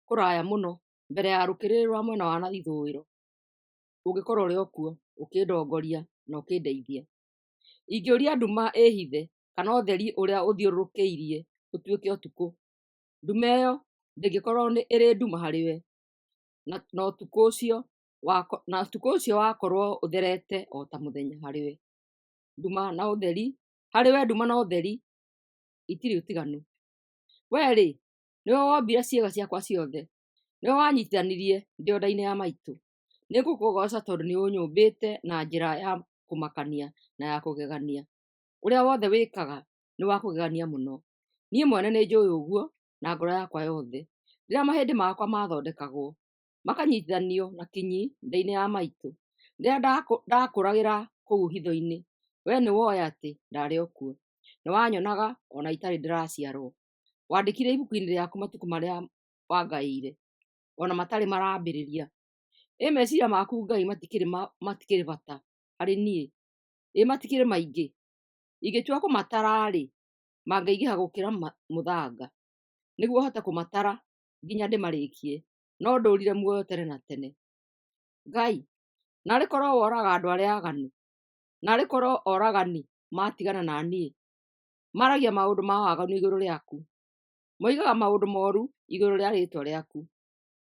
kũraya mũno mbere ya rũkĩrĩ rwa mwena wa na ithũĩro, ũngĩkorwo ũrĩ o kuo, ũkĩndongoria na ũkĩndeithia. Ingĩũria nduma ĩĩhithe, kana ũtheri ũrĩa ũthiũrũrũkĩirie ũtuĩke ũtukũ, nduma ĩyo ndĩngĩkorwo ĩrĩ nduma harĩ we, na ũtukũ ũcio wakorwo ũtherete o ta mũthenya harĩ we. Nduma na ũtheri, harĩ we nduma na ũtheri itirĩ ũtiganu. Wee-rĩ, nĩwe wombire ciĩga ciakwa ciothe, nĩwe wanyitithanirie ndĩ o nda-inĩ ya maitũ. Nĩngũkũgooca tondũ nĩũnyũmbĩte na njĩra ya kũmakania na ya kũgegania. Ũrĩa wothe wĩkaga nĩ wa kũgegania mũno. Niĩ mwene nĩnjũũĩ ũguo na ngoro yakwa yothe. Rĩrĩa mahĩndĩ makwa maathondekagwo, makanyitithanio na kinyi nda-inĩ ya maitũ, rĩrĩa ndaakũragĩra kũu hitho-inĩ, wee nĩwoĩ atĩ ndaarĩ o kuo. Nĩwanyonaga o na itarĩ ndĩraciarwo. Waandĩkire ibuku-inĩ rĩaku matukũ marĩa wangaĩire, o na matarĩ marambĩrĩria. Ĩ meciiria maku Ngai matikĩrĩ bata harĩ niĩ! Ĩ matikĩrĩ maingĩ! Ingĩtua kũmatara-rĩ, mangĩingĩha gũkĩra mũthanga. Nĩguo hote kũmatara nginya ndĩmarĩkie, no ndũũrire muoyo tene na tene. Ngai, naarĩ korwo woraga andũ arĩa aaganu! Naarĩ korwo oragani matigana na niĩ! Maaragia maũndũ ma waganu igũrũ rĩaku, moigaga maũndũ mooru igũrũ rĩa rĩĩtwa rĩaku.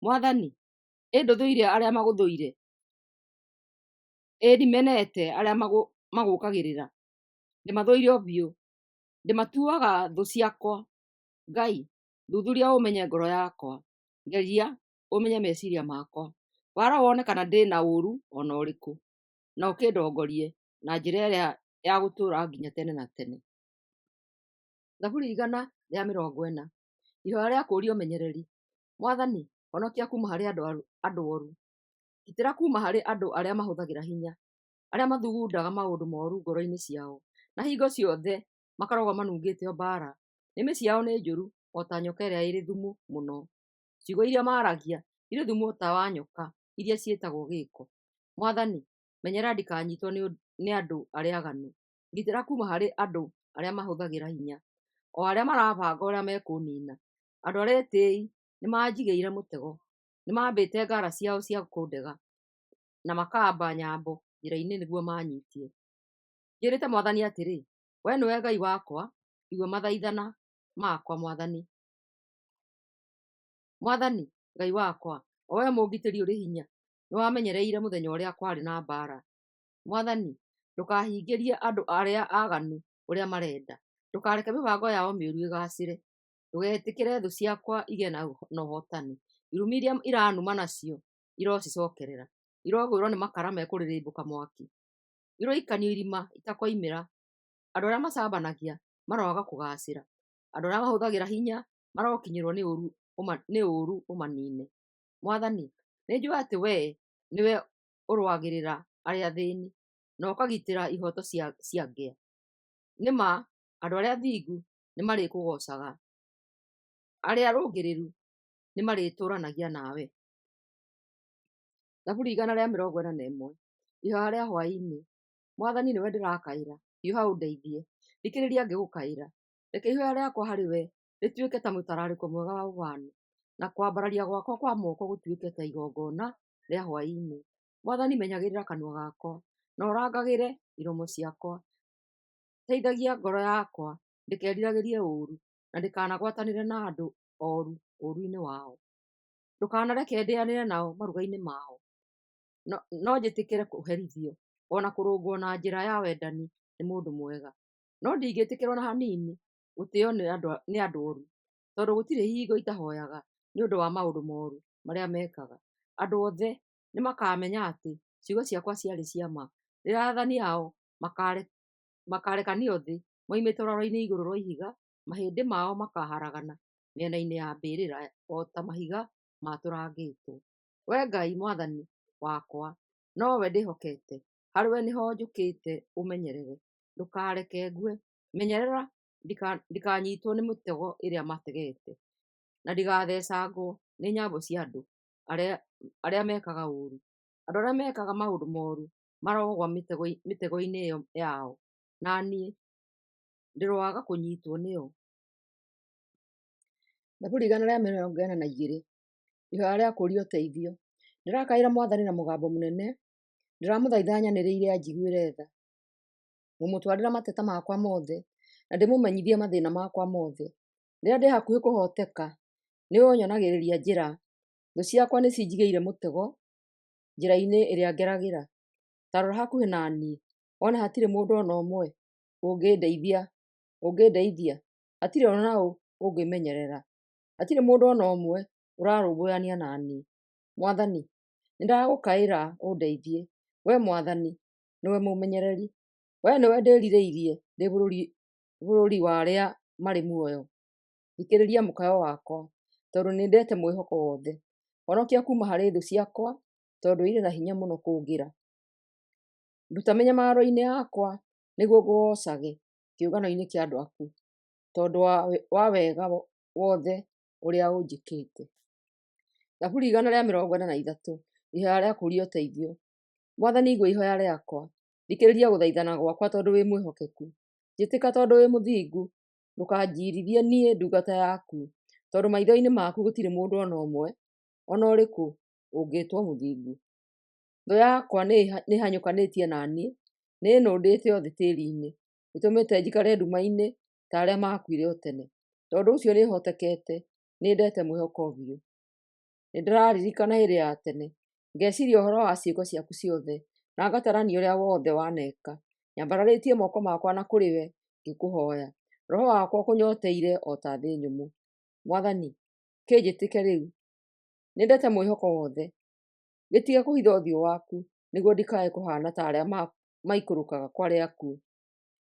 Mwathani, ĩ ndũthũire arĩa magũthũire, ĩ ndimenete arĩa magũũkagĩrĩra. Ndĩmathũire o biũ, ndĩmatuaga thũ ciakwa. Ngai, thuthuria ũmenye ngoro yakwa, ngeria ũmenye meciiria makwa. Wara wone kana ndĩ na ũũru o na ũrĩkũ, na ũkĩndongorie na njĩra ĩrĩa ya gũtũũra nginya tene na tene. Thaburi 140. Ihoya rĩa kũũria ũmenyereri. Mwathani, honokia kuuma harĩ andũ ooru, ngitĩra kuuma harĩ andũ arĩa mahũthagĩra hinya, arĩa mathugundaga maũndũ mooru ngoro-inĩ ciao, na hingo ciothe makoragwo manungĩte o mbaara. Nĩmĩ ciao nĩ njũru o ta nyoka ĩrĩa ĩrĩ thumu mũno, ciugo iria maaragia irĩ thumu o ta wa nyoka iria ciĩtagwo gĩĩko. Mwathani, menyerera ndikanyiitwo nĩ andũ arĩa aaganu, ngitĩra kuuma harĩ andũ arĩa mahũthagĩra hinya, o arĩa marabanga ũrĩa mekũniina. Andũ arĩa etĩĩi nĩmanjigĩire mũtego, nĩmambĩte ngara ciao cia kũndega, na makaamba nyambo njĩra-inĩ nĩguo maanyiite. Njĩrĩte Mwathani atĩrĩ, “Wee nĩwe Ngai wakwa”, igua mathaithana makwa, Mwathani. Mwathani, Ngai wakwa, o Wee mũngitĩri ũrĩ hinya, nĩwamenyereire mũthenya ũrĩa kwarĩ na mbaara. Mwathani, ndũkahingĩrie andũ arĩa aaganu ũrĩa marenda, ndũkareke mĩbango yao mĩũru ĩgaacĩre. Ndũgetĩkĩre thũ ciakwa igĩe na ũhootani, irumi iria iranuma nacio irocicookerera. Irogwĩrwo nĩ makara mekũrĩrĩmbũka mwaki, iroikanio irima itakoimĩra. Andũ arĩa macambanagia maroaga kũgaacĩra, andũ arĩa mahũthagĩra hinya marokinyĩrwo nĩ ũũru ũmaniine. Mwathani, nĩnjũũĩ atĩ Wee nĩwe ũrũagĩrĩra arĩa athĩĩni, na ũkagitĩra ihooto cia ngĩa. Nĩ ma andũ arĩa athingu nĩmarĩkũgoocaga, arĩa arũngĩrĩru nĩmarĩtũũranagia nawe. Thaburi 141. Ihoya rĩa hwaĩ-inĩ. Mwathani nĩwe ndĩrakaĩra, hiũha ũndeithie; thikĩrĩria ngĩgũkaĩra. Reke ihooya rĩakwa harĩ we rĩtuĩke ta mũtararĩko mwega wa ũbani, na kwambararia gwakwa kwa moko gũtuĩke ta igongona rĩa hwaĩ-inĩ. Mwathani, menyagĩrĩra kanua gakwa, na ũrangagĩre iromo ciakwa. Teithagia ngoro yakwa ndĩkeriragĩrie ũũru, na ndikanagwatanĩre na andũ oru ũũru-inĩ wao. Ndũkanareke ndĩanĩre nao maruga-inĩ mao. No njĩtĩkĩre kũherithio o na kũrũngwo na njĩra ya wendani nĩ mũndũ mwega, no ndingĩtĩkĩra o na hanini gũtĩĩo nĩ andũ oru, tondũ gũtirĩ hingo itahoyaga nĩ ũndũ wa maũndũ moru marĩa mekaga. Andũ othe nĩmakamenya atĩ ciugo ciakwa ciarĩ cia ma, rĩrĩa aathani ao makaarekanio thĩ moimĩte rwaro-inĩ igũrũ rwa ihiga, mahĩndĩ mao makaaharagana mĩena-inĩ ya mbĩrĩra o ta mahiga maatũrangĩtwo. Wee Ngai Mwathani wakwa, nowe ndĩhokete, harĩwe nĩho njũkĩte ũũmenyerere, ndũkareke ngue. Menyerera ndikanyiitwo nĩ mĩtego ĩrĩa mategete, na ndigathecangwo nĩ nyambo cia andũ arĩa mekaga ũũru. Andũ arĩa mekaga maũndũ moru marogũa mĩtego-inĩ ĩyo yao, na niĩ ndĩroaga kũnyiitwo nĩyo. Thaburi 142. Ihoya rĩa kũũria ũteithio. Ndĩrakaĩra mwathani na mũgambo mũnene, ndĩramũthaitha nyanĩrĩire anjiguĩre tha. Ngũmũtwarĩra mateta makwa mothe, na ndĩmũmenyithie mathĩĩna makwa mothe. Rĩrĩa ndĩ hakuhĩ kũhooteka, nĩwe ũnyonagĩrĩria njĩra. Thũ ciakwa nĩcinjigĩire mũtego njĩra-inĩ ĩrĩa ngeragĩra. Ta rora hakuhĩ na niĩ, wone hatirĩ mũndũ o na ũmwe ũngĩndeithia, hatirĩ o na ũ ũngĩĩmenyerera, hatirĩ mũndũ o na ũmwe ũrarũmbũyania na niĩ. Mwathani, nĩndagũkaĩra ũndeithie, Wee Mwathani nĩwe mũmenyereri. Wee nĩwe ndĩĩrirĩirie ndĩ bũrũri wa arĩa marĩ muoyo. Thikĩrĩria mũkayo wakwa, tondũ nĩndete mwĩhoko wothe. Honokia kuuma harĩ thũ ciakwa, tondũ irĩ na hinya mũno kũngĩra. Nduta mĩnyamaro-inĩ yakwa, nĩguo ngũgoocage kĩũngano-inĩ kĩa andũ aku, tondũ wa wega wothe ũrĩa ũnjĩkĩte. Thaburi 143. Ihoya rĩa kũũria ũteithio. Mwathani, igua ihoya rĩakwa, thikĩrĩria gũthaithana gwakwa tondũ wĩ mwĩhokeku. Njĩtĩka tondũ wĩ mũthingu, ndũkanjiirithie niĩ ndungata yaku, tondũ maitho-inĩ maku gũtirĩ mũndũ o na ũmwe o na ũrĩkũ ũngĩĩtwo mũthingu. Thũ yakwa nĩĩhanyũkanĩtie na niĩ, nĩĩnũndĩte o thĩ tĩĩri-inĩ, ĩtũmĩte njikare nduma-inĩ ta arĩa maakuire o tene. Tondũ ũcio nĩhootekete, nĩndete mwĩhoko biũ. Nĩndĩraririkana hĩndĩ ya tene, ngeciiria ũhoro wa ciĩko ciaku ciothe, na ngatarania ũrĩa wothe waneka. Nyambararĩtie moko makwa na kũrĩ we ngĩkũhooya, roho wakwa ũkũnyooteire o ta thĩ nyũmũ. Mwathani, kĩnjĩtĩke rĩu, nĩndete mwĩhoko wothe. Gĩtige kũhitha ũthiũ waku, nĩguo ndikae kũhaana ta arĩa maikũrũkaga kwa arĩa akuũ.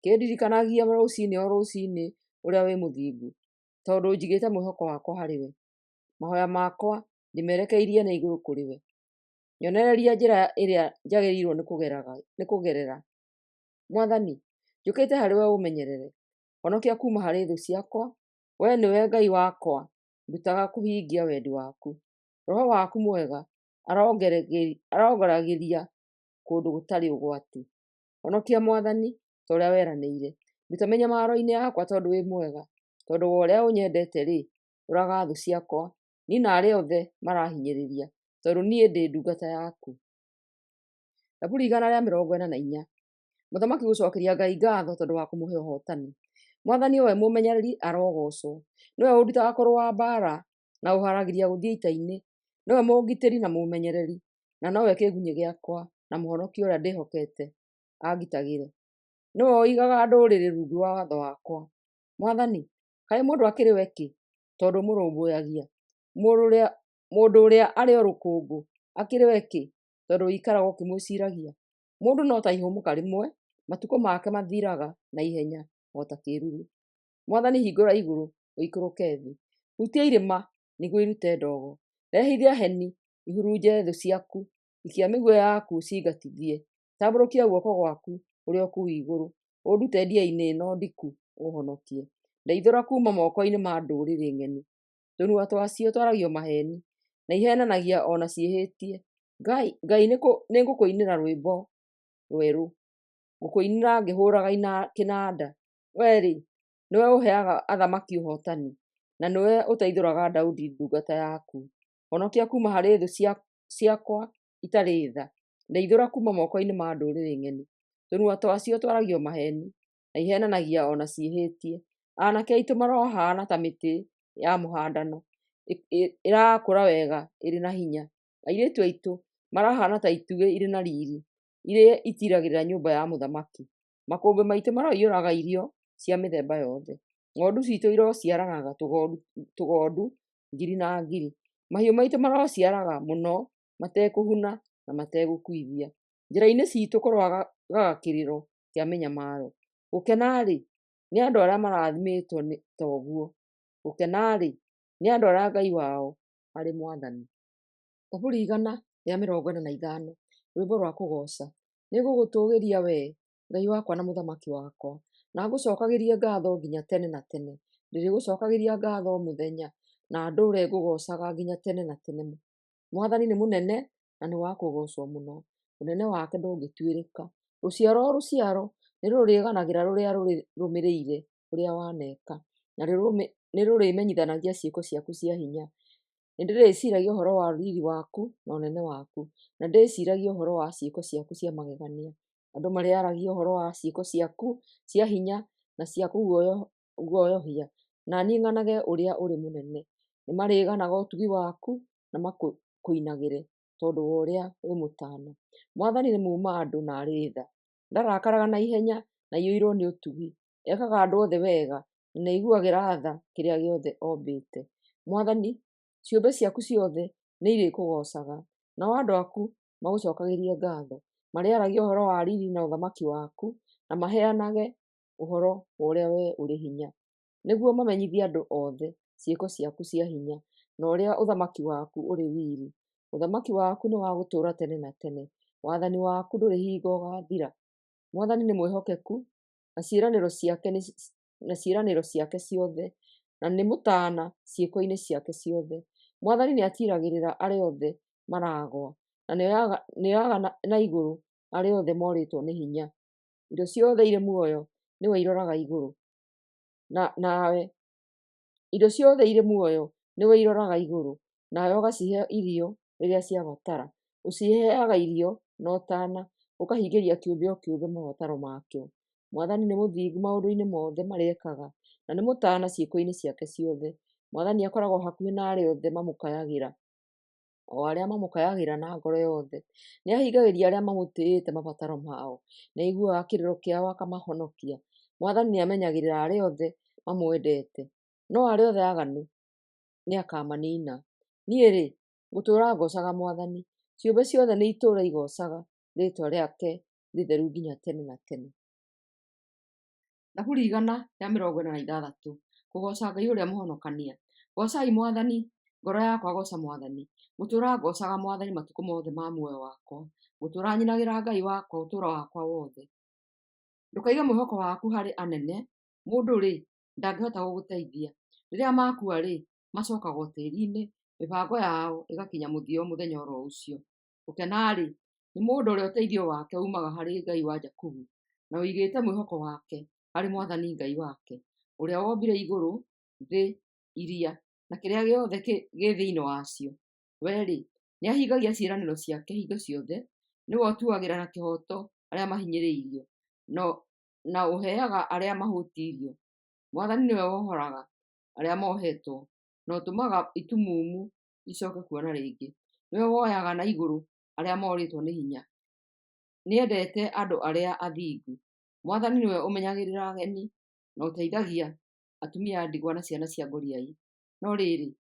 Kĩndirikanagie rũciinĩ o rũciinĩ ũrĩa wĩ mũthingu, tondũ njigĩte mwĩhoko wakwa harĩwe. Mahoya makwa ndĩmerekeirie na igũrũ kũrĩ we. Nyonereria njĩra ĩrĩa njagĩrĩirwo nĩ kũgerera. Mwathani, njũkĩte harĩwe ũmenyerere. Honokia kuuma harĩ thũ ciakwa. Wee nĩwe Ngai wakwa, ndutaga kũhingia wendi waku. Roho waku mwega arongeragĩria kũndũ gũtarĩ ũgwati. Honokia Mwathani, ta ũrĩa weranĩire. Nduta mĩnyamaro-inĩ yakwa tondũ wĩ mwega. Tondũ wa ũrĩa ũnyendete-rĩ, ũraga thũ ciakwa. Niina arĩa othe marahinyĩrĩria, tondũ niĩ ndĩ ndungata yaku. Thaburi 144. Mũthamaki gũcookeria Ngai ngaatho tondũ wa kũmũhe ũhootani. Mwathani o we mũmenyereri arogoocwo. Nĩwe ũndutaga kũrũa mbaara na ũhaaragĩria gũthiĩ ita-inĩ. Nĩwe mũngitĩri na mũmenyereri, na nowe kĩĩgunyĩ gĩakwa na mũhonokia ũrĩa ndĩhokete angitagĩre. Nĩwe ũigaga ndũrĩrĩ rungu rwa watho wakwa. Mwathani, kaĩ mũndũ akĩrĩ we kĩ, tondũ ũmũrũmbũyagia? Mũndũ ũrĩa arĩ o rũkũngũ akĩrĩ we kĩ, tondũ ũikaraga ũkĩmwĩciiragia? Mũndũ no ta ihũmũka rĩmwe, matukũ make mathiraga na ihenya o ta kĩĩruru. Mwathani, hingũra igũrũ ũikũrũke thĩ, hutia irĩma nĩguo irute ndogo. Rehithia heni ihurunje thũ ciaku, ikia mĩguĩ yaku ũcingatithie. Tambũrũkia guoko gwaku ũrĩ o kũu igũrũ, ũndute ndia-inĩ ĩno ndiku ũũhonokie. Ndeithũra kuuma moko-inĩ ma ndũrĩrĩ ng'eni. Tũnua twacio twaragia maheeni, na iheenanagia o na ciĩhĩtie. Ngai, nĩngũkũinĩra rwĩmbo rwerũ, ngũkũinĩra ngĩhũũraga kĩnanda. Wee-rĩ, nĩwe ũheaga athamaki ũhootani, na nĩwe ũteithũraga Daudi ndungata yaku. Honokia kuuma harĩ thũ ciakwa itarĩ tha, ndeithũra kuuma moko-inĩ ma ndũrĩrĩ ng'eni. Tũnua twacio twaragia maheeni, na iheenanagia o na ciĩhĩtie. Aanake aitũ marohaana ta mĩtĩ ya mũhandano ĩrakũra wega ĩrĩ na hinya. Airĩtu aitũ marahaana ta itugĩ irĩ na riri, iria itiiragĩrĩra nyũmba ya mũthamaki. Makũmbĩ maitũ maroiyũraga irio cia mĩthemba yothe. Ng'ondu ciitũ irociaranaga tũgondu ngiri na ngiri. Mahiũ maitũ marociaraga mũno matekũhuna na mategũkuithia. Njĩra-inĩ ciitũ kũroagaga kĩrĩro kĩa mĩnyamaro. Gũkena-rĩ, nĩ andũ arĩa marathimĩtwo ta ũguo; gũkena-rĩ, nĩ andũ arĩa Ngai wao arĩ Mwathani. Thaburi 145. Rwĩmbo rwa kũgooca. Nĩngũgũtũũgĩria Wee, Ngai wakwa na Mũthamaki wakwa, na ngũcookagĩrie ngaatho nginya tene na tene. Ndĩrĩgũcookagĩria ngaatho o mũthenya, na ndũũre ngũgoocaga nginya tene na tene. Mwathani nĩ mũnene na nĩ wa kũgoocwo mũno, ũnene wake ndũngĩtuĩrĩka. Rũciaro o rũciaro nĩrũrĩganagĩra rũrĩa rũrũmĩrĩire ũrĩa waneka, na nĩrũrĩmenyithanagia ciĩko ciaku cia hinya. Nĩndĩrĩciiragia ũhoro wa riiri waku na ũnene waku, na ndĩciiragie ũhoro wa ciĩko ciaku cia magegania. Andũ marĩaragia ũhoro wa ciĩko ciaku cia hinya na cia kũguoyohia, na niĩ ng'anage ũrĩa ũrĩ mũnene. Nĩmarĩganaga ũtugi waku na makũinagĩre, tondũ wa ũrĩa wĩ mũtaana. Mwathani nĩ muuma-andũ na arĩ tha, ndarakaraga na ihenya na aiyũirwo nĩ ũtugi. Ekaga andũ othe wega, na nĩaiguagĩra tha kĩrĩa gĩothe ombĩte. Mwathani, ciũmbe ciaku ciothe nĩirĩkũgoocaga, nao andũ aku magũcookagĩrie ngaatho. Marĩaragia ũhoro wa riiri na ũthamaki waku, na maheanage ũhoro wa ũrĩa wee ũrĩ hinya, nĩguo mamenyithie andũ othe ciĩko ciaku cia hinya, na ũrĩa ũthamaki waku ũrĩ riiri. Ũthamaki waku nĩ wa gũtũũra tene na tene, wathani waku ndũrĩ hingo ũgaathira. Mwathani nĩ mwĩhokeku na ciĩranĩro ciake ciothe, na nĩ mũtaana ciĩko-inĩ ciake ciothe. Mwathani nĩatiiragĩrĩra arĩa othe maragũa, na nĩoyaga na igũrũ arĩa othe morĩtwo nĩ hinya. Indo ciothe irĩ muoyo nĩwe iroraga igũrũ, nawe indo ciothe irĩ muoyo nĩwe iroraga igũrũ, nawe ũgacihe irio rĩrĩa ciabatara. Ũciheaga irio na ũtaana, ũkahingĩria kĩũmbe o kĩũmbe mabataro makĩo. Mwathani nĩ mũthingu maũndũ-inĩ mothe marĩa ekaga, na nĩ mũtaana ciĩko-inĩ ciake ciothe. Mwathani akoragwo hakuhĩ na arĩa othe mamũkayagĩra, o arĩa mamũkayagĩra na ngoro yothe. Nĩahingagĩria arĩa mamũtĩĩte mabataro mao, nĩaiguaga kĩrĩro kĩao akamahonokia. Mwathani nĩamenyagĩrĩra arĩa othe mamwendete, no arĩa othe aaganu nĩakamaniina. Niĩ-rĩ, ngũtũũra ngoocaga Mwathani; ciũmbe ciothe nĩitũũre igoocaga rĩĩtwa rĩake rĩtheru nginya tene na tene. Thaburi 146. Kũgooca Ngai ũrĩa Mũhonokania. Goocai Mwathani. Ngoro yakwa gooca Mwathani. Ngũtũũra ngoocaga Mwathani matukũ mothe ma muoyo wakwa, ngũtũũra nyinagĩra Ngai wakwa ũtũũro wakwa wothe. Ndũkaige mwĩhoko waku harĩ anene, mũndũ-rĩ, ndangĩhota gũgũteithia. Rĩrĩa makua-rĩ, macookaga o tĩĩri-inĩ, mĩbango yao ĩgakinya mũthia o mũthenya o ro ũcio. Gũkena-rĩ, nĩ mũndũ ũrĩa ũteithio wake uumaga harĩ Ngai wa Jakubu, na ũigĩte mwĩhoko wake harĩ Mwathani Ngai wake, ũrĩa wombire igũrũ, thĩ, iria, na kĩrĩa gĩothe kĩ thĩinĩ wacio. We-rĩ, nĩahingagia ciĩranĩro ciake hingo ciothe, nĩwe ũtuagĩra na kĩhooto arĩa mahinyĩrĩirio, na ũheaga arĩa mahũtiĩ irio. Mwathani nĩwe wohoraga arĩa mohetwo, na ũtũmaga itumumu icooke kuona rĩngĩ. Nĩwe woyaga na igũrũ arĩa morĩtwo nĩ hinya, nĩendete andũ arĩa athingu. Mwathani nĩwe ũmenyagĩrĩra ageni, na ũteithagia atumia a ndigwa na ciana cia ngoriai. No rĩrĩ,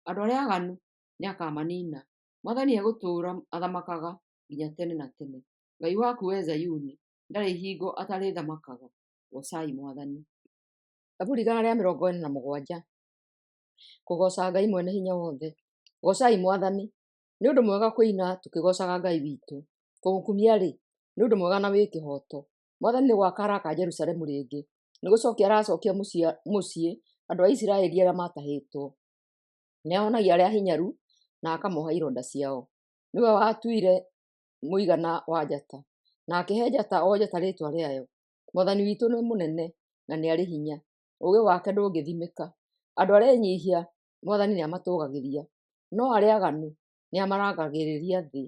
andũ arĩa aaganu nĩakamaniina. Mwathani egũtũũra athamakaga nginya tene na tene. Ngai waku, wee Zayuni, ndarĩ hingo atarĩthamakaga. Goocai Mwathani. Thaburi 147. Kũgooca Ngai Mwene-Hinya-Wothe. Goocai Mwathani. Nĩ ũndũ mwega kũina tũkĩgoocaga Ngai witũ, kũmũkumia-rĩ, nĩ ũndũ mwega na wĩ kĩhooto. Mwathani nĩ gwaka araaka Jerusalemu rĩngĩ, nĩ gũcokia aracokia mũciĩ andũ a Isiraeli arĩa maatahĩtwo. Nĩahonagia arĩa ahinyaru na akamoha ironda ciao. Nĩwe watuire mũigana wa njata, na akĩhe njata o njata rĩĩtwa rĩayo. Mwathani witũ nĩ mũnene na nĩ arĩ hinya, ũũgĩ wake ndũngĩthimĩka. Andũ arĩa enyiihia Mwathani nĩamatũũgagĩria, no arĩa aaganu nĩamarangagĩrĩria thĩ.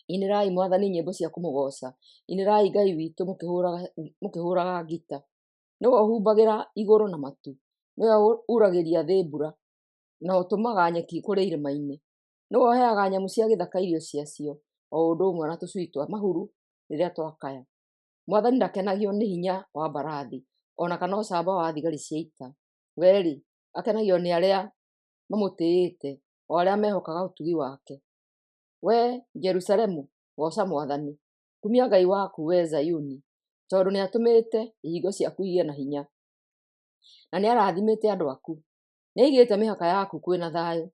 Inĩrai Mwathani nyĩmbo cia kũmũgooca, inĩrai Ngai witũ mũkĩhũũraga ngita. Nĩwe ũhumbagĩra igũrũ na matu, nĩwe uuragĩria thĩ mbura, na ũtũmaga nyeki ĩkũre irĩma-inĩ. Nĩwe ũheaga nyamũ cia gĩthaka irio ciacio, o ũndũ ũmwe na tũcui twa mahuru rĩrĩa twakaya. Mwathani ndakenagio nĩ hinya wa mbarathi, o na kana ũcamba wa thigari cia ita. We-rĩ, akenagio nĩ arĩa mamũtĩĩte, o arĩa mehokaga ũtugi wake. Wee Jerusalemu, gooca Mwathani. Kumia Ngai waku, wee Zayuni, tondũ nĩatũmĩte ihingo ciaku igĩe na hinya, na nĩarathimĩte andũ aku. Nĩaigĩte mĩhaka yaku kwĩ na thayũ,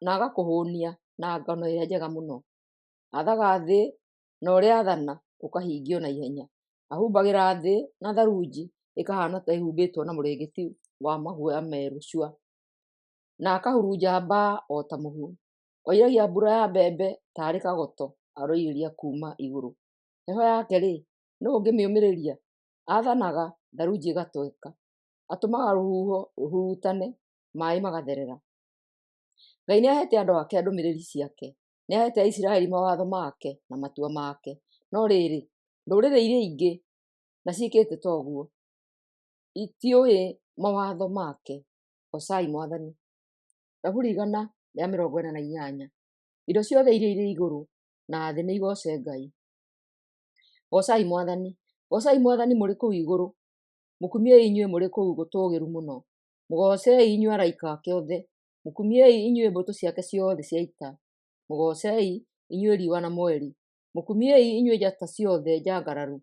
na agakũhũũnia na ngano ĩrĩa njega mũno. Aathaga thĩ, na ũrĩa aathana ũkahingio na ihenya. Ahumbagĩra thĩ na tharunji ĩkahaana ta ĩhumbĩtwo na mũrĩngĩti wa maguoya merũ cua, na akahurunja mbaa o ta mũhu. Oiragia mbura ya mbembe ta arĩ kagoto aroirĩria kuuma igũrũ. Heho yake-rĩ, nũũ ũngĩmĩũmĩrĩria? Aathanaga, tharunji ĩgatweka. Atũmaga rũhuho rũhurutane, maaĩ magatherera. Ngai nĩaheete andũ ake ndũmĩrĩri ciake, nĩaheete Aisiraeli mawatho make na matua make. No rĩrĩ, ndũrĩrĩ iria ingĩ na ciĩkĩte ta ũguo, itiũĩ mawatho make. Goocai Mwathani. Thaburi 148. Indo ciothe iria irĩ igũrũ na thĩ nĩigooce Ngai. Goocai Mwathani. Goocai Mwathani mũrĩ kũu igũrũ, mũkumiei inyuĩ mũrĩ kũu gũtũũgĩru mũno. Mũgoocei inyuĩ araika ake othe, mũkumiei inyuĩ mbũtũ ciake ciothe cia ita. Mũgoocei inyuĩ riũa na mweri, mũkumiei inyuĩ njata ciothe njangararu.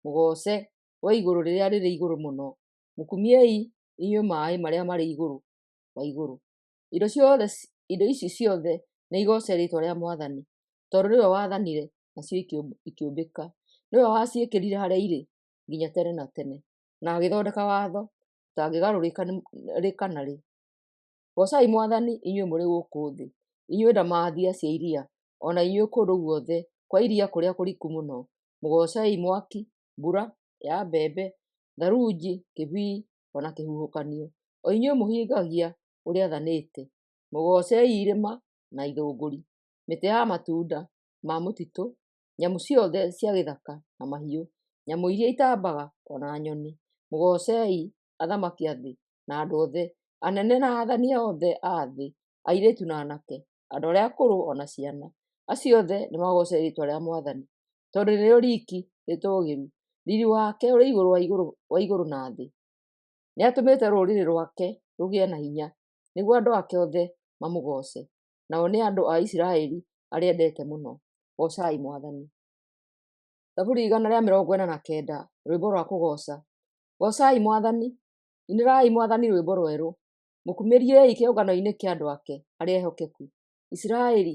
Mũgooce, we igũrũ rĩrĩa rĩrĩ igũrũ mũno, mũkumiei inyuĩ maaĩ marĩa marĩ igũrũ wa igũrũ. Indo ici ciothe nĩigooce rĩĩtwa rĩa Mwathani, tondũ nĩwe waathanire, nacio ikĩũmbĩka. Nĩwe waciĩkĩrire harĩa irĩ nginya tene na tene, na agĩthondeka watho ũtangĩgarũrĩka rĩ kana rĩ. Goocai Mwathani inyuĩ mũrĩ gũkũ thĩ, inyuĩ ndamathia cia iria, o na inyuĩ kũndũ guothe kwa iria kũrĩa kũriku mũno. Mũgoocei mwaki, mbura ya mbembe, tharunji, kĩbii, o na kĩhuhũkanio, o inyuĩ mũhingagia ũrĩa aathanĩte. Mũgoocei irĩma na ithũngũri, mĩtĩ ya matunda ma mũtitũ, nyamũ ciothe cia gĩthaka na mahiũ, nyamũ iria itambaga o na nyoni. Mũgoocei athamaki a thĩ na andũ othe, anene na aathani othe a thĩ, airĩtu na aanake, andũ arĩa akũrũ o na ciana. Acio othe nĩmagooce rĩĩtwa rĩa Mwathani, tondũ nĩrĩo riiki rĩtũũgĩru. Riiri wake ũrĩ igũrũ wa igũrũ na thĩ. Nĩatũmĩte rũrĩrĩ rwake rũgĩe na hinya, nĩguo andũ ake othe mamũgooce, nao nĩ andũ a Isiraeli arĩa endete mũno. Goocai Mwathani. Thaburi 149. Rwĩmbo rwa kũgooca. Goocai Mwathani. Inĩrai Mwathani rwĩmbo rwerũ, mũkumĩriei kĩũngano-inĩ kĩa andũ ake arĩa ehokeku. Isiraeli,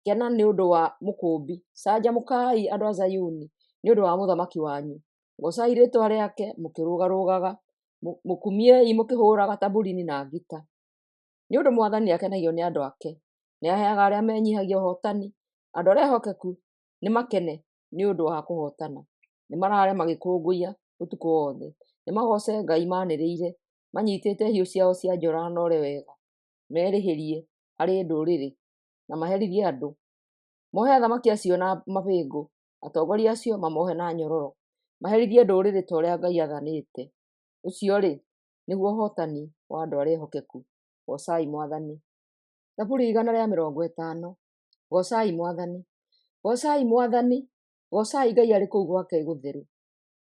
kena nĩ ũndũ wa Mũkũũmbi, canjamũkai andũ a Zayuni nĩ ũndũ wa Mũthamaki wanyu. Goocai rĩĩtwa rĩake mũkĩrũgarũgaga, mũkumiei mũkĩhũũraga tamburini na ngita. Nĩ ũndũ Mwathani nĩakenagio nĩ andũ ake, nĩaheaga arĩa menyiihagia ũhootani. Andũ arĩa ehokeku nĩmakene nĩ ũndũ wa kũhootana, nĩmaraare magĩkũngũiya ũtukũ wothe. Nĩmagooce Ngai maanĩrĩire, manyiitĩte hiũ ciao cia njora noore wega, merĩhĩrie harĩ ndũrĩrĩ na maherithie andũ. Mohe athamaki acio na mabĩngũ, atongoria acio mamohe na nyororo, maherithie ndũrĩrĩ ta ũrĩa Ngai aathanĩte. Ũcio-rĩ, nĩguo ũhootani wa andũ arĩa ehokeku. Goocai Mwathani. Thaburi 150. Goocai Mwathani. Goocai Mwathani. Goocai Ngai arĩ kũu gwake gũtheru.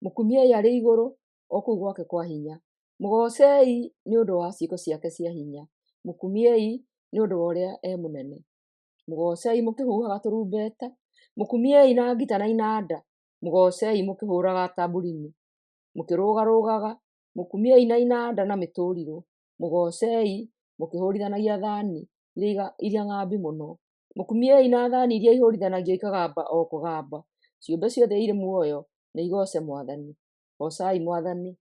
Mũkumiei arĩ igũrũ, o kũu gwake kwa hinya. Mũgoocei nĩ ũndũ wa ciĩko ciake cia hinya. Mũkumiei nĩ ũndũ wa ũrĩa e mũnene. Mũgoocei mũkĩhuhaga tũrumbeta. Mũkumiei na ngita na inanda. Mũgoocei mũkĩhũũraga tamburini, mũkĩrũgarũgaga. Mũkumiei na inanda na mĩtũrirũ. Mũgoocei mũkĩhũũrithanagia thaani iria ng'ambi mũno. Mũkumiei na thaani iria ihũũrithanagio ikagamba o kũgamba. Ciũmbe ciothe irĩ muoyo nĩigooce Mwathani. Goocai Mwathani.